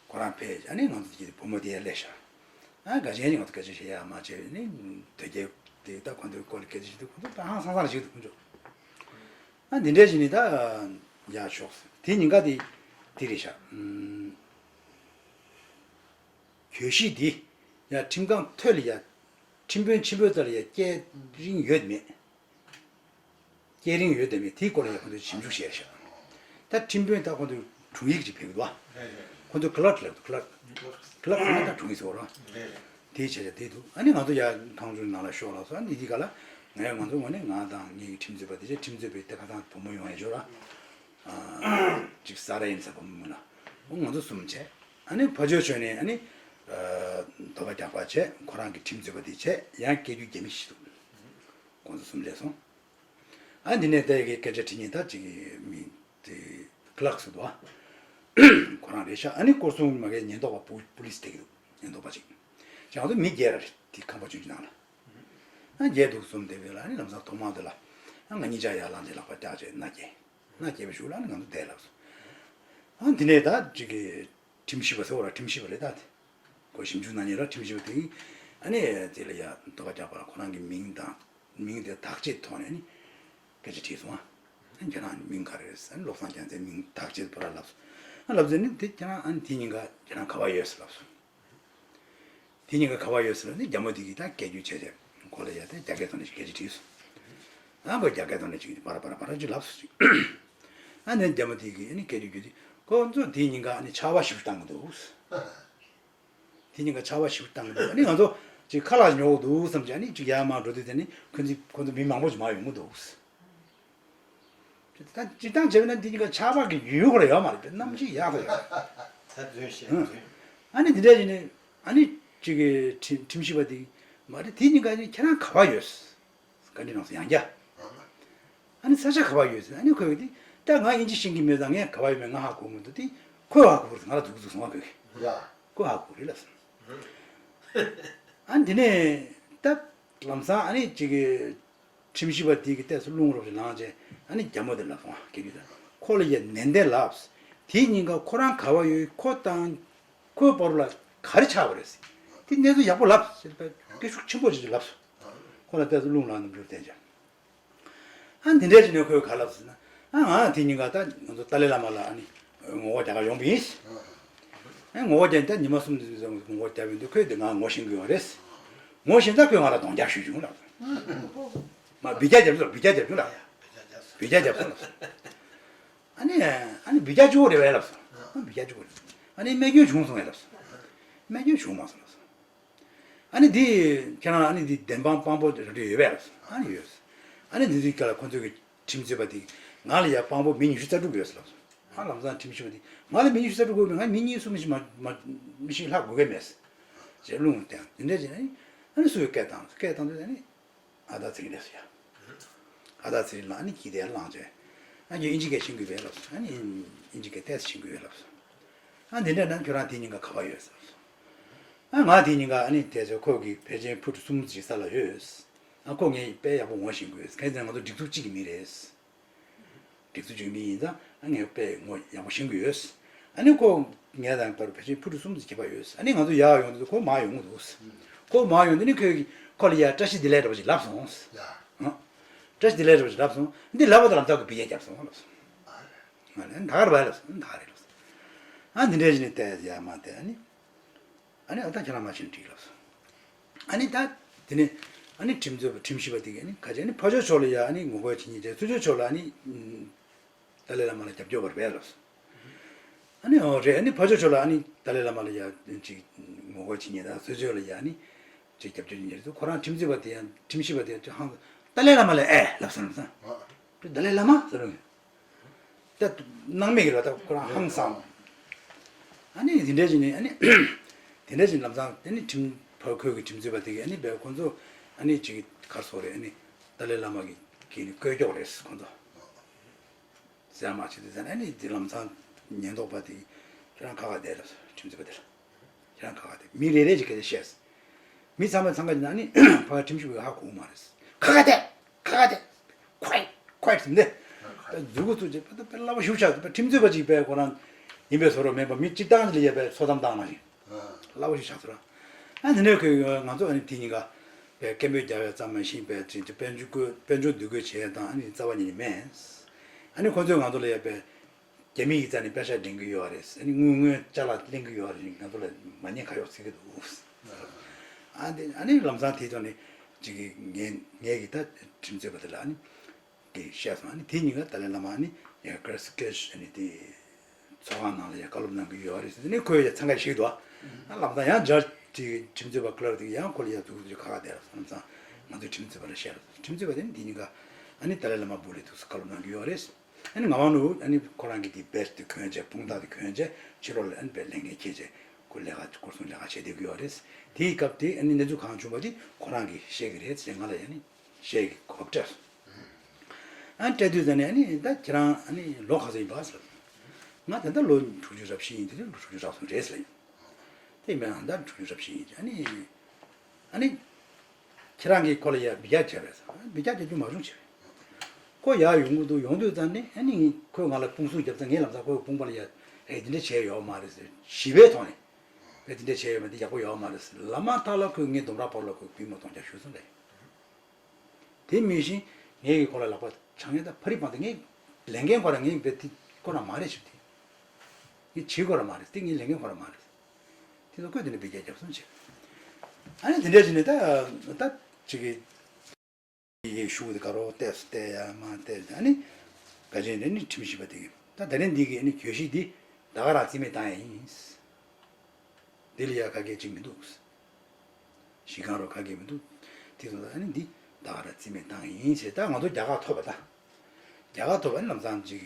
ཁོ་རང་ཕེབས་ཨ་ནི་ང་ཚོ་གི་བུ་མོ་དེ་ཡ་སླེབས་ཤག་ཨ་དགའ་ཞེན་ང་ཚོ་སྐད་ཆ་བཤད་ཡ་མ་བྱས་ནི་དོལ་རྒྱལ་དེ་ད་ཁོ་ཚོའི་སྐོར་ལ་སྐད་ཆ་བཤད་དུས་ཁོ་ཚོ་ད་ཧང་སང་སང་རེ་བྱེད་འདུག་ཁོ་ཚོ། ཨ་འདི་འདྲས་བྱས་ནས་ད་ཡར་ཤོག་ཟེར། དེ་ཉིན་ཀ་དེ་དེ་རེད་ཤག་ཨུམ། གྱོད་གཞི་འདི་ཡར་ཁྲིམས་ཁང་ཐོད་ལ་ཡར་ཁྲིམས་དཔོན་ཆེན་པོའི་རྩ་ལ་ཡར་སྐྱེལ་རིན་ཡོད་མེད། སྐྱེལ་རིན་ཡོད་དམ་མེད་དེའི་སྐོར་ལ་ཡང་ཁོ་ཚོས་ཞིབ་འཇུག་བྱས་ཤག་ད་ཁྲིམས་དཔོན་ད་ཁོ་ཚོས་དྲུང་ཡིག་ཅིག་ཕེབས་འདུག་བ། རེད་རེད། ཁོ་ཚོས་ཀི་ལརཀ་ལབ་འདུག་ཀི་ལརཀ་ཀི་ལརཀ་ཟེར་ན་ད་དྲུང་ཡིག་ཟེར་བ་རེད། རེད་རེད། དེའི་བྱས་བྱས་དེ་འདུག་ཨ་ནི་ང་ཚོ་ཡར་ཁང་ཆུང་ནང་ལ་ཤོག་ལབ་སོང་། ཨ་ནི་དེའི་སྐབས་ལ་ངས་ང་ཚོ་ངོས་ནས་ང་དང་ངའི་ཁྲིམས་རྩོད་པ་དེ་བྱས་ཁྲིམས་རྩོད་པའི་དེ་ཁ་སང་བུ་མོ་ཡོང་ཡས་ཞོར་ལ་ཅིག་ས་ར་ཡིན་ས་བུ་མོ་ལ་འོ་ང་ཚོ་གསུམ་བྱས། ཨ་ནི་ཕ་ཇོ་ཆོས་ནས་ཨ་ནི་དོ་པ་རྒྱག་པ་བྱས། ཁོ་རང་གི་ཁྲིམས་རྩོད་པ་དེ་བྱས། ཡང་སྐད་སྒྱུར་རྒྱ་མི་ཞིག་འདུག་ཁོང་ཚོ་གསུམ་སླེབས་སོང་། ཨ་འདི་ནས་ད་ཡི་གེ་སྐད་ཆ་དྲི་མཁན་ད་ཅིག་མི་དེ་ཀི་ལརཀ་ཟེར་འདུག་ཨ། ཁོ་རང་རེད་ཤག་ཨ་ནི་སྐོར་སྲུང་མ་གའི་ཉེན་རྟོག་པ་པུ་པུ་ལི་སི་བསྡད་ཀྱི་འདུག་ཉེན་རྟོག་པ་ཅིག་ཅང་ཚོ་མི་བརྒྱད་ར་རེད། དེ་ཁང་པ་ཆུང་ཆུང་ནང་ལ། ཨ་བརྒྱད་འདུག་གསུམ་བསྡད་པའི་ལ་ཨ་ནི་ལམ་སང་ཐོག་མ་དེ་ལ་ཨ་ང་གཉིས་ཆ་ཡར་ལངས་ཏེ་ལག་པ་བཀྱག་བྱས་མནའ་སྐྱེལ། མནའ་སྐྱེལ་བའི་གཞུག་ལ་ཨ་ནི་ང་ཚོ་བསྡད་ལབ་སོང་། ཨ་འདི་ནས་ད་ཅིག་གི་ཁྲིམས་ཞིབ་པ་ཟེར་བ་ར་ཁྲིམས་ཞིབ་པ་རེད་ད་དེ། ཁོ་ཞིབ་འཇུག་གནང་མཁན་ར་ཁྲིམས་ཞིབ་པ་དེ་ཡིན། ཨ་ནི་དེ་ལ་ཡ་དོ་པ་རྒྱག་པ་ལ་ཁོ་རང་གི་མིང་དང་མིང་དེ་དག་བྱེད་ཐོག་ནས་ནི་སྐད་ཆ་དྲིས་སོང་ཨ། ཨ་ཁྱེད་རང་མིང་ག་རེ་རེད་ཟེར། ཨ་ནི་བློ་བཟང་རྒྱལ་མཚན་མིང་དག་བྱེད་པ་ར་ལབ་སོང་། ཨ་ལབ་ཟེར་ནི་དེ་ཁྱེད་རང་ཨ་ནི་དེ་ཉིན་ཀ་ཁྱེད་རང་ག་པར་ཡོད་ཟེར་ལབ་སོང་། དེ་ཉིན་ཀ་ག་པར་ཡོད་ཟེར་ལབ་ནི་རྒྱ་མོ་དེ་གིས་ད་སྐད་སྒྱུར་བྱས་བྱས་ཁོ་ལ་ཡ་དེ་རྒྱ་སྐད་ཐོག་ནས་ཅིག་སྐད་ཆ་དྲིས་སོང་། ཨ་ཁོས་རྒྱ་སྐད་ཐོག་ནས་ཅིག་པ་ར་པ་ར་པ་ར་ཅིག་ལབ་སོང་ཅིག་ཨ་ནི་རྒྱ་མོ་དེ་གིས་ཨ་ནི་སྐད་སྒྱུར་བརྒྱུད་དེ་ཁོ་ཚོ་དེ་ཉིན་ཀ་ཨ་ནི་ཆར་པ་ཞིག་བཏང་གི་འདུག་དེ་ཉིན་ཀ་ཆར་པ་ཞིག་བཏང་གི་འདུག་ཨ་ནི་ང་ཚོ་ཅིག་ཁ་ལག་ཉོ་གི་འདུག་བསམ་བྱས་ཨ་ནི་ཅིག་ཡར་མར་འགྲོ་དུས་དེ་ནི་ཁོ་ཚོ་ཁོ་ཚོ་མི་མང་པོ་ཞིག་མར་ཡོང་གི་འདུག་ད་སྤྱིར་བཏང་བྱས་པ་ན་འདི་གཉིས་ཀ་ཆར་པ་གི་ཡུལ་ཁོ་ར་ཡོད་མ་རེད་པས། གནམ་གཤིས་ཡག་ཏུ་ཡོད། ད་རྫུན་བཤད་རྫུན། ཨ་ནི་འདི་འདྲ་ཡིན་ནི་ཨ་ནི་ཅིག་གི་ཁྲིམས་ཁྲིམས་ཞིབ་པ་དེ་མ་རེད། དེ་གཉིས་ཀ་ནི་ཁྱེད་རང་ག་པར་ཡོད། བཀའ་དྲིན་རང་སོ་ཡང་རྒྱ། ཨ་ནི་ས་ཆ་ག་པར་ཡོད་ཟེར། ཨ་ནི་ཁོས་དེ་ད་ང་དབྱིན་ཇི་ཤེས་ཀྱི་མེད་ཙང་ངས་ག་པར་ཡོད་མེད་ང་ཧ་གོ་མི་འདུག་དེ་ཁོས་ཧ་གོ་རེད། ང་ལ་འཛུགས་འཛུགས་སོང་བ་ཁོས། ཡ། ཁོས་ཧ་གོ་རེད་ལབ་སོང་། ཨ་ནི་དེ་ནས་ད་ལམ་སང་ཨ་ནི་ཅིག་གི་ཁྲིམས་ཞིབ་པ་དེ་གི་ལྟས་སུ་རླུང་རོབ་ཅིག་ལངས་བྱས། ཨ་ནི་རྒྱ་མོ་དེ་ལབ་སོང་། ཁྱེད་ཀྱིས་ད་ཁོ་ལ་ཡ་ནན་ཏན་ལབ། དེའི་ཉིན་ཀ་ཁོ་རང་ག་པར་ཡོད། ཁོ་དང་ཁོའི་བར་ལ་ག་རེ་ཆགས་པ་རེད། དེ་གནས་ཚུལ་ཡག་པོ་ལབ་ཟེར་བས་སྐད་ཤུགས་ཆེན་པོ་ཅིག་ལབ་སོང་། ཁོ་ལ་ལྟས་སུ་རླུང་ལངས་ནས་འགྲོ་བསྡད་ཀྱང་། ཨ་འདི་འདྲས་ཀྱི་ནས་ཁོས་ག་ལབ་ཟེར་ན། ཨ་ང་དེ་ཉིན་ཀ་ད་ང་ཚོ་ཏཱ་ལའི་བླ་མ་ལ་ཨ་ནི་ངོ་རྒོལ་རྒྱག་ག་ཡོང་པ་ཡིན། ཨ་ངོ་རྒོལ་རྒྱག་ད་ཉི་མ་གསུམ་དུས་ངོ་རྒོལ་རྒྱབ་ཡོང་དུས་ཁོས་དེ་ང་ངོ་ཤེས་ཀྱི་ཡོད་རེད། ངོ་ཤེས་ད་ཁོས་ང་ལ་གདོང་རྒྱག་ཞུས་བྱུང་ལབ། མ་འབུད་རྒྱག་རྒྱབ་བྱུང་ལབ། འབུད་རྒྱག་རྒྱབ་བྱུང་ལབ། འབུད་རྒྱག་རྒྱབ་སོང་ལབ། ཨ་ནི་ཨ་ནི་འབུད་རྒྱག་བཅུག་གོ་རེད་བས་ལབ་སོང་། ཨ་འབུད་རྒྱག་བཅུག་གོ་རེད། ཨ་ནི་རྨས་སྐྱོན་བྱུང་སོང་ངས་ལབ་སོང་། རྨས་སྐྱོན་བྱུང་མ་སོང་ལབ་སོང་། ཨ་ནི་འདི་ཁྱེད་རང་ཨ་ནི་འདི་བདེན་དཔང་དཔང་པོ་རེ་རེ་ཡོད་པས་ལབ་སོང་། ཨ་ནི་ཡོད། ཨ་ནི་འདི་འདི་ག་ལ་ཁོ་ཚོས་ཀྱི་ཁྲིམས་རྩོད་པ་འདི་ང་ལ་ཡ་དཔང་པོ་མི་ཉི་ཤུ་རྩ་དྲུག་ཡོད་ལབ་སོང་། ཨ་ལམ་སང་ཁྲིམས་ཞིབ་པ་འདི་ང་ལ་མི་ཉི་ཤུ་རྩ་དྲུག་དགོས་མེད། ང་མི་གཉིས་གསུམ་མི་ཞིག་མ་མ་མི་ཞིག་ལྷག་དགོས་ཀྱི་མེད། ཞེས་རླུང་བསྟན་འདི་འདྲ་བྱས་ནས་ཨ་ནི་སུས་སྐད་བཏང་སྐད་བཏང་དུས་ཨ་ནི། ཨ་ད་ཚིག་ལས་སུ་ཡ། ཨ་ད་ཚིག་ལ་ཨ་ནི་ཀི་དེ་བླངས་བྱས། ཨ་ཉོ་ཨིན་ཇི་སྐད་ཤེས་ཀྱི་བས་ལབ་སོང་། ཨ་ནི་ཨིན་ཇི་སྐད་ཏོག་ཙམ་ཤེས་ཀྱི་བས་ལབ་སོང་། ཨ་འདི་འདྲ་ན་ཁྱོད་རང་དེ་ཉིན་ཀ་ག་པར་ཡོད་ཟེར་ལབ་སོང་། ཨ་ང་དེ་ཉིན་ཀ་ཨ་ནི་དེ་ཚོ་ཁོ་གི་ཕལ་ཆེར་ཕུ་ཊི་གསུམ་ཅིག་ས་ལ་ཡོད། ཨ་ཁོ་ངས་དཔེ་ཡག་པོ་ངོ་ཤེས་ཀྱི་ཡོད། གང་ཡིན་ཟེར་ན་ང་ཚོ་སྒྲིག་འཛུགས་གཅིག་གི་མི་རེད། སྒྲིག་འཛུགས་གཅིག་གི་མི་ཡིན་ཙང་ཨ་ངས་དཔེ་ངོ་ཡག་པོ་ཤེས་ཀྱི་ཡོད། ཨ་ནི་ཁོ་ངས་དང་བར་ཕལ་ཆེར་ཕུ་ཊི་གསུམ་ཙམ་ཁྱད་པར་ཡོད། ཨ་ནི་ང་ཚོ་ཡར་ཡོང་དུས་ཁོ་མར་ཡོང་གི་འདུག་ཁོ་མར་ཡོང་དུས་ནི་ཁོས་ཁོ་ལ་ཡ་བཀྲ་ཤིས་བདེ་ལེགས་འདྲ་པོ་ཞིག་ལབ་སོང་། ཡ། ཨ། བཀྲ་ཤིས་བདེ་ལེགས་འདྲ་པོ་ཞིག་ལབ་སོང་། འདི་ལབ་པ་དང་ལམ་སང་ཁོས་འབུད་རྒྱག་བརྒྱབ་སོང་ལབ་སོང་། ང་ལ་ད་ག་རེད་བ་ལབ་སོང་། ད་ག་རེད་ལབ་སོང་། ཨ་འདི་འདྲས་ཞིག་ནས་བལྟས་ཡ་མ་བལྟས། ཨ་ནི། ཨ་ནི་ཨ་ད་ཁྱེད་རང་མ་ཕྱིན་འགྲིག་ལབ་སོང་། ཨ་ནི་ད་དེ་ནས་ཨ་ནི་ཁྲིམས་རྩོད་པ་ཁྲིམས་ཞིབ་པ་དེ་གིས་ཨ་ནི་ག་རེ་ཨ་ནི་ཕར་ཕྱོགས་ཕྱོགས་ལ་ཡ་ཨ་ནི་ངོ་རྒོལ་བྱེད་མཁན་བྱས། ཚུར་ཕྱོགས་ཕྱོགས་ལ་ཨ་ནི་ཏཱ་ལའི་བླ་མ་ལ་རྒྱབ་སྐྱོར་བ་རེད་ལབ་སོང་། ཨ་ནི་འོ་རེད། ཨ་ནི་ཕར་ཕྱོགས་ཕྱོགས་ལ་ཨ་ནི་ཏཱ་ལའི་བླ་མ་ལ་ཡ་ཅིག་ངོ་རྒོལ་བྱེད་མཁན་དང་ཚུར་ཕྱོགས་ལ་ཡ་ཨ་ནི་ཅིག་རྒྱབ་སྐྱོར་བྱེད་མཁན་རེད་འདུག་ཁོ་རང་ཁྲིམས་རྩོད་པ་དེ་ཡང་ཁྲིམས་ཞིབ་པ་དེ་ཡང་ཧང་ཏཱ་ལའི་བླ་མ་ལ་ཨེ་ལབ་སོང་ལབ་སོང་། ཏཱ་ལའི་བླ་མ་ཟེར་རུང་། ད་སྣང་མེད་ཀྱི་རེད་པ། ད་ཁོ་རང་ཧང་སངས། ཨ་ནི་དེ་འདྲ་བྱས་ནས་ཨ་ནི་དེ་འདྲ་བྱས་ནས་ལམ་སང་དེ་ནི་ཁྲིམས་ཕར་ཁོས་ཀྱི་ཁྲིམས་རྩོད་པ་དེ་གིས་ཨ་ནི་བས་ཁོ་ཚོ་ཨ་ནི་ཅིག་གར་སོང་རེད། ཨ་ནི་ཏཱ་ལའི་བླ་མ་གི་གི་ནི་བཀོད་ཀྱོག་རེད་ཁོ་ཚོ། ཟེར་མ་བྱེད་དུས་ཙང་ཨ་ནི་དེ་ལམ་སང་ཉེན་རྟོག་པ་དེ་ཁྱོད་རང་ཁ་ཁ་བསྡད་ལབ་སོང་། ཁྲིམས་རྩོད་པ་དེ་ལ། ཁྱེད་རང་ག་ག་དེ་མི་རེ་རེ་ཅིག་ག་དེ་བཤད། མི་ཚང་མ་འཚང་ཁ་ཅིག་ན་ནི་ཕ་ག་ཁྲིམས་ཞིབ་པ་ཧ་གོ་མ་རེད། ཁ་ཁ་དེ། ཁ་ཁ་དེ། ཁོའི་ཁོའི་ཟིན་ཏེ། ད་མཛུབ་གུ་བཙུགས་རྗེས་ད་དཔེ་སླ་པོ་ཞིག་ཆགས། དཔེ་ཁྲིམས་རྩོད་པ་ཅིག་དཔེ་ཁོ་རང་ཡིན་པའི་བཟོ་འདྲ་མེད་པ། མི་སྤྱིར་བཏང་ཅིག་ལ་ཡ་དཔེ་ཚོགས་གཏམ་བཏང་མ་ཞིག་སླ་པོ་ཞིག་ཆགས་སོང་ར། ཨ་དེ་ནས་ཁོས་ང་ཚོ་ཨ་ནི་དེ་གཉིས་ཀ་དཔེ་སྐད་འབོད་རྒྱག་པའི་ཙམ་མ་ཤེས་པའི་ཅིག་དཔལ་འབྱོར་བཀོད་དཔལ་འབྱོར་འདུ་འགོད་བྱས་དང་ཨ་ནི་རྩ་བ་ཉིད་ནས་མེད། ཨ་ནི་ཁོ་ཚོས་ང་ཚོ་ལ་ཡ་དཔེ། རྒྱ་མི་ཡི་རྩ་ནས་པད་ཤག་འདྲེན་གྱི་ཡོད་རེད། ཨ་ནི་དངུལ་དངུལ་ཅ་ལག་ལེན་གྱི་ཡོད་རེད། ང་ཚོ་ལ་མ་ཉེས་ཁ་གཡོག་བྱེད་ཀྱི་འདུག་ཨ་དེ་ཨ་ནི་ལམ་སང་དེའི་ཐོག་ནས་ཅིག་གིས་ངས་ངས་ཀྱིས་ད་ཁྲིམས་རྩོད་པ་དེ་ལ་ཨ་ནི་དེ་བཤད་སོང་། ཨ་ནི་དེ་ཉིན་ཀ་ཏཱ་ལའི་བླ་མ་ཨ་ནི་ཡ་ཀ་ར་སི་ཀེ་ཤི་ཨ་ནི་དེ་ཚོགས་ཁང་ནང་ལ་ཡ་བཀའ་སློབ་གནང་གི་ཡོད་རེད་ཟེར་ནས་ཁོས་ཡ་འཚང་ཁ་ཞིག་འདུག་ཨ་ལམ་སང་ཡང་འཇར་དེ་ཁྲིམས་རྩོད་པ་ཀི་ལར་དེ་ཡང་ཁོ་ལ་ཡ་ཐུག་ཐུག་ཁ་ཁ་བསྡད་ལ་ལམ་སང་ང་ཚོས་ཁྲིམས་རྩོད་པ་ལ་བཤད་ལ། ཁྲིམས་རྩོད་པ་དེ་ནི་དེ་ཉིན་ཀ་ཨ་ནི་ཏཱ་ལའི་བླ་མ་སྦུག་ལ་ཐུག་སེ་བཀའ་སློབ་གནང་གི་ཡོད་རེད། ཨ་ནི་ངག་དབང་ནོར་བུ་ཨ་ནི་ཁོ་རང་གི་དེ་བེ་སི་ཊི་དེ་གོན་བྱས། དཔུང་རྟགས་དེ་གོན་བྱས་ཕྱི་ལོགས་ལ་ཨ་ནི་དཔེ་ལས་འགན་འཁྱེར་བྱས་ཁོ་ལས་ཀ་སྐོར་སྲུང་ལས་ཀ་བྱས་བསྡད་ཀྱི་ཡོད་རེད། དེའི་སྐབས་དེ་ཨ་ནི་གནས་ཚུལ་གང་བྱུང་བ་དེ་ཁོ་རང་གིས་བཤད་ཀྱི་རེད་ཟེར་ང་ལ་ཨ་ནི་བཤད་ཀྱི་གོ་སྐབས་སྤྲད་སོང་། ཨ་ནི་སྤྲད་དུས་ཙང་ནས་ཨ་ནི་ད་ཁྱེད་རང་ཨ་ནི་ལོ་ག་ཚོད་ཡིན་པ་ཟེར། ང་ད་ལྟ་ལོ་དྲུག་ཅུ་རེ་བཞི་ཡིན། དེ་དུས་ལོ་དྲུག་ཅུ་རེ་གསུམ་རེད་ཟེར། དེ་མིན་ཨ་ད་དྲུག་ཅུ་རེ་བཞི་ཡིན། ཨ་ནི་ཨ་ནི། ཁྱེད་རང་གིས་ཁོ་ལ་ཡ་འབུད་རྒྱག་བྱས་པས་ཟེར། འབུད་རྒྱག་རྒྱག་རྒྱུ་མ་བྱུང་བྱས་པས། ཁོ་ཡར་ཡོང་གི་འདུག་ཡོང་དུས་ཙང་ནས་ཨ་ནི་ཁོས་ང་ལ་དཔུང་སྲུང་བརྒྱབ་ཙང་ངས་ལམ་སང་ཁོའི་དཔུང་པ་ལ་ཡ་ཨེ་འདི་འདྲ་བྱས་ཡོད་མ་རེད་ཟེར། ཞི་བའི་ཐོག་ནས་ཨེ་འདི་འདྲ་བྱས་ཡོད་མ་འདི་ཡག་པོ་ཡོད་མ་རེད་ཟེར། ལམ་མ་ཐག་ལ་ཁོས་ངའི་ལྡུམ་ར་ཕོར་ལ་ཁོས་པུས་མོ་གདོང་རྒྱག་ཞུས་སོང་ལབ། དེ་མིན་ཞིང་ངས་ཀྱི་ཁོ་ལ་ལག་པ་འཆང་ཡས་ད་ཕ་རི་པང་དེ་ངས་ལས་འགན་ཁོ་རང་ངས་འབད་དེ་ཁོ་རང་མ་རེད་ཞིག་དེ། ངས་བྱེད་ཁོ་རང་མ་རེད། དེ་ངའི་ལས་འགན་ཁོ་རང་མ་རེད། དེ་ཚོ་ཁོས་དེ་ནས་འབུད་རྒྱག་རྒྱབ་སོང་བྱས། ཨ་ནི་དེ་འདྲ་བྱས་ནས་ད་ད་ཅིག་གི་ཡི་གེ་ཤུགས་དེ་ག་རོ་བལྟས་སུ་བལྟས་ཡ་མ་བལྟས་ཨ་ནི་ག་ཅན་དེ་ནི་ཁྲིམས་ཞིབ་པ་དེ་གི་ད་ད་རིང་འདི་གི་ཨ་ནི་གྱོད་གཞི་འདི་ད་ག་རང་རྩིས་མེད་བཏང་ཡ་ཡིན། འདི་ལ་ཡ་ག་གེ་ཅིག་མི་འདུག་གཞི་གང་རུ་ག་གེ་མི་འདུག་དེ་སོང་ཙང་ཨ་ནི་འདི་ད་ག་རང་རྩིས་མེད་བཏང་ཡིན་ཟེར། ད་ང་ཚོ་རྒྱ་གར་ཐོབ་པ་ད། རྒྱ་གར་ཐོབ་པ་ནི་ལམ་སང་ཅིག་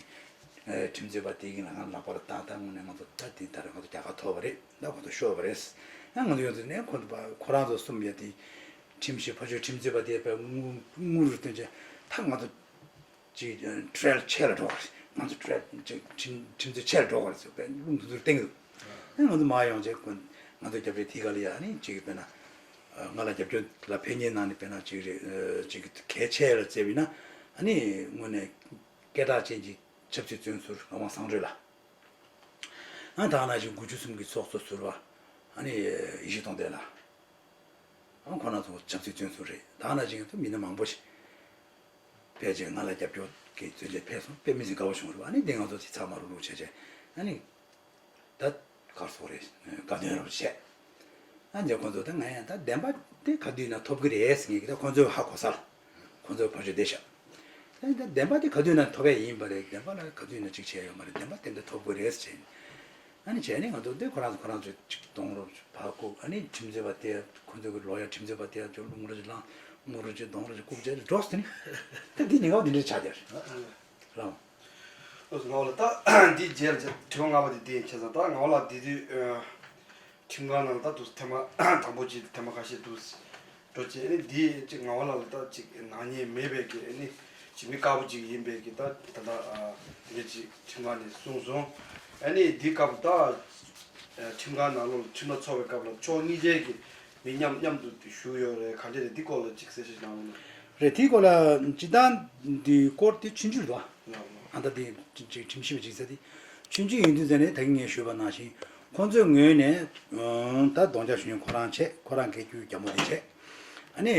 ཁྲིམས་རྩོད་པ་དེ་གི་ལ་ང་ལག་པར་བཏང་། ད་དངོས་གནས་ང་ཚོ་ད་དེ་ད་རེས་ང་ཚོ་རྒྱ་གར་ཐོབ་པ་རེད། ད་ཁོ་ཚོ་ཤོར་བ་རེད། ཨ་ང་ཚོ་ཡོང་དུས་ནས་ཁོ་ཁོ་རང་ཚོ་གསུམ་ཡ་དེ་ ཁྲིམས་ཞིབ་ཕར་ཕྱོགས་ཁྲིམས་རྩོད་པ་དེ་དཔེ་དངུལ་དངུལ་རུ་བཏོན་བྱས་ད་ང་ཚོ་ཅིག་ཁྲལ་ཆེ་ལ་འགྲོ་བ་རེད། ང་ཚོ་ཁྲལ་ཅིག་ཁྲིམས་ཁྲིམས་རྩོད་ཆེ་ལ་འགྲོ་བ་རེད་ཟེར་དཔེ་རླུང་དུ་དུར་བཏང་གི་འདུག་ཨ་ང་ཚོ་མར་ཡོང་བྱས་ཁོ་ང་ཚོ་རྒྱབ་སྐྱོར་དེ་ག་ལ་ཡ་ཨ་ནི་ཅིག་དཔེར་ན་ང་ལ་རྒྱབ་སྐྱོར་ལ་ཕེབས་མཁན་ནང་ནས་དཔེར་ན་ཅིག་རེད་ཅིག་གལ་ཆེ་ལ་བརྩིས་པ་ཡིན་ན་ཨ་ནི་དངོས་གནས་སྐད་གྲགས་ཅན་གྱི་ཆབ་སྲིད་བཙོན་ཟུར་ངག་དབང་བསམ་གྲོས་ལགས། ཨ་ད་ནང་བཞིན་དགུ་བཅུ་གསུམ་གྱི་ཚོགས་གཙོ་ཟུར་པ་ཨ་ནི་ཡེ་ཤེས་སྟོང་བདེ་ལགས། ཨ་ཁོང་རྣམ་ཚོ་ཆབ་སྲིད་བཙོན་ཟུར་རེད། ད་ནང་བཞིན་དུ་མི་སྣ་མང་པོ་ཞིག་ཕལ་ཆེར་ང་ལ་རྒྱབ་སྐྱོར་གྱི་མཛད་རྗེས་ཕེབས་སོང་། དཔེ་མི་སྲིད་དགའ་བོ་བྱུང་རེད་པ། ཨ་ནི་འདི་ང་ཚོ་ཅིག་ཚང་མ་རུག་རུག་བྱས་བྱས་ཨ་ནི་ད་གར་སོང་རེད། བཀའ་དོན་རབ་བྱས། ཨ་འདི་ཁོང་ཚོ་ད་ང་ཡང་ད་བདེན་པ་དེ་ག་དུས་ན་ཐོབ་ཀྱི་རེད་ཟེར་ངེས་ཀྱི་ད་ཁོང་ཚོས་ཧ་གོ་ས་ལ་ཁོང་ཚོས་ཕར་ཕྱོགས་བསྡད་ཤག་ད་ད་བདེན་པ་དེ་ག་དུས་ན་ཐོབ་ཡ་ཡིན་པ་རེད། བདེན་པ་ལ་ག་དུས་ན་ཅིག་བྱས་ཡོད་མ་རེད། བདེན་པ་དེ་འདྲ་ཐོབ་དགོས་རེད་ཟེར། ཨ་ནི་བྱས་ནས་ང་ཚོ་འདི་ཁོ་རང་ཚོ་ཁོ་རང་ཚོ་ཅིག་གཏོང་རོགས་ཕར་བཀུག་ཨ་ནི་ཁྲིམས་རྩོད་པ་དེ་ཁོ་ཚོ་གི་ལོ་ཡ་ཁྲིམས་རྩོད་པ་དེ་ཚོ་ལུང་རོ་ཅིག་ལངས་ངོ་རོ་ཅིག་གདོང་རོ་ཅིག་བཀུག་བྱས་འགྲོ་ཟེར་ནི་ད་འདི་ཉེན་ཁ་འདི་འདྲ་ཆགས་བསྡད་རེད་ལགས། ཨོ་ང་ལ་ད་འདི་རྗེས་ལ་དྲི་བ་ལྔ་པ་དེ་དེ་ཡིན་ཁྱེད་ཚོ་ད་ང་ལ་འདི་དུས་ཁྲིམས་ཁང་ནང་ད་དུ་ཐེངས་མ་དང་པོ་གཅིག་ཐེངས་མ་ཁ་ཤས་འདུག་འགྲོ་བྱས་ནི་འདི་ཅིག་ངག་དབང་ལགས་ལ་ད་ཅིག་ནག་ཉེས་མེད་པའི་གི་ནི་ཅིག་མི་དཀར་པོ་ཅིག་ཡིན་པའི་གི་ད་ད་ད་དེ་འདྲ་ཅིག་ཁྲིམས་ཁང་ནས་གསུངས་སོང་། ཨ་ནི་འདི་སྐབས་ད་ཁྲིམས་ཁང་ནང་ལོགས་ཁྲིམས་ཐག་ཚོགས་པའི་སྐབས་ལ་ཕྱོགས་གཉིས་ཆའི་གི་མི་མཉམ་མཉམ་དུ་བཞུགས་ཡོད་རེད། ག་འདྲ་རེད། འདི་སྐོར་ལ་ཅིག་གསལ་བཤད་གནང་རོགས་གནང་། རེད། དེའི་སྐོར་ལ་སྤྱི་བཏང་འདི་སྐོར་དེ་ཆུང་ཆུང་རེད་བ། ལགས་ལགས། ཨ་ད་དེ་ཅིག་ཁྲིམས་ཞིབ་པ་ཅིག་ཟེར་དེ་ཆུང་ཆུང་ཡིན་དུས་ཟེར་ནས་ད་གིན་ངས་ཞུས་པ་ནང་བཞིན་ཁོང་ཚོའི་ངོས་ནས་ད་གདོང་རྒྱག་ཞུ་མཁན་ཁོ་རང་བྱས། ཁོ་རང་སྐད་སྒྱུར་རྒྱ་མོ་དེ་བྱས། ཨ་ནི་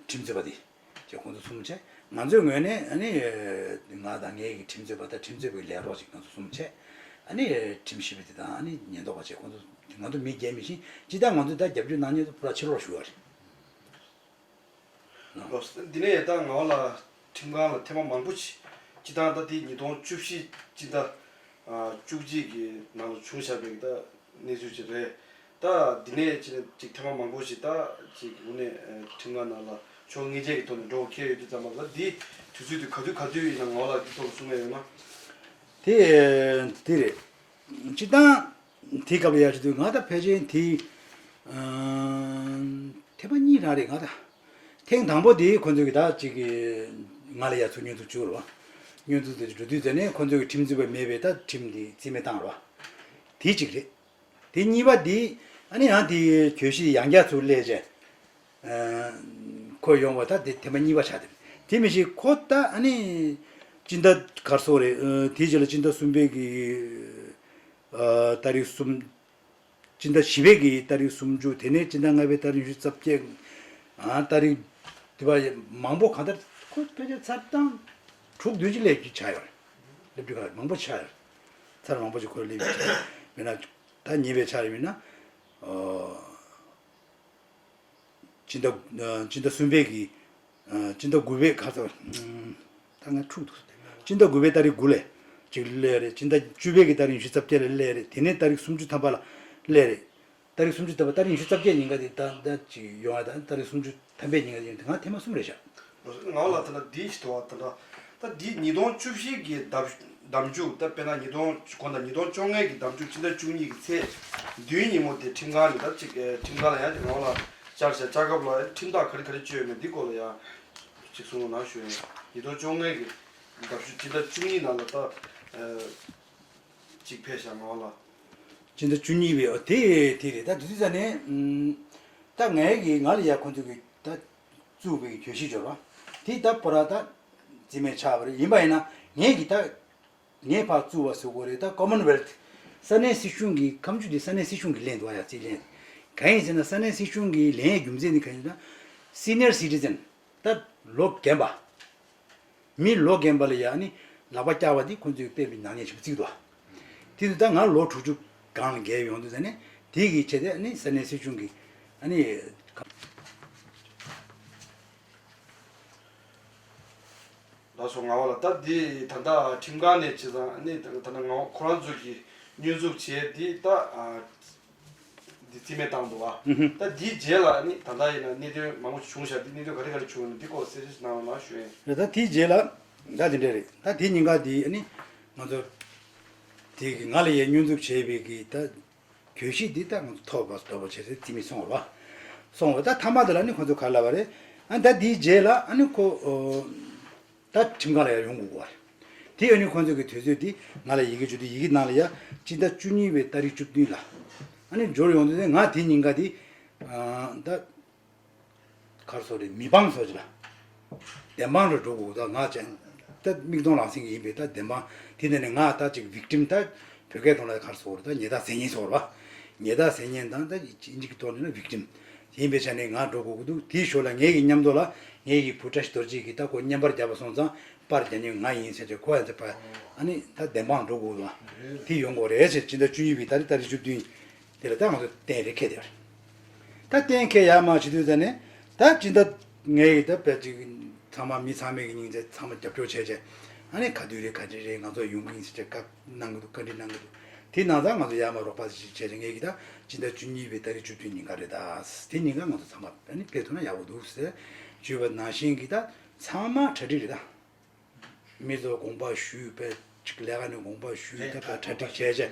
ཁྲིམས་རྩོད་པ་དེ་བྱས་ཁོང་ཚོ་གསུམ་བྱས། ང་ཚོའི་ངོས་ནས་ཨ་ནི་ང་དང་ངའི་གི་ཁྲིམས་རྩོད་པ་དང་ཁྲིམས་རྩོད་པའི་ལས་རོགས་ཅིག་ང་ཚོ་གསུམ་བྱས། ཨ་ནི་ཁྲིམས་ཞིབ་པ་དེ་དང་ཨ་ནི་ཉེན་རྟོག་པ་བྱས་ཁོང་ཚོ་ང་ཚོ་མི་བརྒྱད་མི་བཞི་སྤྱི་བཏང་ང་ཚོ་ད་རྒྱབ་སྐྱོར་གནང་མཁན་ཚོ་ཕུ་ར་ཕྱི་ལོགས་ལ་བཞུགས་པ་རེད། ལགས། འདི་ནས་ད་ངག་དབང་ལགས་ཁྲིམས་ཁང་ལ་ཐེངས་མ་མང་པོ་ཞིག་སྤྱི་བཏང་ད་ལྟའི་ཉིས་སྟོང་བཅུ་བཞི་སྤྱི་ཟླ་ཨ་བཅུ་གཅིག་གི་ནང་ལ་བྱུང་བཞག་པའི་ད་གནས་ཚུལ་ཅིག་རེད། ད་འདི་ནས་ཅིག་ཅིག་ཐེངས་མ་མང་པོ་ཞིག་ད་ཅིག་དངོས་གནས་ཁྲིམས་ཁང་ནང་ལ་ཕྱོགས་གཉིས་ཆའི་གི་ཐོག་ནས་འགྲོ་འཁེལ་ཡོད་དུས་ཙམ་པ་ལ་འདི་དུས་ཚོད་དེ་ག་དུས་ག་དུས་ཡིན་ན་ངག་དབང་ལགས་འདི་ཐོག་ལ་གསུང་མཁན་ཡོད་ན། དེ་དེ་རེད། སྤྱིར་བཏང་དེའི་སྐབས་ལ་ཡར་བྱེད་དུས་ང་ད་ཕལ་ཆེར་དེ་ཐེངས་མ་གཉིས་རང་རེད། ང་ད་ཐེངས་དང་པོ་དེ་ཁོ་ཚོས་ཀྱི་ད་ཅིག་གི་ང་ལ་ཡར་ཚུར་བསྙོན་འཛུགས་བྱུང་རེད་བ། བསྙོན་འཛུགས་དེ་འགྲོ་དུས་ཙམ་ནས་ཁོ་ཚོས་ཀྱི་ཁྲིམས་རྩོད་པ་མེད་པའི་ད་ཁྲིམས་དེ་རྩིས་མེད་བཏང་རེད་བ། དེ་གཅིག་རེད། དེ་གཉིས་པ་དེ་ཨ་ནི་ཡང་དེ་གྱོད་གཞི་ཡང་བསྐྱར་ཚུར་སླེབས་བྱས། ཁོ་ཡོང་བ་ད་དེ་ཐེངས་མ་གཉིས་པ་ཆགས་དེ། དེ་མི་ཤེས་ཁོ་ད་ཨ་ནི་སྤྱི་ཟླ་གར་སོང་རེད། དེའི་རྗེས་ལ་སྤྱི་ཟླ་གསུམ་པའི་གི་ཨ་ཏ་རིག་གསུམ། སྤྱི་ཟླ་བཞི་པའི་གི་ཏ་རིག་སུམ་ཅུ། དེ་ནས་སྤྱི་ཟླ་ལྔ་པའི་ཏ་རིག་ཉི་ཤུ་རྩ་བརྒྱད། ཨ་ཏ་རིག་དེ་བ་མང་པོ་གང་ལྟར་ཁོ་ཕལ་ཆེར་ཚར་དང་དྲུག་བདུན་ཅིག་སླེབས་ཀྱི་ཆགས་ཡོད་རེད། སླེབས་དུས་ག་མང་པོ་ཆགས་ཡོད་རེད། ཚར་མང་པོ་ཅིག་ཁོ་སླེབས་ཀྱི་ཆགས་ཡོད། མིན་ན་ད་ཉེ་བའི་ཆར་ཡིན་ན་ཨོ། སྤྱི་ཟླ་ཨ་སྤྱི་ཟླ་གསུམ་པའི་གི་ཨ་སྤྱི་ཟླ་དགུ་པའི་ཁ་ཚ་ད་ང་འཁྲུག་འདུག་སྤྱི་ཟླ་དགུ་པའི་ཏ་རིག་དགུ་ལས་ཅིག་སླེབས་རེད། སྤྱི་ཟླ་བཅུ་པའི་གི་ཏ་རིག་ཉི་ཤུ་རྩ་བརྒྱད་ལ་སླེབས་རེད། དེ་ནས་ཏ་རིག་སུམ་ཅུ་ཐམ་པ་ལ་སླེབས་རེད། ཏ་རིག་སུམ་ཅུ་ཐམ་པ་ཏ་རིག་ཉི་ཤུ་རྩ་བརྒྱད་ཉིན་ག་དེ་ད་ད་ཅིག་ཡོང་ཡ་ད་ཏ་རིག་སུམ་ཅུ་ཐམ་པའི་ཉིན་ག་དེ་ཡོང་དེ་ང་ཐེངས་མ་གསུམ་རེད་ཤག་ང་ལ་ད་ལྟ་འདི་ཞིག་འདུག་བ། ད་ལྟ་ད་འདི་ཉིས་སྟོང་བཅུ་བཞི་གི་ཟླ་ཟླ་མཇུག་ད་དཔེར་ན་ཉིས་སྟོང་གོང་ད་ཉིས་སྟོང་བཅོ་ལྔ་གི་ཟླ་མཇུག་སྤྱི་ཟླ་བཅུ་གཉིས་ཀྱི་ཚེས་བདུན་ཉིན་མོ་དེ་ཁྲིམས་ཁང་ནས་ད་ཅིག་ཨེ་ཁྲིམས་ཁང་ལ་ཡང་ཅིག་ངོ་ལ་བཅར་བྱས་བཅར་སྐབས་ལ་ཨེ་ཁྲིམས་ཐག་ག་རེ་ག་རེ་གཅོད་ཡོད་མེད་འདི་སྐོར་ལ་ཡང་ཅིག་གསུང་རོགས་གནང་ཞུ་ཡ་ཡིན། ཉིས་སྟོང་བཅོ་ལྔ་གི་ཟླ་བཅུ་སྤྱི་ཟླ་བཅུ་གཉིས་ནང་ལ་ད་ཨེ་ཅིག་ཕེབས་ཤག་ངོ་ལ། སྤྱི་ཟླ་བཅུ་གཉིས་པའི་ཨོ་དེ་དེ་རེད། ད་དུས་ཚོད་ཙམ་ནས་ཨུམ་ད་ངའི་གི་ང་ལ་ཡ་ཁོ་ཚོ་གི་ད་བཙུགས་པའི་གི་གྱོད་གཞི་འབྱོར་བ་དེ་ད་པོ་ར་ད་རྩིས་མེད་ཆགས་པ་རེད། ཡིན་པ་ཡིན་ན་ངས་གི་ད་ངས་ཕར་བཙུགས་པ་ཟེར་དགོས་རེད། ད་Commonwealth་ས་གནས་སྲིད་གཞུང་གི་ཁ་མཆུ་དེ་ས་གནས་སྲིད་གཞུང་གི་ལེན་འདུག་ཡ་རྩིས་ལེན། གང་ཡིན་ཟེར་ན་ས་གནས་སྲིད་གཞུང་གི་ལེན་ཡའི་རྒྱུ་མཚན་ནི་གང་ཡིན་ཟེར་ན་senior citizen་ད་ལོ་རྒན་པ། མི་ལོ་རྒན་པ་ལ་ཡང་ནི་ལག་པ་བཀྱག་པ་འདི་ཁོང་ཚོས་དཔེ་མི་ནག་ཉེས་ཆེན་པོ་བརྩིས་འདུག་དེ་དུས་ད་ང་ལོ་དྲུག་ཅུ་སྒང་ལ་བརྒལ་ཡོང་དུས་ད་ནི་དེ་གི་ཆེད་དུ་ནི་ས་གནས་སྲིད་གཞུང་གི་ཨ་ནི། ལགས་སོ། ངག་དབང་ལགས་ད་འདི་ད་ལྟ་ཁྲིམས་ཁང་ནས་བྱས་ཙང་ནི་ད་ལྟ་ངག་དབང་ཁོ་རང་ཚོ་གི་བསྙོན་འཛུགས་བྱས་འདི་ད་ཨ། འདི་རྩིས་མེད་བཏང་འདུག་ཨ། ཨུ་ཧུ། ད་འདིའི་རྗེས་ལ་ནི་ད་ལྟ་ཡིན་ན་གནད་དོན་མང་པོ་ཞིག་བྱུང་ཤག་འདི་གནད་དོན་ག་རེ་ག་རེ་བྱུང་ཡོད་ན་འདི་སྐོར་གསལ་བཤད་ཞིག་གནང་རོགས་གནང་ཞུ་ཡིན། རེད། ད་དེའི་རྗེས་ལ་ད་དེ་འདྲས་རེད། ད་དེ་ཉིན་ཀ་དེ་ནི་ང་ཚོ་དེ་གི་ང་ལ་ཡ་བསྙོན་འཛུགས་བྱས་པའི་གི་ད་གྱོད་གཞི་འདི་ད་ང་ཚོ་ཐོབ་པ་འདྲ་པོ་བྱས་ཏེ་རྩིས་མེད་སོང་བ་རེད་ སོང་བ། ད་མཐའ་མ་དེ་ལ་ནི་ཁོ་ཚོ་ག་རེ་ལབ་པ་རེད། ཨ་ད་དེའི་རྗེས་ལ་ཨ་ནི་ཁོ་ཨོ་ད་ཁྲིམས་ཁང་ལ་ཡང་ཡོང་དགོས་པ་རེད། དེ་ཡང་ནི་ཁོ་ཚོ་གི་དུས་ཚོད་དེ་ང་ལ་ཡི་གེ་བཅུ་དུས་ཡི་གེ་ནང་ལ་ཡ་སྤྱི་ཟླ་བཅུ་གཉིས་པའི་ཏ་རིག་བཅུ་བདུན་ལ་ཨ་ནི་འབྱོར་ཡོང་དུས་ང་དེ་ཉིན་ཀ་དེ་ཨ་ད། ག་རེ་ཟེར་དགོས་རེད། མི་ཕམ་ཟེར་གྱི་ལ། བདེན་དཔང་རུ་འགྲོ་དགོས་ད་ང་ཅན། ད་མིག་མཐོང་ལག་ཟིན་གྱི་ཡིན་པས་ད་བདེན་དཔང་དེ་ནས་ནས་ང་ད་ཅིག་ཝིག་ཊིམ་ད་བོད་སྐད་ཐོག་ལ་ག་རེ་ཟེར་དགོས་རེད། ད་ཉེས་དག་ཟས་ཉེན་ཟེར་བ། ཉེས་དག་ཟས་ཉེན་དང་ད་ཨིན་ཇི་གི་ཐོག་ནས་ན་ཝིག་ཊིམ་ཡིན་པའི་ཆ་ནས་ང་འགྲོ་དགོས་ཀྱི་འདུག་དེའི་ཞོར་ལ་ངེད་ཀྱི་མཉམ་དུ་ལ་ངེད་ཀྱི་བུ་བཀྲ་ཤིས་རྡོ་རྗེ་གིས་ད་ཁོ་བརྙན་པར་བརྒྱབ་པ་སོང་ཙང་པར་རྒྱག་མཁན་ང་ཡིན་ཟེར་ཏེ་ཁོ་ཡང་ཚེ་ཕ་ཨ་ནི་ད་བདེན་དཔང་འགྲོ་དགོས་ལ་དེ་ཡོང་དགོས་རེད་ཟེར། སྤྱི་ཟླ་བཅུ་གཉིས་པའི་ཏ་རིག་ཏ་རིག་བཅུ་བདུན། དེ་ལ་ད་ང་ཚོ་གཏན་རེ་འཁེལ་དེ་རེད། ད་གཏན་འཁེལ་ཡག་མ་བྱེད་དུས་ཙ་ནས་ད་སྤྱི་ཟླ་ངའི་ད་དཔེ་ཅིག་ཚང་མ་མི་ཚང་མའི་གི་སྙིང་རྗེ་ཚང་མ་རྒྱབ་སྐྱོར་བྱས་བྱས་ཨ་ནི་ག་དུས་རེད་ག་འདྲ་རེད་ང་ཚོ་ཡོང་གི་ཡིན་ཟེར་བྱས་བཀའ་གནང་གི་འདུག་བཀའ་འདྲི་གནང་གི་འདུག་དེ་ནང་ཚང་ང་ཚོ་ཡར་མར་རོགས་པ་ཞིག་བྱས་བྱས་ངས་གི་ད་སྤྱི་ཟླ་བཅུ་གཉིས་པའི་ཏ་རིག་བཅུ་བདུན་ཉིན་ག་རེད་ད་དེ་ཉིན་ག་ང་ཚོ་ཚང་མ་ཨ་ནི་ཕེབས་ཐུབ་ན་ཡག་པོ་འདུག་ཟེར་ཞུས་པ་ནང་བཞིན་གི་ད་ཚང་མ་གྲ་སྒྲིག་རེད་ད། མི་ཚོ་དགོངས་པ་ཞུས་པའི་ཅིག་ལས་ཀ་ནས་དགོངས་པ་ཞུས་ད་ཕར་གྲ་སྒྲིག་བྱས་བྱས་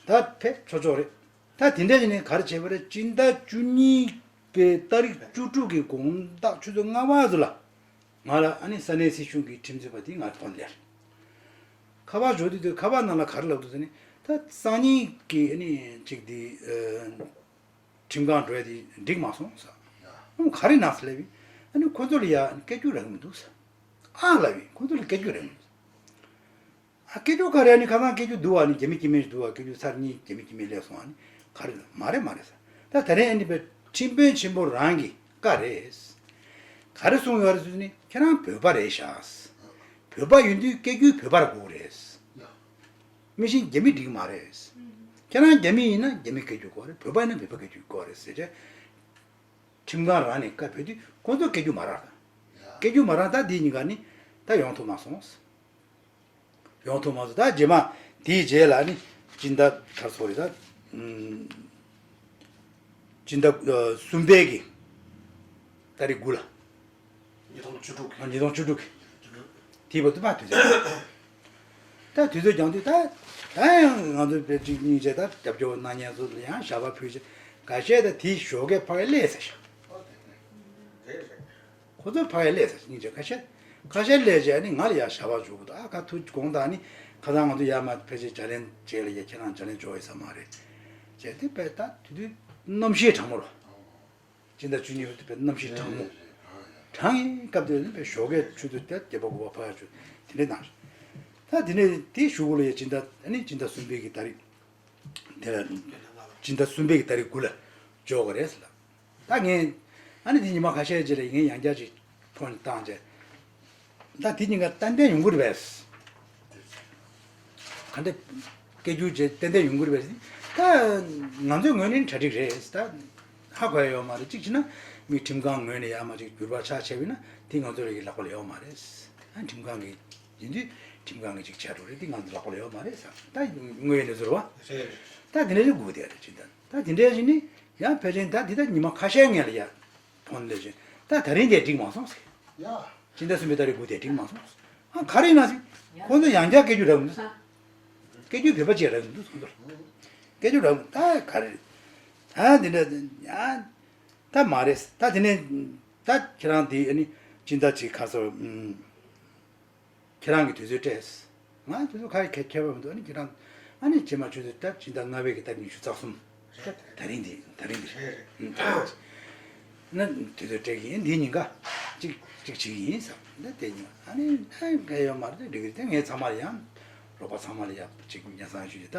ད་ཕེབས་ཆོག་ཆོག་རེད། ད་དེ་འདྲ་ཡིན་ནའི་ག་རེ་བྱས་པ་རེད། སྤྱི་ཟླ་བཅུ་གཉིས་པའི་ཏ་རིག་བཅུ་དྲུག་གི་དགོང་དག་ཆུ་ཚོད་ལྔ་པ་ཙམ་ལ་ང་ལ་ཨ་ནི་ས་གནས་སྲིད་གཞུང་གི་ཁྲིམས་རྩོད་པ་དེ་ང་ཕོན་ལེར་ཁ་པར་འབྱོར་དུས་དུས་ཁ་པར་ནང་ལ་ག་རེ་ལབ་འདུག་ཟེར་ནས་ད་སང་ཉིན་གི་ཨ་ནི་ཅིག་དེ། ཁྲིམས་ཁང་འགྲོ་ཡ་དེ་འགྲིག་མ་སོང་ཟེར། ཨང་ག་རེ་ན་ཟེར་ལབ་ཡིན། ཨ་ནི་ཁོ་ཚོ་ལ་ཡ་སྐད་སྒྱུར་རག་གི་མི་འདུག་ཟེར། ཨ་ལབ་ཡིན་ཁོ་ཚོ་ལ་སྐད་སྒྱུར་རག་གི་མི་འདུག་ཨ་སྐད་སྒྱུར་ག་རེ་ཨ་ནི་ཁ་སང་སྐད་སྒྱུར་འདུག་ཨ་ནི་རྒྱ་མི་སྐྱེ་དམན་འདུག་ཨ་སྐད་སྒྱུར་ཚར་གཉིས་རྒྱ་མི་སྐྱེ་དམན་སླེབས་སོང་ཨ་ནི་ག་རེ་མ་རེད་མ་རེད་ཟེར། ད་ད་རེས་ཨ་ནི་པའི་ཁྲིམས་དཔོན་ཆེན་པོ་རང་གི་བཀའ་རེད། ག་རེ་གསུངས་ཡོད་རེད་ཟེར་ནི་ཁྱེད་རང་བོད་པ་རེད་ཤག་བོད་པ་ཡིན་དུས་སྐད་སྒྱུར་བོད་པར་དགོས་རེད། མི་ཤེས་རྒྱ་མི་འགྲིག་མ་རེད། ཁྱེད་རང་རྒྱ་མི་ཡིན་ན་རྒྱ་མི་སྐད་སྒྱུར་དགོས་རེད། བོད་པ་ཡིན་ན་བོད་པ་སྐད་སྒྱུར་དགོས་རེད་ཟེར་བྱས། ཁྲིམས་ཁང་རང་ནས་བཀའ་ཕེབས་དུས་ཁོང་ཚོ་སྐད་སྒྱུར་མ་རག་སྐད་སྒྱུར་མ་རག་ད་འདི་གཉིས་ཀ་ནི་ད་ཡོང་ཐུབ་མ་སོང་། ཡོང་ཐུབ་མ་སོང་ད་རྗེས་མ་དེའི་རྗེས་ལ་ནི་སྤྱི་ཟླ་གར་སོ་རེད་ད། སྤྱི་ཟླ་གསུམ་པའི་གི་ཏ་རིག་དགུ་ལ། ཉིས་སྟོང་བཅུ་དྲུག་གི་ཉིས་སྟོང་བཅུ་དྲུག་གི་དེའི་བར་དུ་མ་དུས་ཚོད། ད་དུས་ཚོད་རྒྱང་དུས་ད་ད་ཡང་ང་ཚོ་བོད་གཅིག་གཉིས་བྱས་ད་རྒྱབ་སྐྱོར་གནང་མཁན་ཚོ་ལ་ཡང་ཞབས་པ་ཕུལ་བྱས་ཁ་ཤས་ད་དེའི་ཞོགས་ཀས་ཕ་གིར་སླེབས་ཟེར་ཤག་ཁོ་ཚོ་ཕ་གིར་སླེབས་ཟེར་སྙིང་རྗེ་ཁ་ཤས་ཁ་ཤས་སླེབས་བྱས་ནི་ང་ལ་ཡང་ཞབས་པ་འཇུག་གི་འདུག་ཨ་ཁ་ཐུག་དགོངས་དག་ནི་ཁ་སང་ང་ཚོ་ཡར་མར་ཕལ་ཆེར་ལྗགས་ལན་བྱས་ལ་ཡ་ཁྱེད་རང་ལྗགས་ལན་འཇོག་ཡོད་ས་མ་རེད་བྱས་དེ་བས་ད་དུས་དུས་གནམ་གཤིས་གྲང་མོ་རོ། སྤྱི་ཟླ་བཅུ་གཉིས་པ་དེ་བས་གནམ་གཤིས་གྲང་མོ། གྲང་ཡིན་སྐབས་དེ་ནི་བས་ཞོགས་ཀས་ཆུ་ཚོད་བརྒྱད་པ་དགུ་པ་ཕ་ཡ་ཆུ་དེ་འདྲས་གནང་རེད། ད་དེ་ནས་དེ་གཞུག་གུ་ལ་ཡ་སྤྱི་ཟླ་ཨ་ནི་སྤྱི་ཟླ་གསུམ་པའི་གི་ཏ་རིག་དེ་ལ་སྤྱི་ཟླ་གསུམ་པའི་གི་ཏ་རིག་དགུ་ལ་འཇོག་གི་རེད་ཟེར་ལ། ད་ངས་ཨ་ནི་དེ་ཉི་མ་ཁ་ཤས་རྗེས་ལ་ངས་ཡང་བསྐྱར་ཅིག་ཕོན་བཏང་རྗེས། ད་དེ་གཉིས་ཀ་ཏན་ཏན་ཡོང་གི་རེད་པས། ག་འདྲ་སྐད་སྒྱུར་བྱས་ཏན་ཏན་ཡོང་གི་རེད་པས། ད་ང་ཚོའི་ངོས་ནས་གྲ་སྒྲིག་རེད་ད། ཧ་གོ་ཡ་ཡོད་མ་རེད། གཅིག་བྱས་ན་མི་ཁྲིམས་ཁང་ངོས་ནས་ཡར་མར་ཅིག་འགྱུར་བ་ཆགས་བྱས་པས་ན་དེ་ང་ཚོ་རེ་གི་ལག་པ་ལ་ཡོད་མ་རེད། ཨ་ཁྲིམས་ཁང་གི་ཡིན་དུས་ཁྲིམས་ཁང་གི་ཅིག་བྱ་འགྲོ་རེད། དེ་ང་ཚོ་ལག་པ་ལ་ཡོད་མ་རེད་ཟེར། ད་དངོས་ཡོད་གནས་ཚུལ་རེད་བ། རེད་རེད། ད་དེ་འདྲ་ཞིག་སྒུག་བསྡད་རེད་ཅིག་ད་ད་དེ་འདྲ་ཞིག་ནི་ཡང་ཕལ་ཆེར་ད་འདི་ད་ཉི་མ་ཁ་ཤས་སྔོན་ལ་ཡ། ཕོན་ལས་བཞིན་ད་ད་རིང་དེ་འགྲིག་མ་སོང་ཟེར། ཡ། སྤྱི་ཟླ་གསུམ་པའི་ཏ་རིག་དགུ་དེ་འགྲིག་མ་སོང་ཟེར། ཨ་ག་རེ་ཡིན་ན་ཟེར། ཁོང་ཚོ་ཡང་བསྐྱར་སྐད་སྒྱུར་རག་གི་མི་འདུག་ཟེར། སྐད་སྒྱུར་བོད་པ་ཅིག་རག་གི་མི་འདུག་ཁོང་ཚོར། སྐད་སྒྱུར་རག་གི་ད་ག་རེ། ད་འདི་འདྲ་ཡ། ད་མ་རེད་ཟེར། ད་དེ་ནས་ད་ཁྱེད་རང་དེ་ཨ་ནི་སྤྱི་ཟླ་གཅིག་ཁ་སོ། ཁྱེད་རང་གིས་དུས་ཚོད་སྤྲད། ང་དུས་ཚོད་ག་རེ་ཁྱད་ཁྱད་པར་མི་འདུག་ཨ་ནི་ཁྱེད་རང་ཨ་ནི་རྗེས་མ་ཆུ་ཚོད་ལྟར་སྤྱི་ཟླ་ལྔ་པའི་གི་ཏ་རིག་ཉི་ཤུ་རྩ་གསུམ། ད་རིང་འདི་ད་རིང་འདི་རེད། ན་དུས་ཚོད་སྤྲད་ཀྱི་ཡིན། འདི་ཉིན་ཀ་གཅིག་གཅིག་བྱེད་ཀྱི་ཡིན་ཟེར། ད་དེ་ཉིན་ཨ་ནི་ཨ་ག་ཡོད་མ་རེད། འགྲིག་གི་རེད། དེ་ངས་ཚང་མ་ལ་ཡང་རོགས་པ་ཚང་མ་ལ་ཡང་གཅིག་སྙན་སེང་ཞུས་ཀྱི་ད།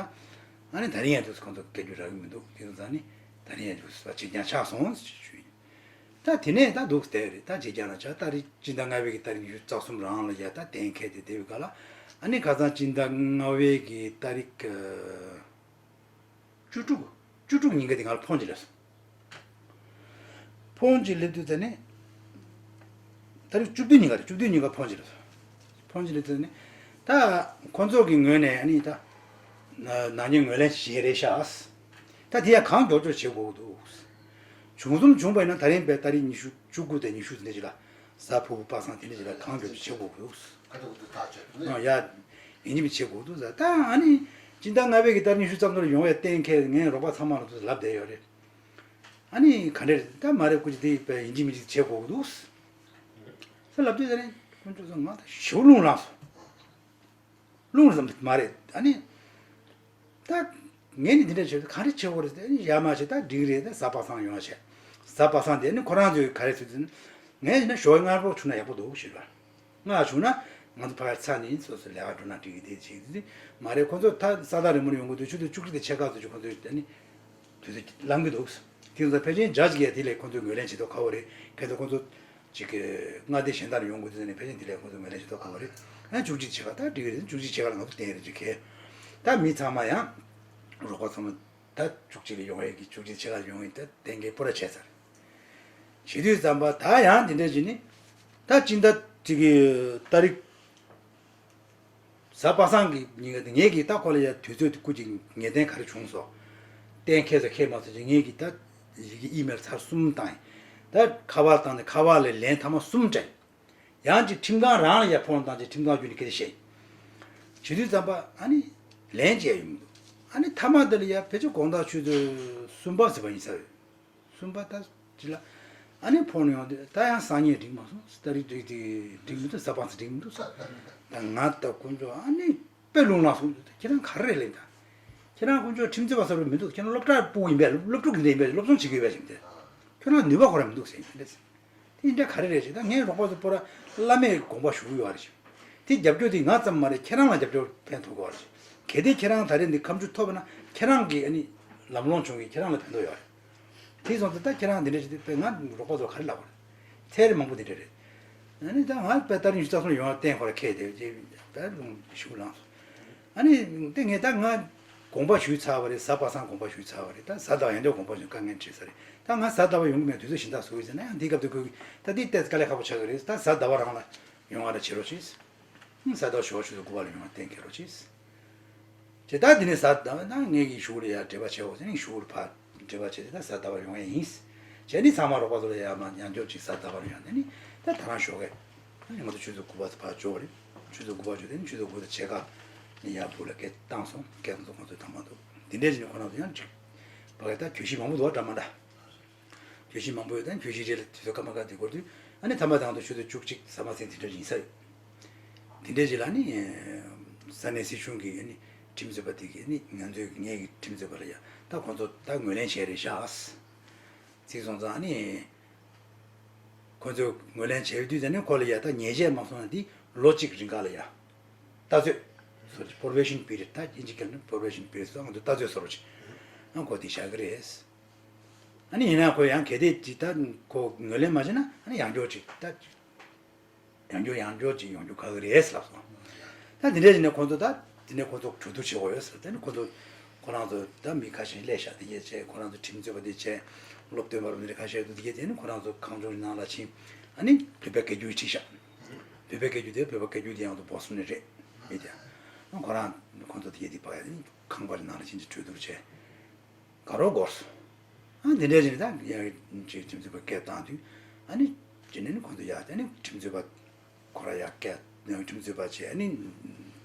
ཨ་ནི་ད་རིང་ཡང་དུས་ཁོང་ཚོ་སྐད་སྒྱུར་རག་གི་མི་འདུག་དེ་ཚོ་ད་ནི་ད་རིང་ཡང་དུས་ཕྱིར་འགྱངས་ཆགས་སོང་ཞེས་ཞུས་ཡིན། ད་དེ་ནས་ད་འདུག་བསྡད་རེད། ད་བྱེད་རྒྱ་ན་ཆ་ཏ་རིག་སྤྱི་ཟླ་ལྔ་པའི་གི་ཏ་རིག་ཉི་ཤུ་རྩ་གསུམ་རང་ལ་ཡ་ད་གཏན་འཁེལ་ཏེ་བསྡད་པའི་སྐབས་ལ་ཨ་ནི་ཁ་སང་སྤྱི་ཟླ་ལྔ་པའི་གི་ཏ་རིག་བཅུ་དྲུག་བཅུ་དྲུག་ཉིན་ག་དེ་ང་ལ་ཕོན་ཅིག་སླེབས་སོང་། ཕོན་ཅིག་སླེབས་དུས་ད་ནི་ཏ་རིག་བཅུ་བདུན་ཉིན་ག་རེད། བཅུ་བདུན་ཉིན་ག་ཕོན་ཅིག་སླེབས་སོང་། ཕོན་ཅིག་སླེབས་དུས་ད་ནི་ད་ཁོང་ཚོ་གི་ངོས་ནས་ཨ་ནི་ད་ནག་ཉེས་ངོས་ལེན་བྱེད་རེད་ཤག་ད་དེ་ཡང་གང་མགྱོགས་མགྱོགས་བྱེད་དགོས་ཀྱི་འདུག་བྱུང་གསུམ་བྱུང་བ་ཡིན་ན་ད་རིང་བས་ཏ་རིག་ཉི་ཤུ་བཅུ་དགུ་དང་ཉི་ཤུ་ཟིན་ནས་ཅིག་ལ་གཟའ་ཕུར་བུ་པ་སངས་དེ་འདྲ་ཅིག་ལ་གང་མགྱོགས་ཅིག་བྱེད་དགོས་ཀྱི་འདུག་ཁ་ཐུག་ཏུ་ཐག་ཆོད་ཨ་ཡ། ཡིན་གཅིག་མིན་གཅིག་བྱེད་དགོས་ཀྱི་འདུག་ཟེར། ད་ཨ་ནི་སྤྱི་ཟླ་ལྔ་པའི་གི་ཏ་རིག་ཉི་ཤུ་རྩ་གསུམ་ལ་ཡོང་བའི་གཏན་འཁེལ་ངས་རོགས་པ་ཚང་མ་ལ་ཚོ་ལབ་བསྡད་ཡོད་རེད། ཨ་ནི་ག་འདྲ་རེད། ད་མ་རེད། སྐུ་མཁྱེན་དེ་ཡིན་གཅིག་མིན་གཅིག་བྱེད་དགོས་ཀྱི་འདུག་ཟེར་ལབ་དུས། ད་ནི་དཀོན་མཆོག་ཚོ་ང་ད་ཞེ་པོ་རླུང་ལངས་སོང་། རླུང་ཙམ་མ་རེད། ཨ་ནི་ད་ངས་ནི་འདི་འདྲ་བྱས་ག་རེ་བྱེད་དགོས་རེད་ཟེར། ཨ་ནི་ཡར་མར་བྱས། ད་འགྲིག་རེད། ད་གཟའ་པ་སངས་ཡོང་བ་བྱས། གཟའ་པ་སངས་དེ་ནི་ཁོ་རང་ཚོས་ག་རེ་ཟེར་དུས། ངས་ཡིན་ན་ཞོགས་སྔ་པོ་བྱུང་ན་ཡག་པོ་འདུག་ཞུས་པ། སྔ་བྱུང་ན་ང་ཚོ་ཕ་གིར་ཚར་ནས་སོ་སོ་ལས་ཀ་འགྲོ་ན་འགྲིག་གི། དེ་བྱེད་ཀྱི་མ་རེད། ཁོ་ཚོ་ད་ས་ཐག་རིང་པོ་ནས་ཡོང་གི་འདུག་ཆུ་ཚོད་བཅུ་གཅིག་དང་ཕྱེད་ཀ་ཙམ་ཅིག་ཁོ་ཚོས་ཨ་ནི་དུས་ཚོད་ལངས་ཀྱི་འདུག་དེ་ཚོ་ཕལ་ཆེར་འཇར་ཅིག་ཡ་དེ་ལས་ཁོ་ཚོས་ངོས་ལེན་བྱེད་མདོག་ཁ་པོ་རེད། གལ་ཏེ་ཁོ་ཚོ་ཅིག་གི་མངའ་སྡེ་གཞན་དག་ནས་ཡོང་དགོས་དུས་ཙ་ནས་ཕལ་ཆེར་དེ་ལས་ཁོ་ཚོས་ངོས་ལེན་བྱེད་མདོག་ཁ་པོ་རེད། ཨ་བཅུ་གཅིག་ཕྱེད་ཀ་ད་འགྲིག་གི་རེད། བཅུ་གཅིག་ཕྱེད་ཀ་ལ་ང་ཚོ་བསྟན་རེད་ཅིག་གས། ད་མི་ཚང་མ་ཡང་། རོགས་པ་ཚང་མ་ད་བཅུ་གཅིག་ལ་ཡོང་ཡས་ཀྱི། བཅུ་གཅིག་ཕྱེད་ཀ་ལ་ཡོང་ཡས་ད་གཏན་འཁེལ་པོ་ར་བྱས་ཚར། བྱེད་དུས་ཙམ་པ་ད་ཡང་དེ་འདྲ་བྱས་ནས། ད་སྤྱི་ཟླ་དེ་གི་ཏ་རིག་གཟའ་པ་སངས་ཀྱི་ཉིན་ཀ་དེ་ངེད་ཀྱིས་ད་ཁོ་ལ་ཡ་དུས་ཚོད་དེ་སྐུ་མཁྱེན་ངེས་གཏན་ག་རེ་བྱུང་སོང་། གཏན་འཁེལ་ས་འཁེལ་མ་སོང་ཅིག་ངེད་ཀྱིས་ད་ཡི་གེ་ཨི་མེལ་ཚར་གསུམ་བཏང་ཡིན། ད་ཁ་པར་བཏང་ནས་ཁ་པར་ལ་ལན་ཐ་མ་གསུམ་སྤྲད། ཡང་ཅིག་ཁྲིམས་ཁང་རང་ལ་ཡ་ཕོན་བཏང་ཅིག་ཁྲིམས་ཁང་བརྒྱུད་ནས་སྐད་ཆ་བཤད། བྱེད་དུས་ཙམ་པ་ཨ་ནི་ལན་བྱས་ཡོད་མི་འདུག་ཨ་ནི་མཐའ་མ་དེ་ལ་ཡ་ཕལ་ཆེར་དགོང་དག་ཆུ་ཚོད་གསུམ་པ་ཟིན་པ་ཡིན་ས་རེད། གསུམ་པ་ད་ཅི་ལ། ཨ་ནི་ཕོན་ཡོང་དུས་ད་ཡང་སང་ཉིན་འགྲིག་མ་སོང་། ཏ་རིག་འགྲིག་དེ་འགྲིག་མི་འདུག་གཟའ་པ་སངས་འགྲིག་མི་འདུག་ཟེར། ད་ང་ད་དཀོན་མཆོག་ཨ་ནི་དཔེ་རླུང་ལངས་སོང་། ཁྱེད་རང་ག་རེ་རེད་ལབ་ད། ཁྱེད་རང་དཀོན་མཆོག་ཁྲིམས་རྩོད་པ་ཟེར་བ་མི་འདུག་ཁྱེད་རང་སློབ་གྲྭ་ཕྲུ་གུ་ཡིན་པས། སློབ་ཕྲུག་གི་འདྲ་ཡིན་པས། སློབ་སྦྱོང་བྱེད་དགོས་པས་ཟེར་ཏེ། ཁྱོད་རང་ནུས་པ་ཁོ་རང་མི་འདུག་ཟེར་ཡིན་པས། དེ་འདྲ་ག་རེ་རེད་ཅེ། ད་ངའི་རོགས་པ་ཚོ་པོ་ར་བླ་མས་དགོངས་པ་ཞུ་གི་ཡོད་རེད་ཅེ། དེ་རྒྱབ་སྐྱོར་དེ་ང་ཙམ་མ་རེད། ཁྱེད་རང་ལ་རྒྱབ་སྐྱོར་ཕན་ཐོགས་གི་ཡོད་རེད་ཅེ། གལ་ཏེ་ཁྱེད་རང་ད་རེས་འདི་ཁ་མཆུ་ཐོབ་པ་ན་ཁྱེད་རང་གི་ཨ་ནི་ལམ་ལྷོང་བྱུང་གི། ཁྱེད་རང་ལ་ཕན་ཐོགས་ཡོད་རེད། དེ་སོང་ཙང་ད་ཁྱེད་རང་འདི་འདྲ་ཞིག་དེ་དཔེ་ང་རོགས་པ་ཚོ་ག་རེ་ལབ་དགོས་རེད། ཚད་རེ་མང་པོ་འདི་འདྲ་རེད། ཨ་ནི་ད་ང་དཔེ་ཏ་རིག་ཉི་ཤུ་རྩ་གསུམ་ཡོང་བ་བརྟེན་ཁོ་ར་ཁེལ་དེ་ཅེ་ད་ལུང་ཞུ་ལངས་སོང་། ཨ་ནི་དེ་ངས་ད་ང་དགོངས་པ་ཞུས་ཚར་བ་རེད། གཟའ་པ་སངས་དགོངས་པ་ཞུས་ཚར་བ་རེད། ད་གཟའ་ཟླ་བ་ཡང་བསྐྱར་དགོངས་པ་ཞུས། དཀའ་ངལ་འཕྲད་ས་རེད། ད་ང་གཟའ་ཟླ་བ་ཡོང་གི་མེད། དུས་ཚོད་གཞན་དག་བཟོ་གི་ཟེར་ན་ཡང་འདིའི་སྐབས་དུ་ཁོས་ད་འདི་ཏོག་ཙམ་དཀའ་ལས་ཁག་པོ་ཆགས་ཀྱི་རེད། ད་གཟའ་ཟླ་བ་རང་ལ་ཡོང་བ་ར་བྱེད་རོགས་གྱིས། གཟའ་ཟླ་བ་ཞོགས་ཆུ་ཚོད་དགུ་པ་ལ་ཡོང་བ་གཏན་འཁེལ་རོགས་གྱིས། ཇེ་ད་འདི་ནས་གཟའ་ཟླ་བ་ན་ངེད་ཀྱི་ཞུ་ལ་ཡ་འབྲེལ་བ་བྱེད་འོ་ཟེར་ནས་ཞུ་ཕར་འབྲེལ་བ་བྱས་ཏེ་ད་གཟའ་ཟླ་བ་ཡོང་ཡ་ཡིན། བྱས་ནས་ཚང་མ་རོགས་པ་ཚོ་ལ་ཡ་མ་ཉམས་འགྱུར་ཅིག་གཟའ་ཟླ་བ་ཡོང་ཡ་ནས་ནི་ད་ད་རང་ཞོགས་ཀས་ང་ཚོ་ཆུ་ཚོད་དགུ་པ་ཚོ་ཕར་འབྱོར་བ་རེད། ཆུ་ཚོད་དགུ་པ་འབྱོར་ཏེ་ནི་ཆུ་ཚོད་དགུ་དང་ཕྱེད་ཀ་ནས་ཡར་བུ་ལ་སྐད་བཏང་སོང་། སྐད་བཏང་སོང་། ཁོང་ཚོས་ཐང་མ་འདུག་འདི་འདྲས་ཀྱི་ནི་ཁོ་རང་ཚོ་ཡང་ཅིག་བ་ག་ད་གྱོད་གཞི་མང་པོ་འདུག་བ། འདྲ་མ་འདྲ། གྱོད་གཞི་མང་པོ་ཡོད་དང་། གྱོད་གཞི་རེ་ལ་དུས་ཚོད་སྐར་མ་ཁ་དེ་འགོར་དུས་ཨ་ནི་ཐ་མ་དང་དུ་ཆུ་ཚོད་བཅུ་གཅིག་གཟའ་མ་ཚེས་དེ་འདྲ་ཡིན་ས་ཡོད། དེ་འདྲའི་རྗེས་ལ་ནི་ས་གནས་སྲིད་གཞུང་གིས་ནི་ཁྲིམས་རྩོད་པ་དེ་གིས་ནི་ང་ཚོའི་ངེད་ཀྱི་ཁྲིམས་རྩོད་པ་ལ་ཡ་ད་ཁོང་ཚོ་ད་ངོས་ལེན་བྱས་རེད་ཤག་ཚིག་སོང་ཙང་ནི་ཁོང་ཚོས་ངོས་ལེན་བྱས་དུས་ཙ་ནི་ཁོ་ལ་ཡ་ད་ཉེས་ཆད་མ་སོང་ན་དེ་ལོ་གཅིག་རིང་ག་ལ་ཡ་ལྟ་ཚོད་བཟོ་རྒྱུ། པོར་བེ་ཤན་པི་རི་ཡོད། ད་དབྱིན་ཇི་སྐད་ནི་པོར་བེ་ཤན་པི་རི་ཡོད་སོགས་ང་ཚོ་ལྟ་ཚོད་བཟོ་རོགས་བྱེད། ཨ་ཁོ་དེ་བཞག་གི་རེད། ཨ་ནི་ཡིན་ན་ཁོ་ཡང་གལ་ཏེ་ཅིག་ད་ཁོ་ངོས་ལེན་མ་བྱས་ན་ཨ་ནི་ཡང་བསྐྱར་ཅིག་ད་ཡང་བསྐྱར་ཡང་བསྐྱར་ཅིག་ཡོང་རྒྱུ་ཁག་གི་རེད་ལབ་སོང་། ད་དེ་འདྲས་ཡིན་ན་ཁོང་ཚོ་ད་དེ་ནས་ཁོང་ཚོ་གྲོས་བསྡུར་བྱེད་དགོས་ཡོད་ཟེར། དེ་ནི་ཁོང་ཚོ་ཁོ་རང་ཚོ་ད་མི་ཁ་ཤས་སླེབས་ཤག་དེ་གས་བྱས། ཁོ་རང་ཚོ་ཁྲིམས་རྩོད་པ་དེ་བྱས། སློབ་སྟོན་པ་རུ་འདི་ཁ་ཤས་འདུག་དེ་གས་དེ་ནི་ཁོ་རང་ཚོ་གངས་ལྗོངས་ནང་ལ་ཕྱིན། ཨ་ནི་བོད་པའི་སྐད་སྒྱུར་ཁྲིད་ཤག་བོད་པའི་སྐད་སྒྱུར་དེ་བོད་པའི་སྐད་སྒྱུར་དེ་ཡང་དུ་བོ་སི་ཊོན་ནས་རེད་མི་དེ། ཁོ་རང་ཁོང་ཚོ་དེ་གས་དེ་བ་ཡ་ནི་ཁང་པ་རེ་ནང་ལ་ཕྱིན་ཅིག་གྲོས་བསྡུར་བྱས། དགའ་རོགས་སྐོར་སོང་། ཨ་འདི་འདྲའི་རིགས་ད་ཡང་ཅིག་ཁྲིམས་རྩོད་པ་སྐད་བཏང་དུས་ཨ་ནི་དེ་ནས་ནི་ཁོང་ཚོ་ཡ་དེ་ནི་ཁྲིམས་རྩོད་པ་ཁོ་ར་ཡ་སྐད་ཁྲིམས་རྩོད་པ་བྱས། ཨ་ནི་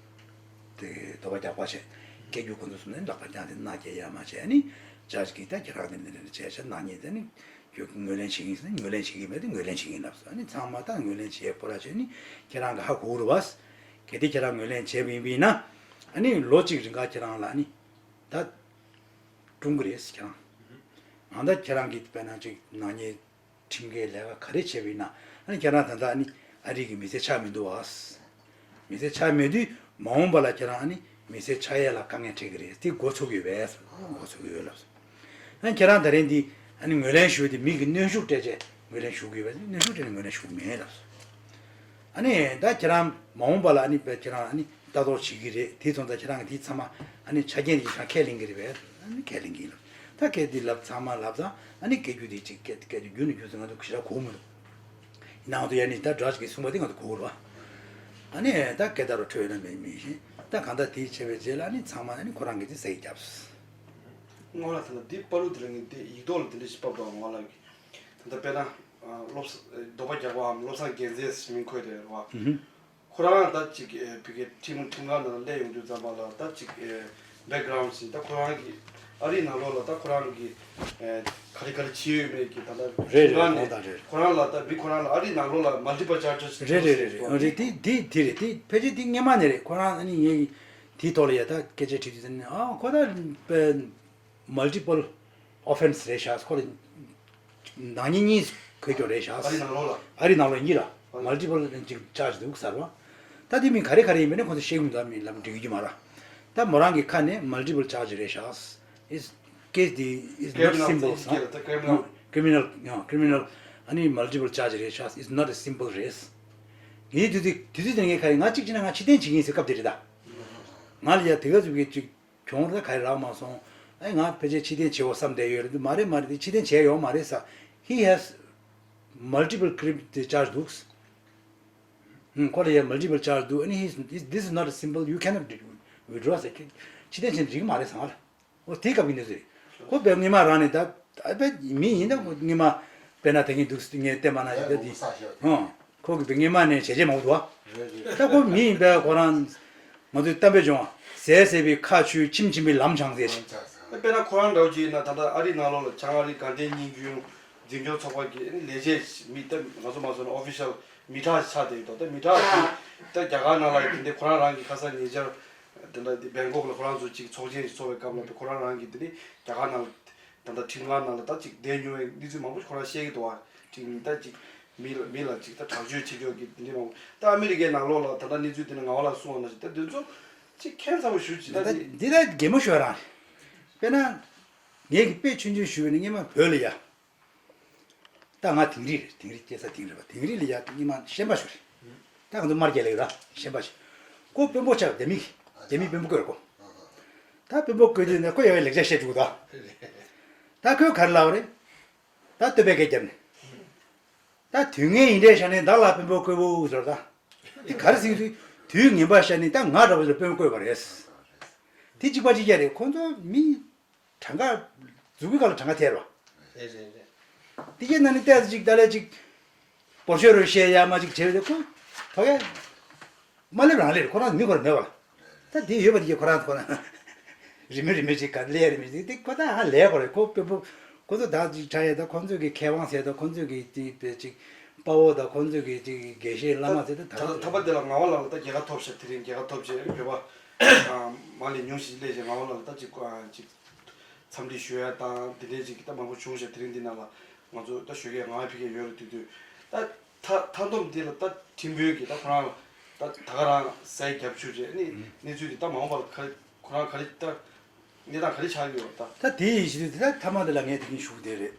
དེ་དོགས་པ་རྒྱག་པ་བྱས། སྐད་སྒྱུར་ཁོང་ཚོ་གསུམ་ནས་ལག་པ་བརྐྱངས་ཏེ་མནའ་སྐྱེལ་ཡ་མ་བྱས། ཨ་ནི་ཇ་ཇི་གིས་ད་ཁྱེད་རང་གི་འདི་འདྲ་བྱས་བྱས་མནའ་ཉེས་ཏེ་ནི་ཁྱོད་ངོས་ལེན་བྱེད་ཀྱི་ཡིན་ཟེར་ན་ངོས་ལེན་བྱེད་ཀྱི་མེད་དེ་ངོས་ལེན་བྱེད་ཀྱི་ཡིན་ལབ་སོང་། ཨ་ནི་ཚང་མ་ད་ངོས་ལེན་བྱེད་ཁོ་ར་བྱས། ནི་ཁྱེད་རང་གི་ཧ་གོ་རུ་བ། གལ་ཏེ་ཁྱེད་རང་ངོས་ལེན་བྱས་པ་ཡིན་པ་ཡིན་ན་ཨ་ནི་ལོ་གཅིག་རིང་ག་ཁྱེད་རང་ལ་ཨ་ནི་ད། ཀྲུང་གོ་རེད་ཁྱེད་རང་། ཨང་ད་ཁྱེད་རང་གིས་དཔེར་ན་ཅིག་ནག་ཉེས་ཁྲིམས་འགལ་ལས་ཀ་ག་རེ་བྱས་པ་ཡིན་ན་ཨ་ནི་ཁྱེད་རང་ད་ལྟ་ཨ་ནི་ཨ་རི་གི་མི་སེར་ཆགས་མི་འདུག་བ། མི་སེར་ཆགས་མེད་དུས་མ་འོངས་པ་ལ་ཁྱེད་རང་ཨ་ནི་མི་སེར་ཆགས་ཡས་ལ་དཀའ་ངལ་འཕྲད་ཀྱི་རེད། དེ་འགོ་ཚུགས་ཀྱི་ཡོད་པས། འགོ་ཚུགས་ཀྱི་ཡོད་ལབ་སོང་། ཨ་ནི་ཁྱེད་རང་ད་རིང་འདི་ཨ་ནི་ངོས་ལེན་ཞུས་ཏེ་མི་གི་གནོན་ཤུགས་སྤྲད་བྱས་ངོས་ལེན་ཞུ་གི་ཡོད་པས། གནོན་ཤུགས་སྤྲད་ནས་ངོས་ལེན་ཞུ་གི་མེད་ལབ་སོང་། ཨ་ནི་ད་ཁྱེད་རང་མ་འོངས་པ་ལ་ཨ་ནི་དཔེ་ཁྱེད་རང་ཨ་ནི་ལྟ་རྟོག་བྱེད་ཀྱི་རེད། དེ་སོང་ཙང་ཁྱེད་རང་གིས་དེ་ཚང་མ་ཨ་ནི་ཆ་རྐྱེན་དེ་ཁྱེད་རང་ཁས་ལེན་གྱི་རེད་པས། ཨ་ནི་ཁས་ལེན་གྱི་ཡིན་ལབ། ད་སྐད་དེ་ལབ་ཚང་མ་ལབ་ཙང་ཨ་ནི་སྐད་སྒྱུར་དེ་ཅིག་སྐད་སྐད་དེ་བསྒྱུར་ནས་བསྒྱུར་ཚེ་ང་ཚོ་ཞེ་དྲག་གོ་མི་འདུག་ཡིན་ནའང་དུ་ཡ་ནི་ད་སྒྲ་ཞིག་གིས་གསུངས་པ་དེ་ང་ཚོ་གོ་རུ་བ། ཨ་ནི་ད་སྐད་བརྡ་རུ་འཕྲོད་ཡོད་ན་མེད་མེད་བཞིན་ད་གང་ལྟར་དེ་བྱས་པའི་རྗེས་ལ་ཨ་ནི་ཚང་མ་ཨ་ནི་ཁོ་རང་གིས་དེ་ཟས་རྒྱབ། སྔོན་ལ་ད་ལྟ་འདི་པ་ལུ་དེ་རིང་གི་འདི་ཡིག་ཐོག་ལ་དེ་འདྲ་ཞིག་ཕབ་འདུག་སྔོན་ལ་གི་ད་ལྟ་དཔེར་ན་སློབ་ས་འདོགས་པ་རྒྱག་པའམ་བློ་བཟང་རྒྱལ་མཚན་ཞེས་མིང་འཁོད་དེ་རེད་བ། ཁོ་རང་ད་ཅིག་ཨེ་བི་ཀེ་ཁྲིམས་ཁྲིམས་ཁང་ནང་སླེབས་ཡོང་དུས་ཙམ་པ་ལ་ད་ཅིག་ཨེ་བེག་གྷ་རའུན་ཌི་ཞིག་ད་ཁོ་རང་གི་ ཨ་རིའི་ནང་ལོགས་ལ་ད་ཁོ་རང་གི་ཨེ་ག་རེ་ག་རེ་བྱས་ཡོད་མེད་ཀྱི་ད་ལྟ་རེད། རེད། གཞུང་ཁང་ནས་ཁོ་རང་ལ་ད་མི་ཁོ་རང་ལ་ཨ་རིའི་ནང་ལོགས་ལ་multiple charges རེད། རེད། རེད། རེད། ཨ་རེད། དེ་དེ་དེ་རེད། དེ་ཕལ་ཆེར་དེ་སྔོན་མ་ནས་རེད། ཁོ་རང་ཨ་ནི་ངས་དེའི་ཐོག་ལ་ཡ་ད་སྐད་ཆ་དྲིས་དུས་ཨ་ཁོ་ད་multiple offense རེད་ཤག་ཁོ་ལ་ནག་ཉེས་གཉིས་འཁོད་ཀྱོག་རེད་ཤག་ཨ་རིའི་ནང་ལོགས་ལ། ཨ་རིའི་ནང་ལོགས་གཉིས་ལ་multiple ཅིག་charge འདུག་ཟེར་བ། ད་དེ་མིན་ག་རེ་ག་རེ་ཡིན་པ་ནི་ཁོ་ཚོ་ཤེས་ཀྱི་མི་འདུག་མི་ལབ་འགྲིག་གི་མ་རེད། ད་མོ་རང་གི་ཁ་ནས་multiple charge རེད་ཤག It's case the is not criminal simple ཚིག་ཧ། ད་criminal criminal ཡང་criminal ཨ་ནི་multiple charge རེད་ཤག It's not a simple རེད། ངས་དུས་ཚོད་དུས་ཚོད་དེ་ངས་ག་རེ་ང་གཅིག་བྱས་ན་ང་ཕྱི་འཐེན་བྱེད་ཀྱི་ཡིན་ཟེར་སྐབས་དེ་རེད་ད། ང་ལ་ཡ་དེ་ག་ཚོད་ཀྱི་ཅིག་གྱོང་རེ་ག་རེ་རག་མ་སོང་། ཨེ་ང་ཕལ་ཆེར་ཕྱི་འཐེན་བྱེད་འོ་བསམ་བསྡད་ཡོད་རེད། མ་རེད་མ་རེད། དེ་ཕྱི་འཐེན་བྱས་ཡོད་མ་རེད་ས། He has multiple crim- the charge འདུག་ཧུམ། ཁོ་ལ་ཡ་multiple charge འདུག་ཨ་ནི་he's- he's- this is not a simple, you cannot withdraw ཟེར། ཕྱི་འཐེན་བྱེད་འགྲིག་གི་མ་རེད་ས་ང་ལ། འོ་དེའི་སྐབས་ཀྱི་གནས་ཚུལ་རེད། ཁོ་བས་སྔོན་མ་རང་ནས་ད་ཨ་བས་མི་ཡིན་ད་ཁོ་སྔོན་མ་དཔེར་ན་ད་གིན་འདུག་ངས་བལྟས་པ་ན་ཞིག་ད་དེ་ཧོ། ཁོ་གི་བས་སྔོན་མ་ནས་བྱས་རྗེས་མང་པོ་འདུག་ཨ། ད་ཁོ་མི་ཡིན་པས་ཁོ་རང་ང་ཚོའི་གཏམ་དཔེ་བྱུང་བ། ཟས་ཟས་པའི་ཁ་ཆུ་ཁྱིམ་ཁྱིམ་པའི་ལམ་བྱང་ཟེར་ཞིག་དཔེར་ན་ཁོ་རང་འདྲ་བོ་ཅིག་ཡིན་ན་ད་ལྟ་ཨ་རིའི་ནང་ལོགས་ལ་བྱང་ཨ་རིའི་དགའ་ལྡན་གཉིས་ཀྱི་འཛིན་སྐྱོང་ཚོགས་པ་གི་ལས་བྱེད་མི་ད་ང་ཚོ་མ་སོང་ན་official མི་ཁྲག་ཆགས་བསྡད་ཡོད་དོ། ད་མི་ཁྲག་གི་ད་རྒྱ་གར་ནང་ལ་དེ་འདྲའི་ཁོ་རང་རང་གི་ཁ་སང་ཉེ་ཆར་དེ་འདྲ་དེ་བེང་ཀོག་ལ་ཁོ་རང་ཚོ་གཅིག་ཚོགས་ཆེན་ཞིག་ཚོགས་པའི་སྐབས་ལ་ད་ཁོ་རང་རང་གི་དེ་ནི་རྒྱ་གར་ནང་ལ་ད་ལྟ་ཁྲིམས་ཁང་ནང་ལ་ད་གཅིག་བསྡད་མྱོང་བའི་གནས་ཚུལ་མང་པོ་ཞིག་ཁོ་རང་བཤད་ཀྱི་འདུག་བ། གཅིག་མི་ད་གཅིག་མི་ལ་མི་ལ་གཅིག་ད་དྲག་སྤྱོད་བྱེད་ཀྱོག་གི་དེ་འདྲའི་མང་པོ་ད་ཨ་མི་རི་ཀའི་ནང་ལོགས་ལ་ད་ལྟ་གནས་ཚུལ་དེ་ནི་ང་བ་ལ་གསུངས་པ་ནང་བཞིན་ད་དེ་ཚོ་གཅིག་ཁྱད་མཚར་པོ་ཞུ་ཅིག་ད་ད་དེ། འདི་ལ་གད་མོ་ཤོར་རང་རེད། དཔེར་ན་ངས་ཀྱི་དཔེ་ཆུང་ཆུང་ཞུས་པ་ནི་སྔོན་མ་བོད་ལ་ཡ། ད་ང་དིང་རི་རེད། དིང་རི་སྐྱེས་ས་དིང་རི་རེད་པ། དིང་རི་ལ་ཡ་སྔོན་མ་ཤན་པ་ཞིག་རེད། ད་ང་ཚོ་དམར་རྒྱལ་ལགས་ར་ཤན་པ་ཞིག་ཁོ་དཔོན་པོ་ཆགས་རྒྱ་མི་རྒྱ་མི་དཔོན་པོ་བསྐོས་རེད་ཁོ། ད་དཔོན་པོ་བསྐོས་དུས་ནས་ཁོ་ཡ་བའི་ལེགས་ཆ་བཤད་བཅུག་ད། ད་ཁོས་ག་རེ་ལབ་པ་རེད། ད་བསྟོད་པའི་སྐད་བརྒྱབ་ནས། ད་དུས་ངན་ཡིན་འདྲའི་ཤ་ནས་བདག་ལ་དཔོན་པོ་བསྐོས་བོ་ཟེར་ད། དེ་ག་རེ་ཟེར་དུས་དུས་ངན་པ་ཤ་ནས་ད་ང་འདྲ་བོ་ལ་དཔོན་བསྐོས་པ་རེད། དེ་གཅིག་པ་གཅིག་རྐྱང་རེད། ཁོ་ཚོ་མི་གྲངས་ཀ་འཛུགས་ཀྱི་ག་ལ་གྲངས་ཀ་ཐེར་བ། རེད་རེད་རེད། དེ་རྐྱེན་ན་ནི་ཏོག་ཙམ་ཅིག་ད་ལས་ཅིག་སྤོར་ཤོར་རུ་བཤད་ཡ་མ་ཅིག་བྱས་པ་དེ་ཁོ་ཕ་གས་མ་སླེབས་རང་སླེབས། ཁོ་རང་མི་ཁོ་རང་མེད་པ་ལ། ད་དེ་ཡོད་པ་དེ་ཁོ་རང་ཁོ་རང་རི་མོ་རི་མོ་ཅིག་ག་ལས་རི་མོ་ཅིག་དེ་ཁོ་ད་ཧ་ལས་པ་རེད། ཁོ་དཔེ་པོ་ཁོ་ཚོ་ད་ཅིག་ཁྲ་ཡ་ད་ཁོ་ཚོ་གི་མཁས་དབང་ཟེར་ད་ཁོ་ཚོ་གི་དེ་དཔེ་ཅིག་དཔའ་བོ་ད་ཁོ་ཚོ་གི་ཅིག་དགེ་བཤེས་བླ་མ་ཟེར་ད་ད་ད་ཐ་པ་དེ་ལ་ང་བ་ལ་ལ་ད་རྒྱལ་ཁ་ཐོབ་ཤག་དེ་རིང་རྒྱལ་ཁ་ཐོབ་བྱས་བོད་པ་མ་ལས་ཉུང་ཞིག་སླེབས་བྱས་ང་བ་ལ་ལ་ད་ཅིག་ཅིག་འཚམས་འདྲི་ཞུ་ཡ་དང་དེ་འདྲའི་ཅིག་ད་མང་པོ་བྱུང་ཞེས། དེ་རིང་འདི་ནང་ལ་ང་ཚོ་ད་ཞོགས་ཀས་ང་ཕ་གིར་ཡོད་རེད། དུས་དུས་ད་མཐའ་མཐའ་སྡོམ་འདི་ལ་ད་ཁྲིམས་དཔོན་གྱིས་ད་ཁོ་རང་ད་ད་ག་རང་ཟས་བརྒྱབ་བཅུག་རྗེས་ནི་གནས་ཚུལ་འདི་ད་མ་འོངས་པ་ལ་ག་ཁོ་རང་ག་རེ་ད་གནས་སྟངས་ག་རེ་ཆགས་ཀྱི་ཡོད་རེད་ད། ད་དེ་ཡི་གཞི་དུས་དེ་ད་མཐའ་མ་འདི་ལ་ངས་དེ་གིན་ཞུ་གི་དེ་རེད།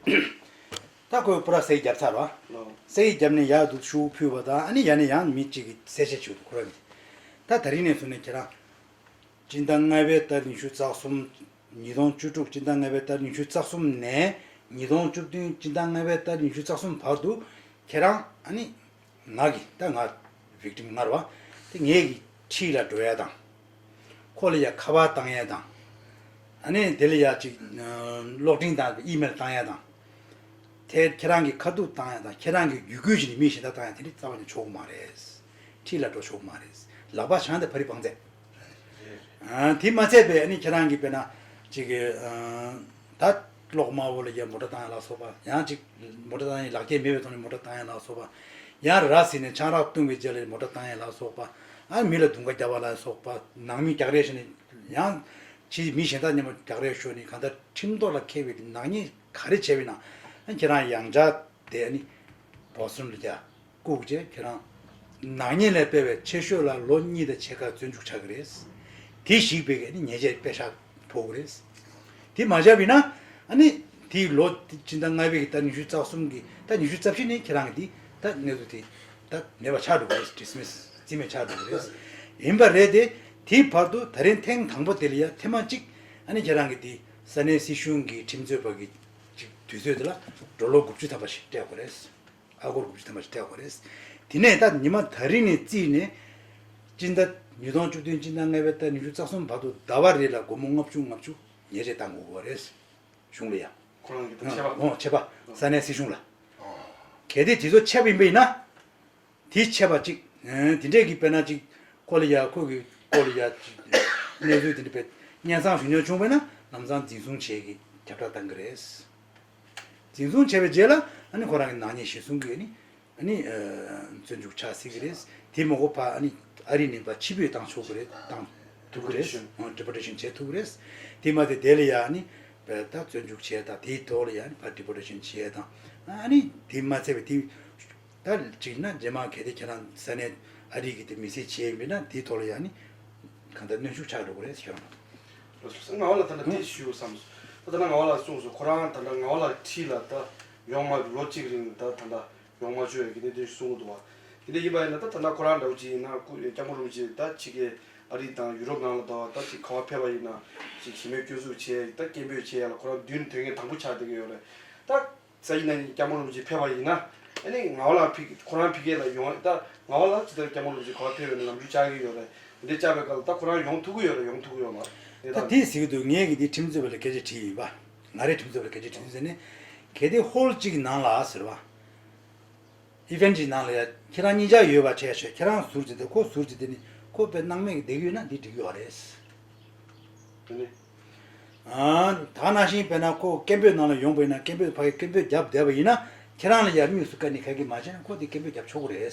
ད་ཁོས་པུ་ར་ཟས་བརྒྱབ་ཚར་བ། ལོ། ཟས་བརྒྱབ་ནས་ཡར་འདུག་ཤུགས་ཕུལ་བ་དང་ཨ་ནི་ཡར་ནས་ཡང་མི་གཅིག་གིས་གསལ་བཤད་བྱུང་འདུག་ཁོ་རང་གིས། ད་ད་རིང་ནས་བཟུང་ནས་ཁྱེད་རང་སྤྱི་ཟླ་ལྔ་པའི་ཏ་རིག་ཉི་ཤུ་རྩ་གསུམ། ཉིས་སྟོང་བཅུ་དྲུག་སྤྱི་ཟླ་ལྔ་པའི་ཏ་རིག་ཉི་ཤུ་རྩ་གསུམ་ནས་ཉིས་སྟོང་བཅུ་བདུན་སྤྱི་ཟླ་ལྔ་པའི་ཏ་རིག་ཉི་ཤུ་རྩ་གསུམ་བར་དུ་ཁྱེད་རང་ཨ་ནི་ང་གི་ད་ང་victim ང་རེད་བ། དེ་ངེད་ཀྱི་འཁྲིས་ལ་འགྲོ་ཡ་དང་། ཁོ་ལ་ཡ་ཁ་པར་བཏང་ཡ་དང་། ཨ་ནི་དེ་ལ་ཡ་ཅིག་གློག་འཕྲིན་དང་ཨི་མེལ་བཏང་ཡ་དང་། དེ་ཁྱེད་རང་གི་ཁ་ཐུག་བཏང་ཡ་དང་ཁྱེད་རང་གི་བརྒྱུད་སྐུལ་བྱས་ནས་མི་གཞན་དག་བཏང་ཡ་དེ་འདྲ་རྩ་བ་ནས་ཆོག་གི་མ་རེད། འཁྲིས་ལ་འགྲོ་ཆོག་མ་རེད། ལག་པ་བྱང་དེ་ཕ་རི་བང་རྩེད། ཨ། དེ་མ་ཚད་པའི་ཨ་ནི་ཁྱེད་རང་གིས་དཔེར་ན་ཅིག་གི་ཨ། ད་གློག་དམར་པོ་ལ་ཡ་མོ་ཊ་བཏང་ཡ་ལ་སོགས་པ་ཡང་ཅིག་མོ་ཊ་བཏང་ཡ་ལག་འཁྱེར་མེད་པའི་ཐོག་ནས་མོ་ཊ་བཏང་ཡ་ལ་སོགས་པ། ཡང་ར་བཟི་ནས་ཆང་རག་བཏུང་བའི་རྗེས་ལ་མོ་ཊ་བཏང་ཡ་ལ་སོགས་པ། ཨ། མི་ལ་རྡུང་ཁ་རྒྱབ་པ་ལ་སོགས་པ། ནང་མི་རྒྱག་རེས་བྱས་ནས་ཡང་ཕྱིའི་མི་གཞན་དག་མཉམ་པོ་རྒྱག་རེས་ཤོར་ནས་གང་ལྟར་ཁྲིམས་ཐོག་ལ་འཁེལ་བའི་ནག་ཉེས་ག་རེ་བྱས་པ་ཡིན་ན། ཨ། ཁྱེད་རང་ཡང་བསྐྱར་དེ་ཨ་ནི་བོ་སི་ཊོན་ལ་རྒྱག་བཀུག་རྗེས་ཁྱེད་རང་ནག་ཉེས་ལས་སྤེལ་བའི་ཆེ་ཤོས་ལ་ལོ་གཉིས་དང་ཕྱེད་ཀ་བཙོན་འཇུག་ཆགས་ཀྱི་རེད། དེ་ཞིག་པའི་གི་ནི་ཉེས་ཆད་པད་ཤག་ཕོག་གི་རེད། དེ་མ་བཞག་པ་ཡིན་ན་ཨ་ནི་དེའི་ལོ་སྤྱི་ཟླ་ལྔ་པའི་གི་ཟླ་ཉི་ཤུ་རྩ་གསུམ་གི་ཟླ་ཉི་ཤུ་རྩ་བཞི་ནས་ཁྱེད་རང་གི་དེ་ད་གནས་ཚུལ་དེ་ད་མེད་པ་ཆགས་འགྲོ་གི་རེད། ཌི་སི་མི་སི་རྩིས་མེད་ཆགས་འགྲོ་གི་རེད། ཡིན་པ་རེད་དེ། དེའི་བར་དུ་ད་རིང་ཐེངས་དང་པོ་དེ་ལ་ཡ་ཐེངས་མ་གཅིག་ཨ་ནི་ཁྱེད་རང་གི་དེ་ས་གནས་སྲིད་གཞུང་གི་ཁྲིམས་རྩོད་པ་གི་ཅིག་དུས་ཚོད་དེ་ལ་ཌོ་ལར་དགུ་བཅུ་ཐམ་པ་ཞིག་སྤྲད་དགོས་རེད། ཨ་སྒོར་དགུ་བཅུ་ཐམ་པ་ཞིག་སྤྲད་དགོས་རེད། དེ་ནས་ད་ཉི་མ་ད་རིང་ནས་བརྩིས་ནས་སྤྱི་ཟླ་ཉིས་སྟོང་བཅུ་བདུན་སྤྱི་ཟླ་ལྔ་པའི་ཟླ་ཉི་ཤུ་རྩ་གསུམ་བར་དུ་ཟླ་བ་རེ་ལ་སྒོར་མོ་ལྔ་བཅུ་ལྔ་བཅུ་ཉེས་ཆད་བཏང་དགོས་ཀྱི་རེད། གཞུང་ལ་ཡ། ཁོ་རང་གི་ད་ཆད་པ། ཨོ་ཆད་པ་ས་གནས་སྲིད་གཞུང་ལ། གལ་ཏེ་དེ་ཚོ་ཆད་པ་ཡིན་པ་ཡིན་ན། དེ་ཆད་པ་གཅིག་ཨ། དེ་འདྲས་ཀྱི་དཔེར་ན་གཅིག་ཁོ་ལ་ཡ་ཁོ་གི་སྐོར་ལ་ཡ་གཅིག་གནས་ཚུལ་དེ་འདྲ་དཔེ་སྙན་སེང་ཞུ་མྱོང་བྱུང་བས་ན་ ལམ་སང་འཛིན་བཟུང་བྱེད་ཀྱི་ཁྱབ་བསྒྲགས་བཏང་གི་རེད། འཛིན་བཟུང་བྱས་པའི་རྗེས་ལ་ཨ་ནི་ཁོ་རང་གི་ནག་ཉེས་གཞིར་བཟུང་གིས་ནི་ཨ་ནི་བཙོན་འཇུག་ཆགས་སྲིད་ཀྱི་རེད། དེ་མ་གཏོགས་ཕར་ཨ་ནི་ཨ་རི་ནས་ཕར་ཕྱིར་འབུད་བཏང་ཆོག་གི་རེད། བཏང་ཐུབ་ཀྱི་རེད། ཌི་པོ་ཊེ་ཤན། ཌི་པོ་ཊེ་ཤན་བྱེད་ཐུབ་ཀྱི་རེད། དེ་མ་ཟད་དེ་ལ་ཡ་ཨ་ནི་ད་བཙོན་འཇུག་བྱས་དང་དེའི་ཐོག་ལ་ཡ་ཨ་ནི་ཕར་ཌི་པོ་ཊེ་ཤན་བྱས་དང་ཨ་ནི་དེ་མ་ཚད་པའི་དེ། ད་གཅིག་ན་རྗེས་མ་གལ་ཏེ་ཁྱེད་རང་ས་གནས་ཨ་རི་གི་དེ་མི་སེར་བྱས་ཡིན་པས་ན་དེའི་ཐོག་ལ་ཡང་ནི་གང་ལྟར་གནོན་ཤུགས་ཆགས་འགྲོ་གི་རེད་ཁྱེད་རང་། ལགས་སོ། ང་བ་ལ་ད་ལྟ་དེ་ཞུ་བསམ་སོང་། ད་ད་ལྟ་ང་བ་ལ་གསུངས་སོང་། ཁོ་རང་ད་ལྟ་ང་བ་ལ་ཁྲིད་ལ་ད་ཡོང་མ་ལོ་གཅིག་རིང་ད་ད་ལྟ་ཡོང་མ་བཅུག་ཡ་གི་གནད་དོན་གསུང་གི་འདུག་བ། དེ་འདྲ་ཡིན་པ་ཡིན་ན་ད་ད་ལྟ་ཁོ་རང་འདྲ་བོ་ཅིག་ཡིན་ན་སྐུ་སྐྱབས་མགོན་རིན་པོ་ཆེ་ད་ཕྱི་རྒྱལ་ཨ་རི་དང་ཡུ་རོབ་ནང་ལ་ད་ད་ཅིག་ག་བ་ཕེབས་པ་ཡིན་ན་ཅིག་གཞི་མེད་སྐྱོན་འཛུགས་བྱས་ད་སྐད་འབོད་བྱས་ཡ་ལ་ཁོ་རང་མདུན་དོན་གཉེར་དང་པོ་ཆགས་བསྡད་ཀྱི་ཡོད་རེད་ད། ས་ཡིན་ན་སྐྱབས་མགོན་རིན་པོ་ཆེ་ཕེབས་པ་ཡིན་ན། ཨ་ནི་ང་བ་ལ་ཕི་ཁོ་རང་ཕི་གེ་ལ་ཡོང་ད་ང་བ་ལ་ཇི་ལྟར་སྐྱབས་མགོན་རིན་པོ་ཆེ་ག་བ་ཕེབས་ཡོད་ན་ལམ་རྒྱུས་བཅར་གྱི་ཡོད་རེད། འདི་བཅར་བའི་སྐབས་ལ་ད་ཁོ་རང་ཡོང་ཐུབ་ཀྱི་ཡོད་རེད་ཡོང་ཐུབ་ཀྱི་ཡོད་མ་རེད་ད། དེ་ཟེར་གྱི་འདུག་ངས་གི་འདི་ཁྲིམས་རྩོད་པ་ལ་སྐད་ཆ་དྲིས་ཡིན་པ། ང་རའི་ཁྲིམས་རྩོད་པ་ལ་སྐད་ཆ་དྲིས་ཟེར་ནས། གལ་ཏེ་ཧོལ་གཅིག་གི་ནང་ལ་ཟེར་བ། ཨི་ཝེན་གཅིག་ནང་ལ་ཡ་ཁྱེད་རང་གཉིས་ཆ་ཡོད་པ་བྱས་ཤོག་ཁྱེད་རང་ཟུར་གཅིག་དེ་ཁོ་ཟུར་གཅིག་དེ་ནི་ཁོ་དཔེ་སྣང་མེད་ཀྱི་བསྡད་ཀྱི་ཡོད་ན་འདི་འགྲིག་གི་ཡོད་རེད། དེ་ནི། ཨ། ད་ནང་བཞིན་དཔེར་ན་ཁོ་སྐད་འབོད་ནང་ལ་ཡོང་པ་ཡིན་ན་སྐད་འབོད་ཕ་གི་སྐད་འབོད་བརྒྱབ་བསྡད་པ་ཡིན་ན་ཁྱེད་རང་ལ་ཡར་དངོས་སུ་བཀའ་ནི་ཁ་གི་མ་བྱས་ན་ཁོ་དེ་སྐད་འབོད་བརྒྱབ་ཆོག་གི་རེད།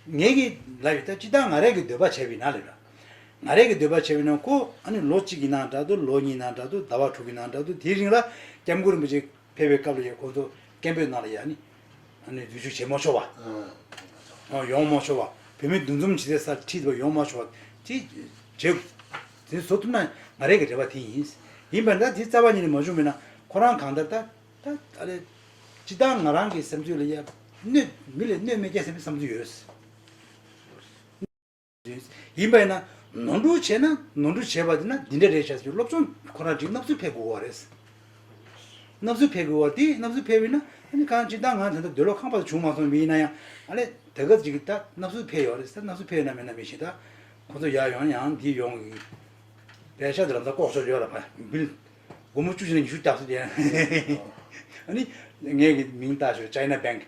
ངས་གི་ལབ་ཡོད་ད་སྤྱི་བཏང་ང་རང་གི་འདོད་པ་བྱས་པ་ཡིན་ན་ལབ་ར། ང་རང་གི་འདོད་པ་བྱས་པ་ཡིན་ན་ཁོ་ཨ་ནི་ལོ་གཅིག་ཡིན་ན་འདྲ་འདུག་ལོ་གཉིས་ཡིན་ན་འདྲ་འདུག་ཟླ་བ་དྲུག་ཡིན་ན་འདྲ་འདུག་དེའི་རིང་ལ་སྐྱབས་མགོན་རིན་པོ་ཆེ་ཕེབས་པའི་སྐབས་ལ་ཡ་ཁོ་ཚོ་སྐད་འབོད་ནང་ལ་ཡ་ནི་ཨ་ནི་འཛུལ་ཞུགས་བྱེད་མ་ཆོག་པ། ཨ། ཡོང་མ་ཆོག་པ། བོད་མི་འདུ་འཛོམས་བྱེད་སའི་སར་ཁྲིད་དུ་ཡོང་མ་ཆོག་པ། དེ་བྱེད། དེ་བཟོ་ཐུབ་ན་ང་རའི་གི་རེ་བ་དེ་ཡིན། ཡིན་པ་འདྲ་དེ་རྩ་བ་ཉིད་ནས་མ་བྱུང་མིན་ན་ཁོ་རང་གང་ལྟར་ད་ད་ཨ་ལས། སྤྱི་བཏང་ང་རང་གི་བསམ་ཚུལ་ལ་ཡ་གནོད་མི་ལ་གནོད་མི་སྐྱེལ་བསམ་པའི་བསམ་ཚུལ་ཡོད། ཡིན་པ་ཡིན་ན་ནོར་འཁྲུལ་བྱས་ན་ནོར་འཁྲུལ་བྱས་པ་དེ་ན་འདི་འདྲ་རེད་ཤག་ཟེར་སློབ་སྦྱོང་ཁོ་རང་ཅིག་སྣབས་ཚུལ་ཕེབས་དགོས་པ་རེད། སྣབས་ཚུལ་ཕེབས་དགོས་པ་དེ་སྣབས་ཚུལ་ཕེབས་པ་ཡིན་ན་ཨ་ནི་གང་ཅི་ད་ང་ད་ལྟ་འདོད་བློ་ཁེངས་པ་བྱུང་མ་སོང་བ་ཡིན་ན་ཡང་ཨ་ལས་དེ་ག་ཅིག་ད་སྣབས་ཚུལ་ཕེབས་ཡོད་རེད་ཟེར་སྣབས་ཚུལ་ཕེབས་ཡོད་ན་མེད་ན་མི་ཤེས་ད། ཁོ་ཚོ་ཡར་ཡོང་ཡང་འདི་ཡོང་གི་པད་ཤག་དེ་ལམ་སང་ལྐོག་ཤོར་ཡོད་ར་ཕ་བིལ་སྒོར་མོ་བཅུ་ཞིག་ན་ཉི་ཤུ་རྒྱག་སོ་ཅན། ཨ་ནི་ངས་གི་མིང་བཏགས་ཤོར་China Bank།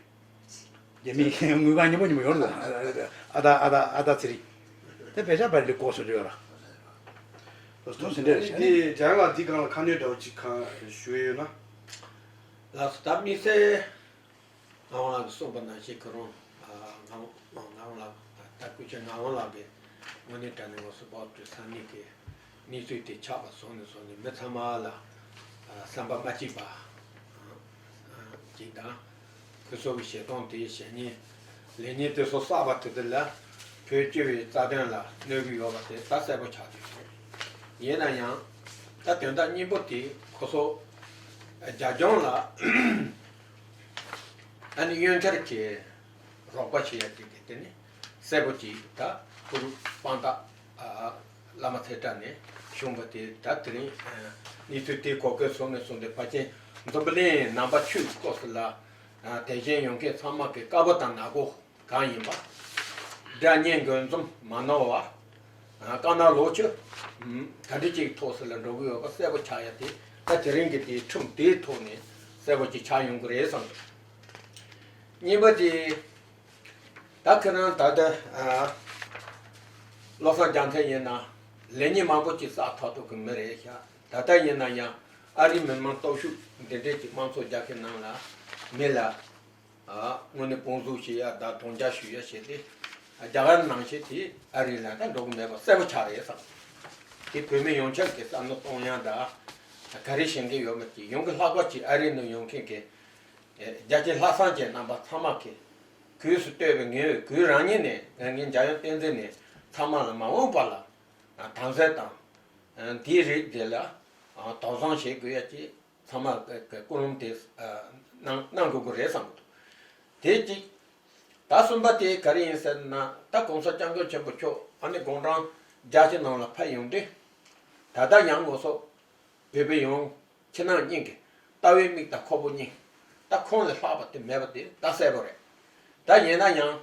རྒྱ་མི་དངུལ་ཁང་ཉེ་མོ་ཉེ་མོ་ཡོད་རེད། ཨ་ད་ཨ་ད་ཨ་ད་ཚེ་རིང་། དེ་བེ་ཤ་བར་ལི་ལྐོག་སོ་ཡོད་ར། ལོ་སྟོང་ཟིན་འདྲ་རེད་ཤག་ནི། འདི་འཇང་ལགས་འདི་སྒང་ལ་ཁ་སྣོན་འདྲ་བོ་ཅིག་གང་ཞུ་ཡས་ཡོད་ན། ལགས་སོ། ད་དམིགས་བསལ་ངག་དབང་ལགས་ཀྱིས་གསུངས་པ་ནང་བཞིན་ཁོ་རང་ངག་དབང་ལགས་ད་སྐུ་ཞབས་ངག་དབང་ལགས་ཀྱིས་དངོས་གནས་དྲང་གནས་ངོ་སོ་བག་གྲོས་ས་གནས་ཀྱི་གནས་ཚུལ་དེ་ཆགས་པ་སོང་ནས་བཟུང་ནས་མི་ཚང་མ་ལ་བསམ་པ་མ་གཅིག་པ་ཅིག་དང་། ཁོ་ཚོ་གི་བྱེད་སྟངས་དེ་བྱེད་ཉེས་ལས་ཉེས་དེ་ཚོ་བསགས་པ་དེ་དག་ལ་བོད་སྤྱི་པའི་རྩ་དོན་ལ་གནོད་ཀྱི་ཡོད་པ་དེ་ད་གསལ་པོ་ཆགས་ཀྱི་ཡོད། ཡིན་ན་ཡང་ད་དོན་དག་སྙིང་པོ་དེ་ཁོ་ཚོ་རྒྱ་གཞུང་ལ་ཨ་ནི་གཡོན་འཁྱེར་གྱི་རོགས་པ་བྱེད་ཡ་དེ་དེ་དེ་ནི་གསལ་པོ་ཅིག་ད་ཁོ་རུ་དཔང་རྟགས། བླ་མ་ཚེ་བཀྲ་ནས་བྱུང་བ་དེ་ད་དེ་རིང་གནས་ཚུལ་དེ་གོ་སྐབས་བཟུང་ནས་བཟུང་སྟེ་ཕལ་ཆེར་འཛམ་བུ་གླིང་ནང་པ་ཆོས་ཀྱི་སྐོར་སུ་ལ་དད་ཞེན་ཡོད་མཁན་ཚང་མ་གི་དཀར་པོ་དང་ནག་པོ་གང་ཡིན་པ། དགྲ་གཉེན་དགོས་འཛོམས་མ་ནོར་བ། དཀར་ནག་ལོག་སྤྱོད་ག་འདྲ་ཅིག་ཐོག་སུ་ལ་འགྲོ་གི་ཡོད་པ་གསལ་པོ་ཆགས་ཡ་དེ་ད་དེ་རིང་གི་དེའི་ཁྲིམས་དེའི་ཐོག་ནས་གསལ་པོ་ཅིག་ཆགས་ཡོང་གི་རེད་བསམ་གི་འདུག་གཉིས་པ་དེ། ད་ཁྱེད་རང་ད་ལྟ་ཨ་བློ་བཟང་རྒྱལ་མཚན་ཡིན་ན་ལས་ཉེས་མང་པོ་ཅིག་བསགས་ཐག་ཐུག་གི་མི་རེད་ཤག་ད་ལྟ་ཡིན་ན་ཡང་ཨ་རིའི་མི་མང་སྟོབས་ཤུགས་འདི་འདྲས་ཀྱི་དམངས་གཙོ་རྒྱལ་ཁབ་ནང་ལ་མི་ལ་ཨ་དངོས་གནས་དཔུང་འཛུགས་བྱེད་ཡ་དང་དམ་བཅའ་ཞུ་ཡ་བྱས་ཏེ་རྒྱ་གར་ནང་བཞིན་དེ་ཨ་རི་ལ་ད་འགྲོ་གི་མེད་པ་གསལ་པོ་ཆགས་རེད་བསམ། དེ་བོད་མི་ཡོངས་ཁྱབ་ཀྱི་བསམ་བློ་གཏོང་ཡ་ད་ག་རེ་བྱེད་མཁན་ཡོད་མེད་ཀྱི་ཡོང་གི་ལྷག་པ་ཅིག་ཨ་རི་ནང་ཡོང་མཁན་གྱི། རྒྱལ་གཅེས་ལྷག་བསམ་ཅན་རྣམ་པ་ཚང་མ་གིས་གུས་སུ་བཏུད་པའི་ངེས་འོས་གུས་རང་ཉིད་ནས་ངས་འཇམ་དབྱངས་བསྟན་འཛིན་ནས་ཚང་མ་ལ་མ་འོངས་པ་ལ་དམ་ཚིག་དང་། དེའི་རིགས་དེ་ལ་དོགས་ཟོན་བྱེད་དགོས་ཡ་ཅིག་ཚང་མ་གི་ཀུན་སློང་དེ་གནང་གནང་དགོས་ཀྱི་རེད་བསམ་གྱི་འདུག་དེ་གཅིག་ད་གསུམ་པ་དེ་ག་རེ་ཡིན་ཟེར་ན་ད་གོང་ས་སྐྱབས་མགོན་ཆེན་པོ་མཆོག་ཨ་ནི་དགུང་གྲངས་བརྒྱད་ཅུ་ནང་ལ་ཕེབས་ཡོང་དུས་ད་ལྟ་ཡང་ངོ་སོ། བོད་པ་ཡོངས་ཕྱི་ནང་གཉིས་ཀྱི་ལྟ་བའི་མིག་དང་ཁོག་པ་གཉིས་ད་ཁོང་ལས་ལྷག་པ་དེ་མེད་པ་དེ་ད་གསལ་པོ་རེད། ད་ཡིན་ན་ཡང་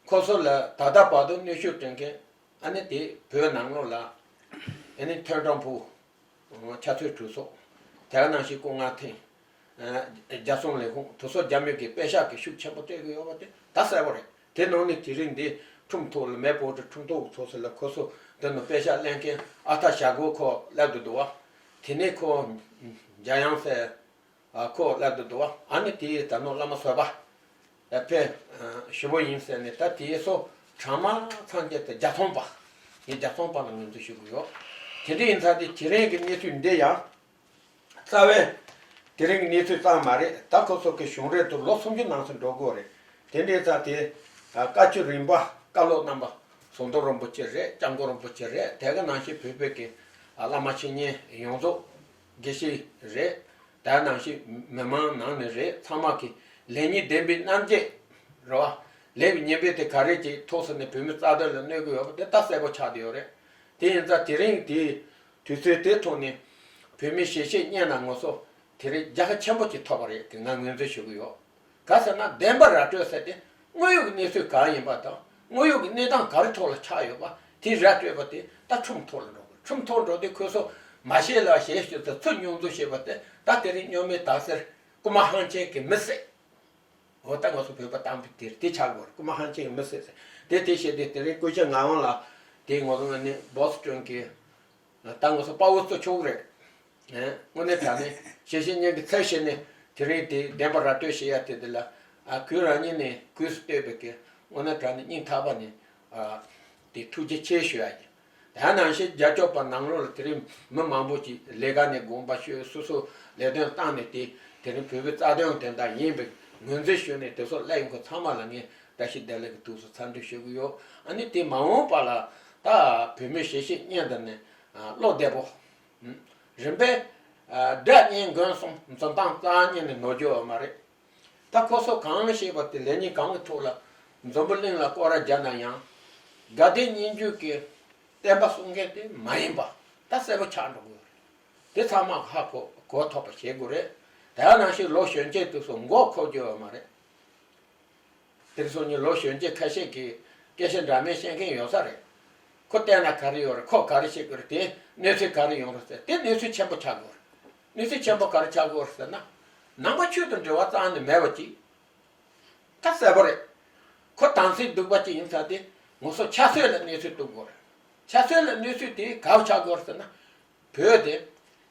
ཁོ་ཚོ་ལ་ད་ལྟ་བར་དུ་གནོན་ཤུགས་སྤྲད་མཁན་ཨ་ནི་དེ་བོད་ནང་ལོགས་ལ་ཨ་ནི་ཐོན་ཀྲུང་ཕུ་ཆབ་སྲིད་གྲོས་ཚོགས་དེ་ག་ནང་བཞིན་སྐུ་ངལ་ཐེངས་རྒྱ་སྲུང་ལས་ཁུངས་དེ་ཚོ་རྒྱ་མི་གི་པད་ཤག་གི་ཤུགས་ཆེན་པོ་སྤྲད་གི་ཡོད་པ་དེ་ད་གསལ་པོ་རེད། དེ་ནང་ནས་དེ་རིང་འདི་ཁྲིམས་ཐོག་ལ་མེ་བོ་ཊི་ཁྲིམས་ཐོག་ཚོགས་ཟེར་ལ་ཁོ་ཚོ་དེ་ནང་པད་ཤག་ལེན་མཁན་ཨ་ཐ་ཞྭ་གོ་ཁོ་སླེབས་འདུག་འདུག་བ། དེ་ནས་ཁོ་འཇམ་དབྱངས་ཟེར། ཨ་ཁོ་སླེབས་འདུག་འདུག་བ། ཨ་ནི་དེའི་ད་ནོ་བླ་མ་བཟོད་པ་ཕེབས་ཞུ་བོ་ཡིན་ཟེར་ནས། ད་དེའི་སོ་གྲངས་མ་ཚང་རྒྱ་དེ་རྒྱ་ཚོང་པ། ངས་རྒྱ་ཚོང་པ་ལ་ངོས་འཛིན་ཞུ་གི་ཡོད། དེ་འདྲ་ཡིན་ཙང་དེ་དེ་རིང་གི་གནས་ཚུལ་འདི་ཡང་རྩ་བའི་དེ་རིང་གི་གནས་ཚུལ་ཙམ་མ་རེད། ད་ཁོ་ཚོ་གི་གཞུང་རེད་དུ་ལོ་སུམ་ཅུ་ནང་ཚུད་འགྲོ་དགོས་རེད། དེ་འདྲའི་ཙང་དེ་བཀའ་ཆོས་རིམ་པ་བཀའ་སློབ་རྣམ་པ་ཟམ་གདོང་རིན་པོ་ཆེ་རེད། སྐྱབས་མགོན་རིན་པོ་ཆེ་རེད། དེ་ག་ནང་བཞིན་བོད་པའི་གི་བླ་མ་འཆད་ཉན་ཡོངས་རྫོགས་དགེ་བཤེས་རེད། དེ་ནང་བཞིན་མི་མང་ནང་ནས་རེད། ཚང་མ་གི་ལེགས་ཉེས་བདེན་པའི་རྣམ་འབྱེད་རེད་བ། ལེགས་པའི་ཉེས་པའི་དེ་ག་རེ་ཅིག་ཐོག་སོང་ནས་བོད་མི་རྩ་དོན་ལ་གནོད་ཀྱི་ཡོད་པ་དེ་ད་གསལ་པོ་ཆགས་བསྡད་ཡོད་རེད། དེ་ཡིན་ཙང་དེ་རིང་དེའི་དུས་ཚོད་དེ་ཐོག་ནས་བོད་མི་ཞལ་བཞེས་བརྙན་ནང་ངོ་སོ་དེ་རིང་རྒྱལ་ཁ་ཆེན་པོ་ཅིག་ཐོབ་པ་རེད་དེ་ང་ངོས་འཛིན་ཞུ་གི་ཡོད། ག་ཟེར་ན་བདེན་པ་ར་སྤྲོད་ཟེར་ཏེ་དངོས་ཡོད་ཀྱི་གནས་ཚུལ་གང་ཡིན་པ་དང་དངོས་ཡོད་ཀྱི་གནས་སྟངས་ག་རེ་ཐོག་ལ་ཆགས་ཡོད་པ་དེ་ར་སྤྲོད་པ་དེ་ད་ཁྲིམས་ཐོག་ལ་འགྲོ་དགོས། ཁྲིམས་ཐོག་འགྲོ་དུས་ཁོ་ཚོ་མ་ཤེས་ལ་ཞེས་ཞུ་ཚེ་ཚུར་སྙོན་འཛུགས་བྱེད་པ་དེ་ད་དེ་རིང་སྙོན་མེད་དག་སེལ་རྐུ་མ་ཧང་ཆེན་གྱི་མི་སྲིད། འོ་ད་ང་ཚོ་བོད་པ་དམ་པའི་དེར་དེ་ཆགས་དགོས་རེད། རྐུ་མ་ཧང་ཆེན་གྱི་མི་སྲིད་ཟེར་དེ་དེ་བཤད་དེ་དེ་རིང་སྐུ་ཞབས་ངག་དབང་ལགས་དེ་ང་ཚོ་ནི་བོ་སི་ཊོན་གྱི་ད་ང་ཚོ་དཔའ་བོ་གཙོ་མཆོག་རེད། ཨེ། དངོས་གནས་དྲང་གནས་ཞལ་བཞེས་བརྙན་གྱི་ཚབ་བྱས་ནས་དེ་རིང་དེ་བདེན་པ་ར་སྤྲོད་བྱེད་ཡ་དེ་དེ་ལ་ཨ་གུས་རང་ཉིད་ནས་གུས་སུ་བཏུད་པའི་གི་དངོས་གནས་དྲང་གནས་སྙིང་ཐག་པ་ནས་ཨ་དེ་ཐུགས་རྗེ་ཆེ་ཞུ་ཡ་ཡིན། དེ་ནང་བཞིན་རྒྱབ་སྐྱོར་པ་ནང་ལོགས་ལ་དེ་རིང་མི་མང་པོ་ཅིག་ལས་ཀ་ནས་དགོངས་པ་ཞུས། སོ་སོ་ལས་དོན་བཏང་ནས་དེ་དེ་རིང་བོད་པའི་རྩ་དོན་དོན་དག་ཡིན་པའི་ངོས་འཛིན་ཞུས་ནས་དེ་ཚོ་སླེབས་ཡོང་མཁན་ཚང་མ་ལ་ངས་བཀྲ་ཤིས་བདེ་ལེགས་ཀྱི་ཐུགས་སུ་འཚམས་འདྲི་ཞུ་གི་ཡོད། ཨ་ནི་དེ་མ་འོངས་པ་ལ་ད་བོད་མི་ཞལ་བཞེས་བརྙན་དེ་ནས་ཨ་བློ་བདེ་པོ། རིམ་པས་ཨ་སྒྲ་སྙན་མགོན་གསུམ་འཛིན་སྟངས་རྩ་ཉིད་ནས་ནོར་རྒྱུ་ཡོད་མ་རེད། ད་ཁོ་ཚོ་གང་བཤད་པ་དེ་ལེགས་ཉེས་གང་གི་ཐོག་ལ་འཛམ་བུ་གླིང་ལ་སྐོར་ར་རྒྱག་ན་ཡང་དགའ་བདེ་སྙན་བརྒྱུད་ཀྱི་བསྟན་པ་སྲུང་མཁན་དེ་མ་ཡིན་པ་ད་གསལ་པོ་ཆགས་འགྲོ་གི་ཡོད་རེད། དེ་ཚང་མ་ཧ་གོ་གོ་ཐུབ་པ་བྱེད་དགོས་རེད། དེ་ནང་བཞིན་ལོ་གཞོན་སྐྱེས་དེ་ཚོ་མགོ་འཁོར་རྒྱུ་ཡོད་མ་རེད། དེ་ཚོ་ནི་ལོ་གཞོན་སྐྱེས་ཁ་ཤས་ཀྱིས་སྐད་ཆ་འདྲ་མིན་བཤད་མཁན་ཡོད་ས་རེད། ཁོ་བལྟས་ན་ག་རེ་ཡོད་རེད། ཁོ་ག་རེ་བཤད་དགོས་རེད། དེ་གནས་ཚུལ་ག་རེ་ཡོང་རེད་ཟེར། དེ་གནས་ཚུལ་ཆེན་པོ་ཆགས་དགོས་རེད། གནས་ཚུལ་ཆེན་པོ་ག་རེ་ཆགས་དགོས་རེད་ཟེར་ན། ནང་པ་ཆོས་དང་འབྲེལ་བ་རྩ་ནས་མེད་པ་ཅིག་ད་གསལ་པོ་རེད། ཁོ་དམ་སྲི་གདུག་པ་ཅིག་ཡིན་ཙང་དེ་ངོ་སོ་ཆབ་སྲིད་ལ་གནས་ཚུལ་གཏུག་དགོས་རེད། ཆབ་སྲིད་ལ་གནས་ཚུལ་དེ་ག་པར་ཆགས་དགོས་རེད་ཟེར་ན། བོད་དེ་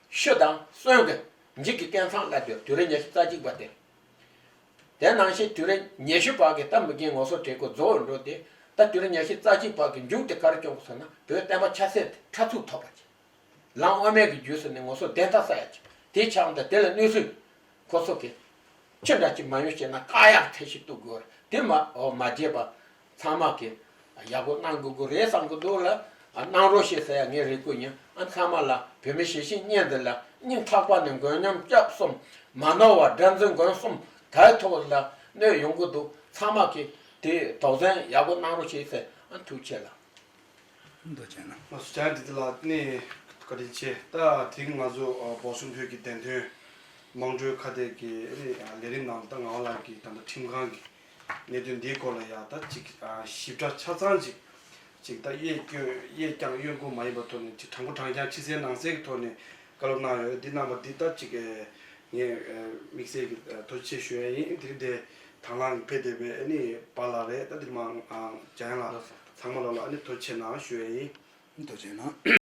ཤུ་དང་གསོན་གྱི་འཇིག་གི་སྐད་མཚམས་ལ་སྡོད། དུས་རབས་ཉི་ཤུ་རྩ་གཅིག་པ་དེ། དེ་ནང་བཞིན་དུས་རབས་ཉི་ཤུ་པ་གི་ད་མི་རྒན་ངོ་སོ་བགྲེས་པོ་རྫོགས་འགྲོ་དེ། ད་དུས་རབས་ཉི་ཤུ་རྩ་གཅིག་པ་གི་མཇུག་དེ་ག་རེ་སྐྱོང་དགོས་ཟེར་ན། བོད་བསྟན་པ་ཆབ་སྲིད་དེ་ཕྲ་ཚུགས་ཐོབ་པ་ཅིག་ལམ་དབུ་མའི་གི་རྒྱུད་ཟེར་ནས་ངོ་སོ་བདེན་མཐའ་གསལ་ཡ་ཅིག་དེ་ཆགས་འདུག་དེ་ལ་གནོད་སྲིད་ཁོ་ཚོ་གི་ཅི་འདྲ་ཅིག་མ་ཡོང་བྱས་ན་བཀག་ཡག་ཐབས་ཤིག་གཏུག་དགོས་རེད། དེ་མ་འོ་མ་བརྗེད་པ་ཚང་མ་གི་ཡག་པོ་གནང་དགོས་ཀྱི་རེད་བསམ་གྱི་འདུག་ལ། ཨ་གནང་རོགས་བྱེད་ཟེར་ཡ་ངས་རེ་སྐུལ་ཡིན། ཨ་ཚང་མ་ལ་བོད་མི་ཞལ་བཞེས་བརྙན་འདི་ལ་སྙིང་ཐག་པ་ནས་མགོན་ཉམས་སྐྱབས་གསུམ་མ་ནོར་བ་སྒྲ་འཛིན་མགོན་གསུམ་གའི་ཐོག་ལ་གནོད་ཡོང་གི་འདུག་ཚང་མ་གི་དེ་དོགས་ཟོན་ཡག་པོ་གནང་རོགས་བྱེད་ཟེར། ཨ་ཐུགས་རྗེ་ཆེ་ལགས། འདུ་བྱས་ན། ང་ཚོ་ཇ་འདི་ལ་ནི་བཀའ་དྲིན་ཆེ། ད་དེ་རིང་ང་ཚོ་ཨ་བོ་སི་ཊོན་བོད་ཀྱི་བདེན་དོན་དམངས་ཁྲོད་ཁ་གཏད་ཀྱི་ཨ་ནི་ལས་རིམ་ནང་ད་ངག་དབང་ལགས་ཀྱིས་ད་ལྟ་ཁྲིམས་ཁང་གི་གནད་དོན་འདིའི་སྐོར་ལ་ཡ་ད་ཅིག་ཨ་ཞིབ་ཕྲ་ཆ་ཚང་ཅིག་ཅིག་ད་གཡས་སྐྱོན་གཡས་བརྐྱང་གཡོན་སྐོར་མ་ཡིན་པའི་ཐོག་ནས་ཅིག་དྲང་པོ་དྲང་རྐྱང་ཕྱི་གསལ་ནང་གསལ་གྱི་ཐོག་ནས་བཀའ་སློབ་གནང་ཡོད། འདི་གནང་བ་འདི་ད་ཅིག་ཨ་ངས་ཨ་དམིགས་བསལ་གྱི་ཨ་ཐུགས་རྗེ་ཆེ་ཞུ་ཡ་ཡིན། དེ་རིང་དེ་དང་བླངས་ཕེབས་བསྡད་པའི་ཨ་ནི་པཱ་ལགས་རེད། ད་འདིར་མ་ཨ་འཇམ་དབྱངས་ལགས་ཚང་མ་ལོག་ལ་ཨ་ནི་ཐུགས་རྗེ་ཆེ་གནང་ཞུ་ཡ་ཡིན། ཐུགས་རྗེ་གནང་།